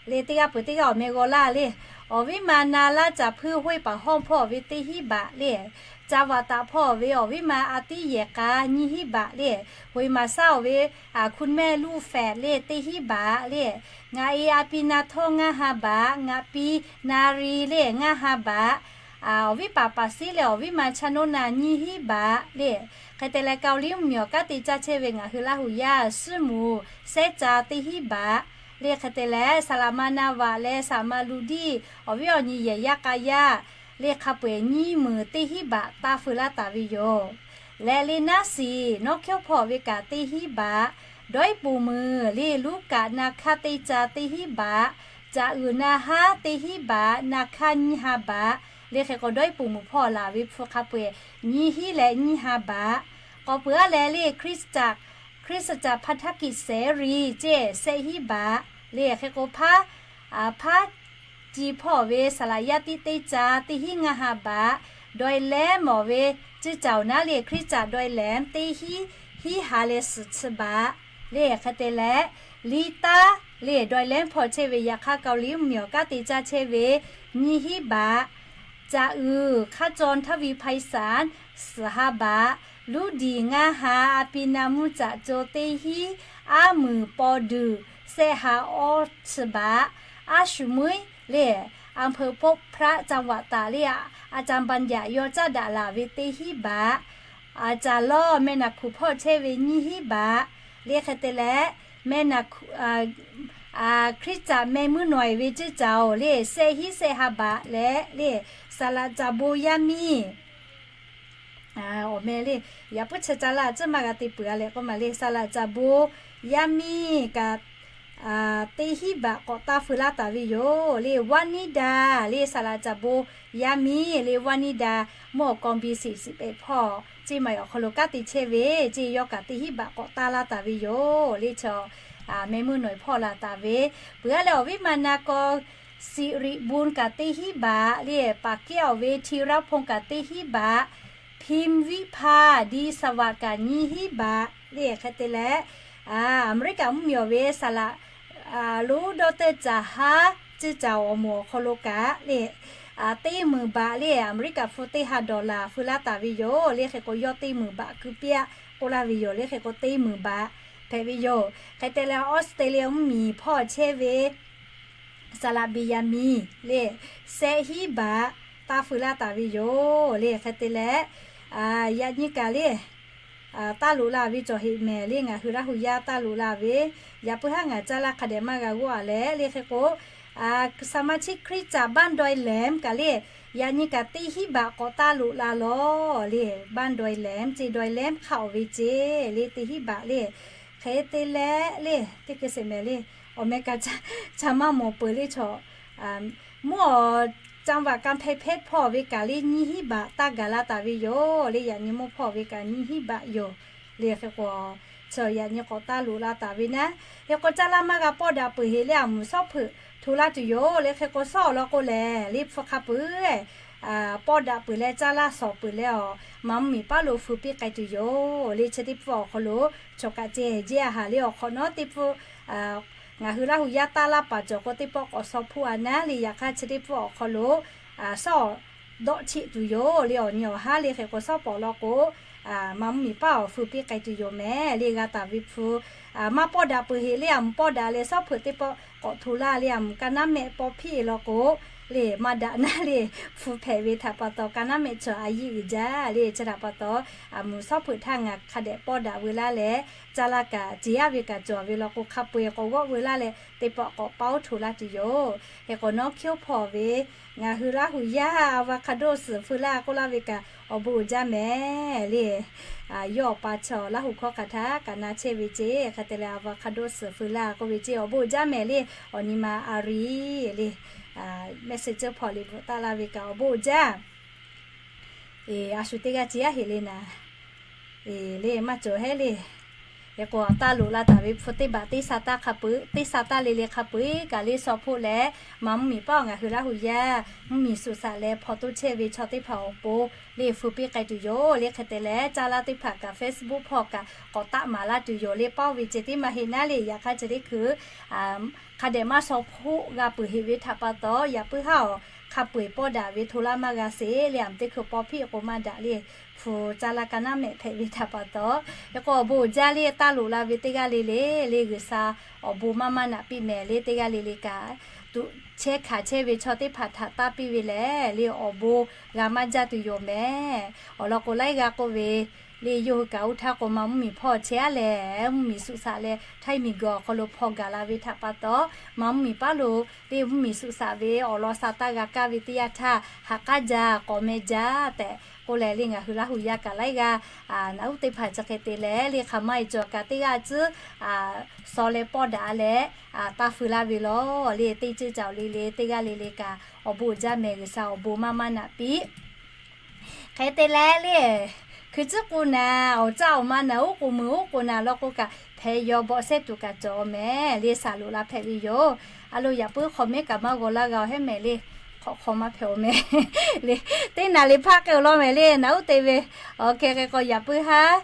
le teˇ g'aˇ peuˬ teˇ g'aˇ awˬ meh g'aw laˇ le. Awˬ viˉ ma na laˇ caˍ hpuiˇ hoˆ paˍ hawˇ hpawˇ ve teˇ hinˉ baꞈ le. Caˇ vaꞈ taˍ hpawˇ ve awˬ viˉ ma a tiˉ yehˬ k'a nyiˇ hinˉ baꞈ le. Hoꞈ e maˍ saˉ awˬ ve คุณแม่ Lu Fat le teˇ hinˉ baꞈ le. Ngaˬ e a pi na htawˇ ngaˇ ha baꞈ, ngaˬ pi na ri le ngaˇ ha baꞈ. Awˬ viˉ paˍ paˍ siˉ leh awˬ viˉ ma cha naw na nyiˇ hinˉ baꞈ le. Hk'e te leh Kaoˍliˇ mvuhˇmiˬ awˬ kanˉ te caˇ chehˇ ve ngaˬ hui Laˇ huˍ yaˇ suhˉ muˬ sehˉ ca teˇ hinˉ baꞈ le. Hk'e te leh saˍ laꞈ ma na vaꞈ leh saˍ laꞈ ma lu diˇ awˬ viˉ awˬ nyi yehˬ yaˇ k'a yaˇ le hk'a peu-eˬ nyiˇ meunˍ teˇ hinˉ baꞈ taˇ feu laˇ taˍ ve yoˬ. Leh le naˉ siˍ nawˉ hkiawˇ hpawˇ ve kaꞈ teˇ hinˉ baꞈ, dawˇ iˉ puˍ muiˬ le luˉ kaꞈ na hkaˇ teˇ ca teˇ hinˉ baꞈ, caꞈ uiˍ na haˉ teˇ hinˉ baꞈ, na hkaˇ nyiˇ ha baꞈ le. Hk'e k'o dawˇ iˉ puˍ muiˬ hpawˇ laˬ ve hpu hk'a peu-eˬ nyiˇ hinˉ leh nyiˇ ha baꞈ. K'awꞈ peuˬ aˉ leh le คริสตจักร คริสตจักรพันธกิจเสรี ceˇ sehˆ hinˉ baꞈ le. Hk'e k'o hpaˉ hpaˉ ci hpawˇ ve saˍ laꞈ yaˇ tiˉ teˇ ca teˇ hinˉ ngaˇ ha baꞈ. Daweh lemˇ awˬ ve ciˇ caoˬ naˉ le คริสตจักร Daweh lemˇ teˇ hinˉ hinˉ ha leh suhˍ chi baꞈ le. Hk'e te leh liˇ taˉ le Daweh lemˇ hpawˇ chehˇ ve yaꞈ hk'aˇ Kaoˍliˇ mvuhˇmiˬ awˬ kanˉ te caˇ chehˇ ve nyiˇ hinˉ baꞈ. Caꞈ uiˍ hkaˇ caw htaˇ ve ไพศาล suhˍ ha baꞈ. Luˇ diˍ ngaˇ ha, a pi na mvuhˇ caꞈ co teˇ hinˉ, aˉ muiˬ paw duiˬ sehˆ ha awˇ chi baꞈ. Aˉ shuˍ muiˉ le อำเภอพบพระ จังหวัดตาก le อาจารย์บัญญัติ yawˇ caˉ daꞈ laˬ ve teˇ hinˉ baꞈ. Caˍ lawˇ แม่น้ำโขง hpawˇ chehˇ ve nyiˇ hinˉ baꞈ le. Hk'e te leh แม่น้ำโขง Hkriꞈ caꞈ meh muiˉ nawˬ e ve ciˇ caoˬ le sehˆ hinˉ sehˆ ha baꞈ leh le, saˍ laꞈ caˍ bon yaˇ miˇ awˬ meh le, yaꞈ puiˉ chi caˇ laˇ ciˉ maˇ g'a te peuˬ a leh k'oˆ ma le, saˍ laꞈ caˍ bon yaˇ miˇ kaꞈ teˇ hinˉ baꞈ k'awꞈ taˇ feu laˇ taˍ ve yoˬ le. Vaˇ niˇ daˍ le saˍ laꞈ caˍ bon yaˇ miˇ le, Vaˇ niˇ daˍ mvuhˇ awˬ kaw bi siˍ siˍ pehꞈ hpawˇ ceˇ maˬ awˬ hk'aw lo kanˉ te chehˇ ve ceˇ, yawˇ kaꞈ teˇ hinˉ baꞈ k'awꞈ taˇ laˇ taˍ ve yoˬ le. Chaw meh muiˉ nawˬ e hpawˇ laˬ taˍ ve peuˬ a leh awˬ viˉ ma na kaw สิริบุญ kaꞈ teˇ hinˉ baꞈ le, paˍ kehˉ awˬ ve ธีรพงษ์ kaꞈ teˇ hinˉ baꞈ, พิมวิภา ดีสวัสดิ์ kaꞈ nyiˇ hinˉ baꞈ le. Hk'e te leh Aˍmeˍriˆkaꞈ mvuhˇmiˬ awˬ ve saˍ laꞈ lonˉ ดอกเตอร์ caˍ haˉ Ciˇ caˬ awˬ moˍ awˬ hk'aw lo kaꞈ le, teˇ meunˍ baꞈ le, Aˍmeˍriˆkaꞈ hpu teˇ ha dollar feu laˇ taˍ ve yoˬ le. Hk'e k'o, yawˇ teˇ meunˍ baꞈ keu piˇ-aˆ k'oˆ laˇ ve yoˬ le. Hk'e k'o, teˇ meunˍ baꞈ hpehꞈ ve yoˬ. Hk'e te leh, Australia mvuhˇmiˬ hpawˇ chehˇ ve Saˍlaꞈ Beˍyaˍmiˍ le, shehˆ hinˉ baꞈ taˇ feu laˇ taˍ ve yoˬ le. Hk'e te leh, yaꞈ nyi kaꞈ le, taˇ loꞈ la ve cawˬ heꞈ mehˍ le, ngaˬ hui Laˇ hu yaˇ taˇ loꞈ la ve, yaꞈ puiˉ haˉ ngaˬ caˇ laˇ hk'a dehꞈ maˇ g'a g'awˇ-a leh le. Hk'e k'o, Saˍmaˍchiˆ Hkriꞈ caꞈ บ้านดอยแหลม kaꞈ le, yaꞈ nyi kaꞈ teˇ hinˉ baꞈ k'awꞈ taˇ loꞈ la lawˬ le. บ้านดอยแหลม ceˇ ดอยแหลม hk'a-oˬ ve ceˇ le, teˇ hinˉ baꞈ le. Hk'e te leh le, teˇ hkui sheˍ mehˍ le, awˬ meh kaꞈ ca maˇ mawˬ peuˬ le chaw. Mvuhˇ awˬ จังหวัดกำแพงเพชร hpawˇ ve kaꞈ le nyiˇ hinˉ baꞈ taˇ gaˬ la taˍ ve yoˬ le. Yaꞈ nyi mvuhˇ hpawˇ ve kaꞈ nyiˇ hinˉ baꞈ yoˬ le. Hk'e k'o, chaw yaꞈ nyi k'awꞈ taˇ loꞈ la taˍ ve naˉ, hk'e k'o caˇ laˇ maˇ g'a pawˇ daꞈ peuˬ heꞈ le, aˬ mvuhˬ shawˉ hpeuꞈ hto laˇ tuˬ yoˬ le. Hk'e k'o, shawˉ awˬ lawn k'o lehˬ le, hpu hk'a peuˬ pawˇ daꞈ peuˬ leh caˇ laˇ shawˍ peuˬ leh awˬ, maˍ mvuhˇmiˬ paˉ lo feu piˇ k'ai tuˬ yoˬ le. Chi teˇ hpfuhˇ awˬ hk'aw lo chawˬ kaꞈ ceh jeˇ a haˍ le. Awˬ hk'awꞈ nawˉ teˇ hpfuhˇ ngaˬ hui Laˇ hu yaˇ taˇ laˇ paˍ cawˬ k'o, teˇ pawˆ k'awꞈ shaw hpuˇ a naˉ le. Yaꞈ hk'aˇ, chi teˇ hpfuhˇ awˬ hk'aw lo shawˉ dawˆ cheˆ tuˬ yoˬ le. Awˬ nyi awˬ haˉ le. Hk'e k'o, shawˉ pawˍ lawn k'o, maˍ mvuhˇmiˬ paˉ awˬ feu piˇ k'ai tuˬ yoˬ mehˍ le. G'a taˍ ve hpu maˇ pawˇ daꞈ peuˬ heꞈ le, aˬ mvuhˬ pawˇ daꞈ leh shawˉ hpeuꞈ teˇ pawˆ k'awꞈ hto laˇ le, aˬ mvuhˬ ka naˉ mehˆ paw hpiˇ lawn k'o le, maˇ daꞈ naˉ le. Hpu hpehꞈ ve htaꞈ pa taw, ka naˉ mehˆ cawˬ a yiˆ uiˍ jaˇ le. Chi htaꞈ pa taw, aˬ mvuhˬ shawˉ hpeuꞈ htaˇ ngaˬ hk'a dehꞈ pawˇ daꞈ veu laˇ leh, caˇ laˇ kaꞈ ce yaˇ ve kaꞈ cawˬ ve lawn k'o, hk'a peu-eˬ k'awꞈ g'awˆ veu laˇ leh, teˇ pawˆ k'awꞈ paˉ oˉ hto laˇ tuˬ yoˬ. Hk'e k'o, nawˉ hkiˉ oˇ hpawˇ ve ngaˬ hui Laˇ hu yaˇ avocado suhˍ feu laˇ k'oˆ laˇ ve kaꞈ, awˬ bon uiˍ jaˇ mehˍ le. Yawˇ awˬ pa chaw Laˇ hu hkawˇ hk'aˬ htaˇ kaꞈ na chehˇ ve ceˇ. Hk'e te leh, avocado suhˍ feu laˇ k'oˆ ve ceˇ, awˬ bon uiˍ jaˇ mehˍ le. Awˬ nyi ma a ri le, message hpawˇ liꞈ bvuhꞈ taˆ laˇ ve kaꞈ awˬ bon uiˍ jaˇ. A shu teˇ g'aˇ ce yaˇ heꞈ le naˍ, le maˇ cawˬ hehˉ le. Hk'e k'o, taˇ loꞈ la taˍ ve hpu teˇ baꞈ teˇ sha taˇ hk'a peu-eˬ, teˇ sha taˇ le le hk'a peu-eˬ kaꞈ le, shaw hpoˆ leh maˍ mvuhˇmiˬ paˉ awˬ ngaˬ hui Laˇ hu yaˇ mvuhˇmiˬ suhˍ shaꞈ leh hpaw toˇ chehˇ ve chaw teˇ hpaˍ awˬ pon le feu piˇ k'ai tuˬ yoˬ le. Hk'e te leh, caˇ laˇ teˇ hpaˍ kaꞈ Facebook hpawˇ kaꞈ k'awꞈ taˆ maˍ laˇ tuˬ yoˬ le. Paˇ oˇ ve ceh tiˉ maˇ heˆ naˉ le. Yaꞈ hk'aˇ, chi teˇ hkui hk'a dehꞈ maˇ shaw hpoˆ g'a peuˬ heꞈ ve htaꞈ pa taw, yaꞈ puiˉ haˉ awˬ hk'a peu-eˬ pawˇ daꞈ ve hto laˇ maˇ g'a sheˍ le. Aˬ mvuhˬ teˇ hkui paw hpiˇ k'o maˇ daꞈ le. Hpu caˇ laˇ ka naˉ mehˆ hpehꞈ ve htaꞈ pa taw, hk'e k'o awˬ bon uiˍ jaˇ le. Taˇ loꞈ la ve teˇ g'aˇ le le, le G'uiˬsha awˬ bon maˇ maˇ naꞈ piˇ mehˍ le. Teˇ g'aˇ le le kaꞈ tuꞈ chehˇ hkanˍ chehˇ ve chaw teˇ hpaˍ htaꞈ taˇ piˇ ve lehˬ le, awˬ bon g'a maˇ jaˇ tuˬ yoˬ mehˍ. Awˬ lawn k'o, laiˉ g'aˇ k'oˆ ve le, yawˇ hui kaꞈ oˇ htaˇ k'o maˍ mvuhˇmiˬ hpawˇ chehˇ-a lehˬ, mvuhˇmiˬ suhˍ shaꞈ leh htaiˇ miˬguiˬ awˬ hk'aw lo hpaw gaˬ la ve htaꞈ pa taw, maˍ mvuhˇmiˬ paˉ lo le mvuhˇmiˬ suhˍ shaꞈ ve awˬ lawn sha taˇ g'a kaˇ ve teˇ yanˇ htaˇ, ha k'aˉ jaˇ k'awꞈ meh jaˇ tehꞈ k'oˆ leh le, ngaˬ hui Laˇ hu yaˇ kaꞈ laiˉ g'aˇ naꞈ uˉ teˇ hpaˍ chi hk'e te leh le, hk'aˬ ma e cawˬ kaꞈ teˇ g'aˇ tcuhˉ shaw leh pawˇ daꞈ leh taˇ feu laˇ ve law le. Teˇ ceuˬ caoˬ le le, teˇ g'aˇ le le kaꞈ awˬ bon uiˍ jaˇ mehˍ. G'uiˬsha awˬ bon maˇ maˇ naꞈ piˇ. Hk'e te leh le, hkui tcuhˉ k'o naˍ, awˬ caˇ awˬ ma naˍ, oˉ k'oˍ meuˬ oˉ k'oˍ naˍ law k'o kaꞈ, hpehꞈ yaw bawꞈ sehˉ tuˬ kaꞈ cawˬ mehˍ le. Shaˍ loꞈ la hpehꞈ ve yoˬ. A lo, yaꞈ puiˉ hk'aw mehˉ kaꞈ maˇ g'aw laˇ g'a-oˬ hehˉ mehˍ le. Hk'awꞈ hk'aw maˇ hpehꞈ-oˬ mehˍ le. Teˇ naˍ le hpaˆ k'ai-oˬ law mehˍ le, naꞈ uˉ te ve. Awˬ hk'e hk'e k'o, yaꞈ puiˉ haˉ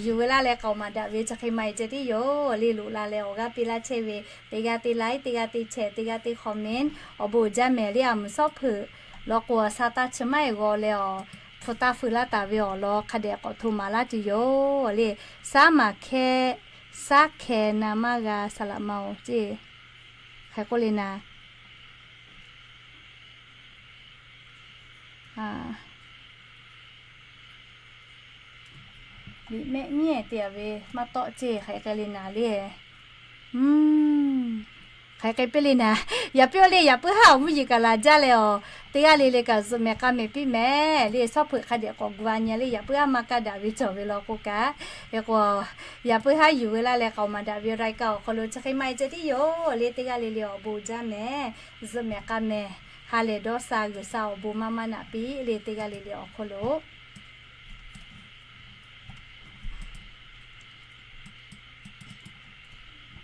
yuˬ ve laˇ leh k'aoˍ maˍ daꞈ ve chi hk'e ma e ceh tiˉ yoˬ le. Loꞈ la leh awˬ g'aˇ piˇ laˇ chehˇ ve teˇ g'aˇ teˇ like, teˇ g'aˇ teˇ share, teˇ g'aˇ teˇ comment, awˬ bon uiˍ jaˇ mehˍ le. Aˬ mvuhˬ shawˉ hpeuꞈ law k'o, a sha taˇ chi maˇ e g'aw leh awˬ hpu taˇ feu laˇ taˍ ve awˬ lawn hk'a dehꞈ k'awꞈ hto maˍ laˇ tuˬ yoˬ le. Saˉ maˍ hkeh, saˉ hkeh na maˇ g'a saˍ laꞈ ma-oˬ ceˇ. Hk'e k'oˆ le naˍ, liꞈ mehˆ nyiˉ te-a ve maˇ tawˆ ceˇ. Hk'e k'ai le naˍ le. Hk'e k'ai piˇ le naˍ. Yaꞈ piˇ-oˬ le, yaꞈ puiˉ haˉ awˬ mvuhˇ yeˬ kaꞈ laˬ jaˇ leh awˬ, teˇ g'aˇ le le kaꞈ zuhꞈ mehˍ k'a mehˍ piˇ mehˍ le. Shawˉ hpeuꞈ hk'a dehꞈ k'awꞈ gu-a nyi le, yaꞈ puiˉ haˉ maˇ kaˇ daꞈ ve cawˬ ve law k'o kaꞈ, hk'e k'o, yaꞈ puiˉ haˉ yuˬ ve laˇ leh k'aoˍ maˍ daꞈ ve รายการ awˬ hk'aw lo chi hk'e ma e ceh tiˉ yoˬ le. Teˇ g'aˇ le le awˬ bon uiˍ jaˇ mehˍ. Zuhꞈ mehˍ k'a mehˍ, ha lehˬ dawˇ sha, G'uiˬsha awˬ bon maˇ maˇ naꞈ piˇ le. Teˇ g'aˇ le le awˬ hk'aw lo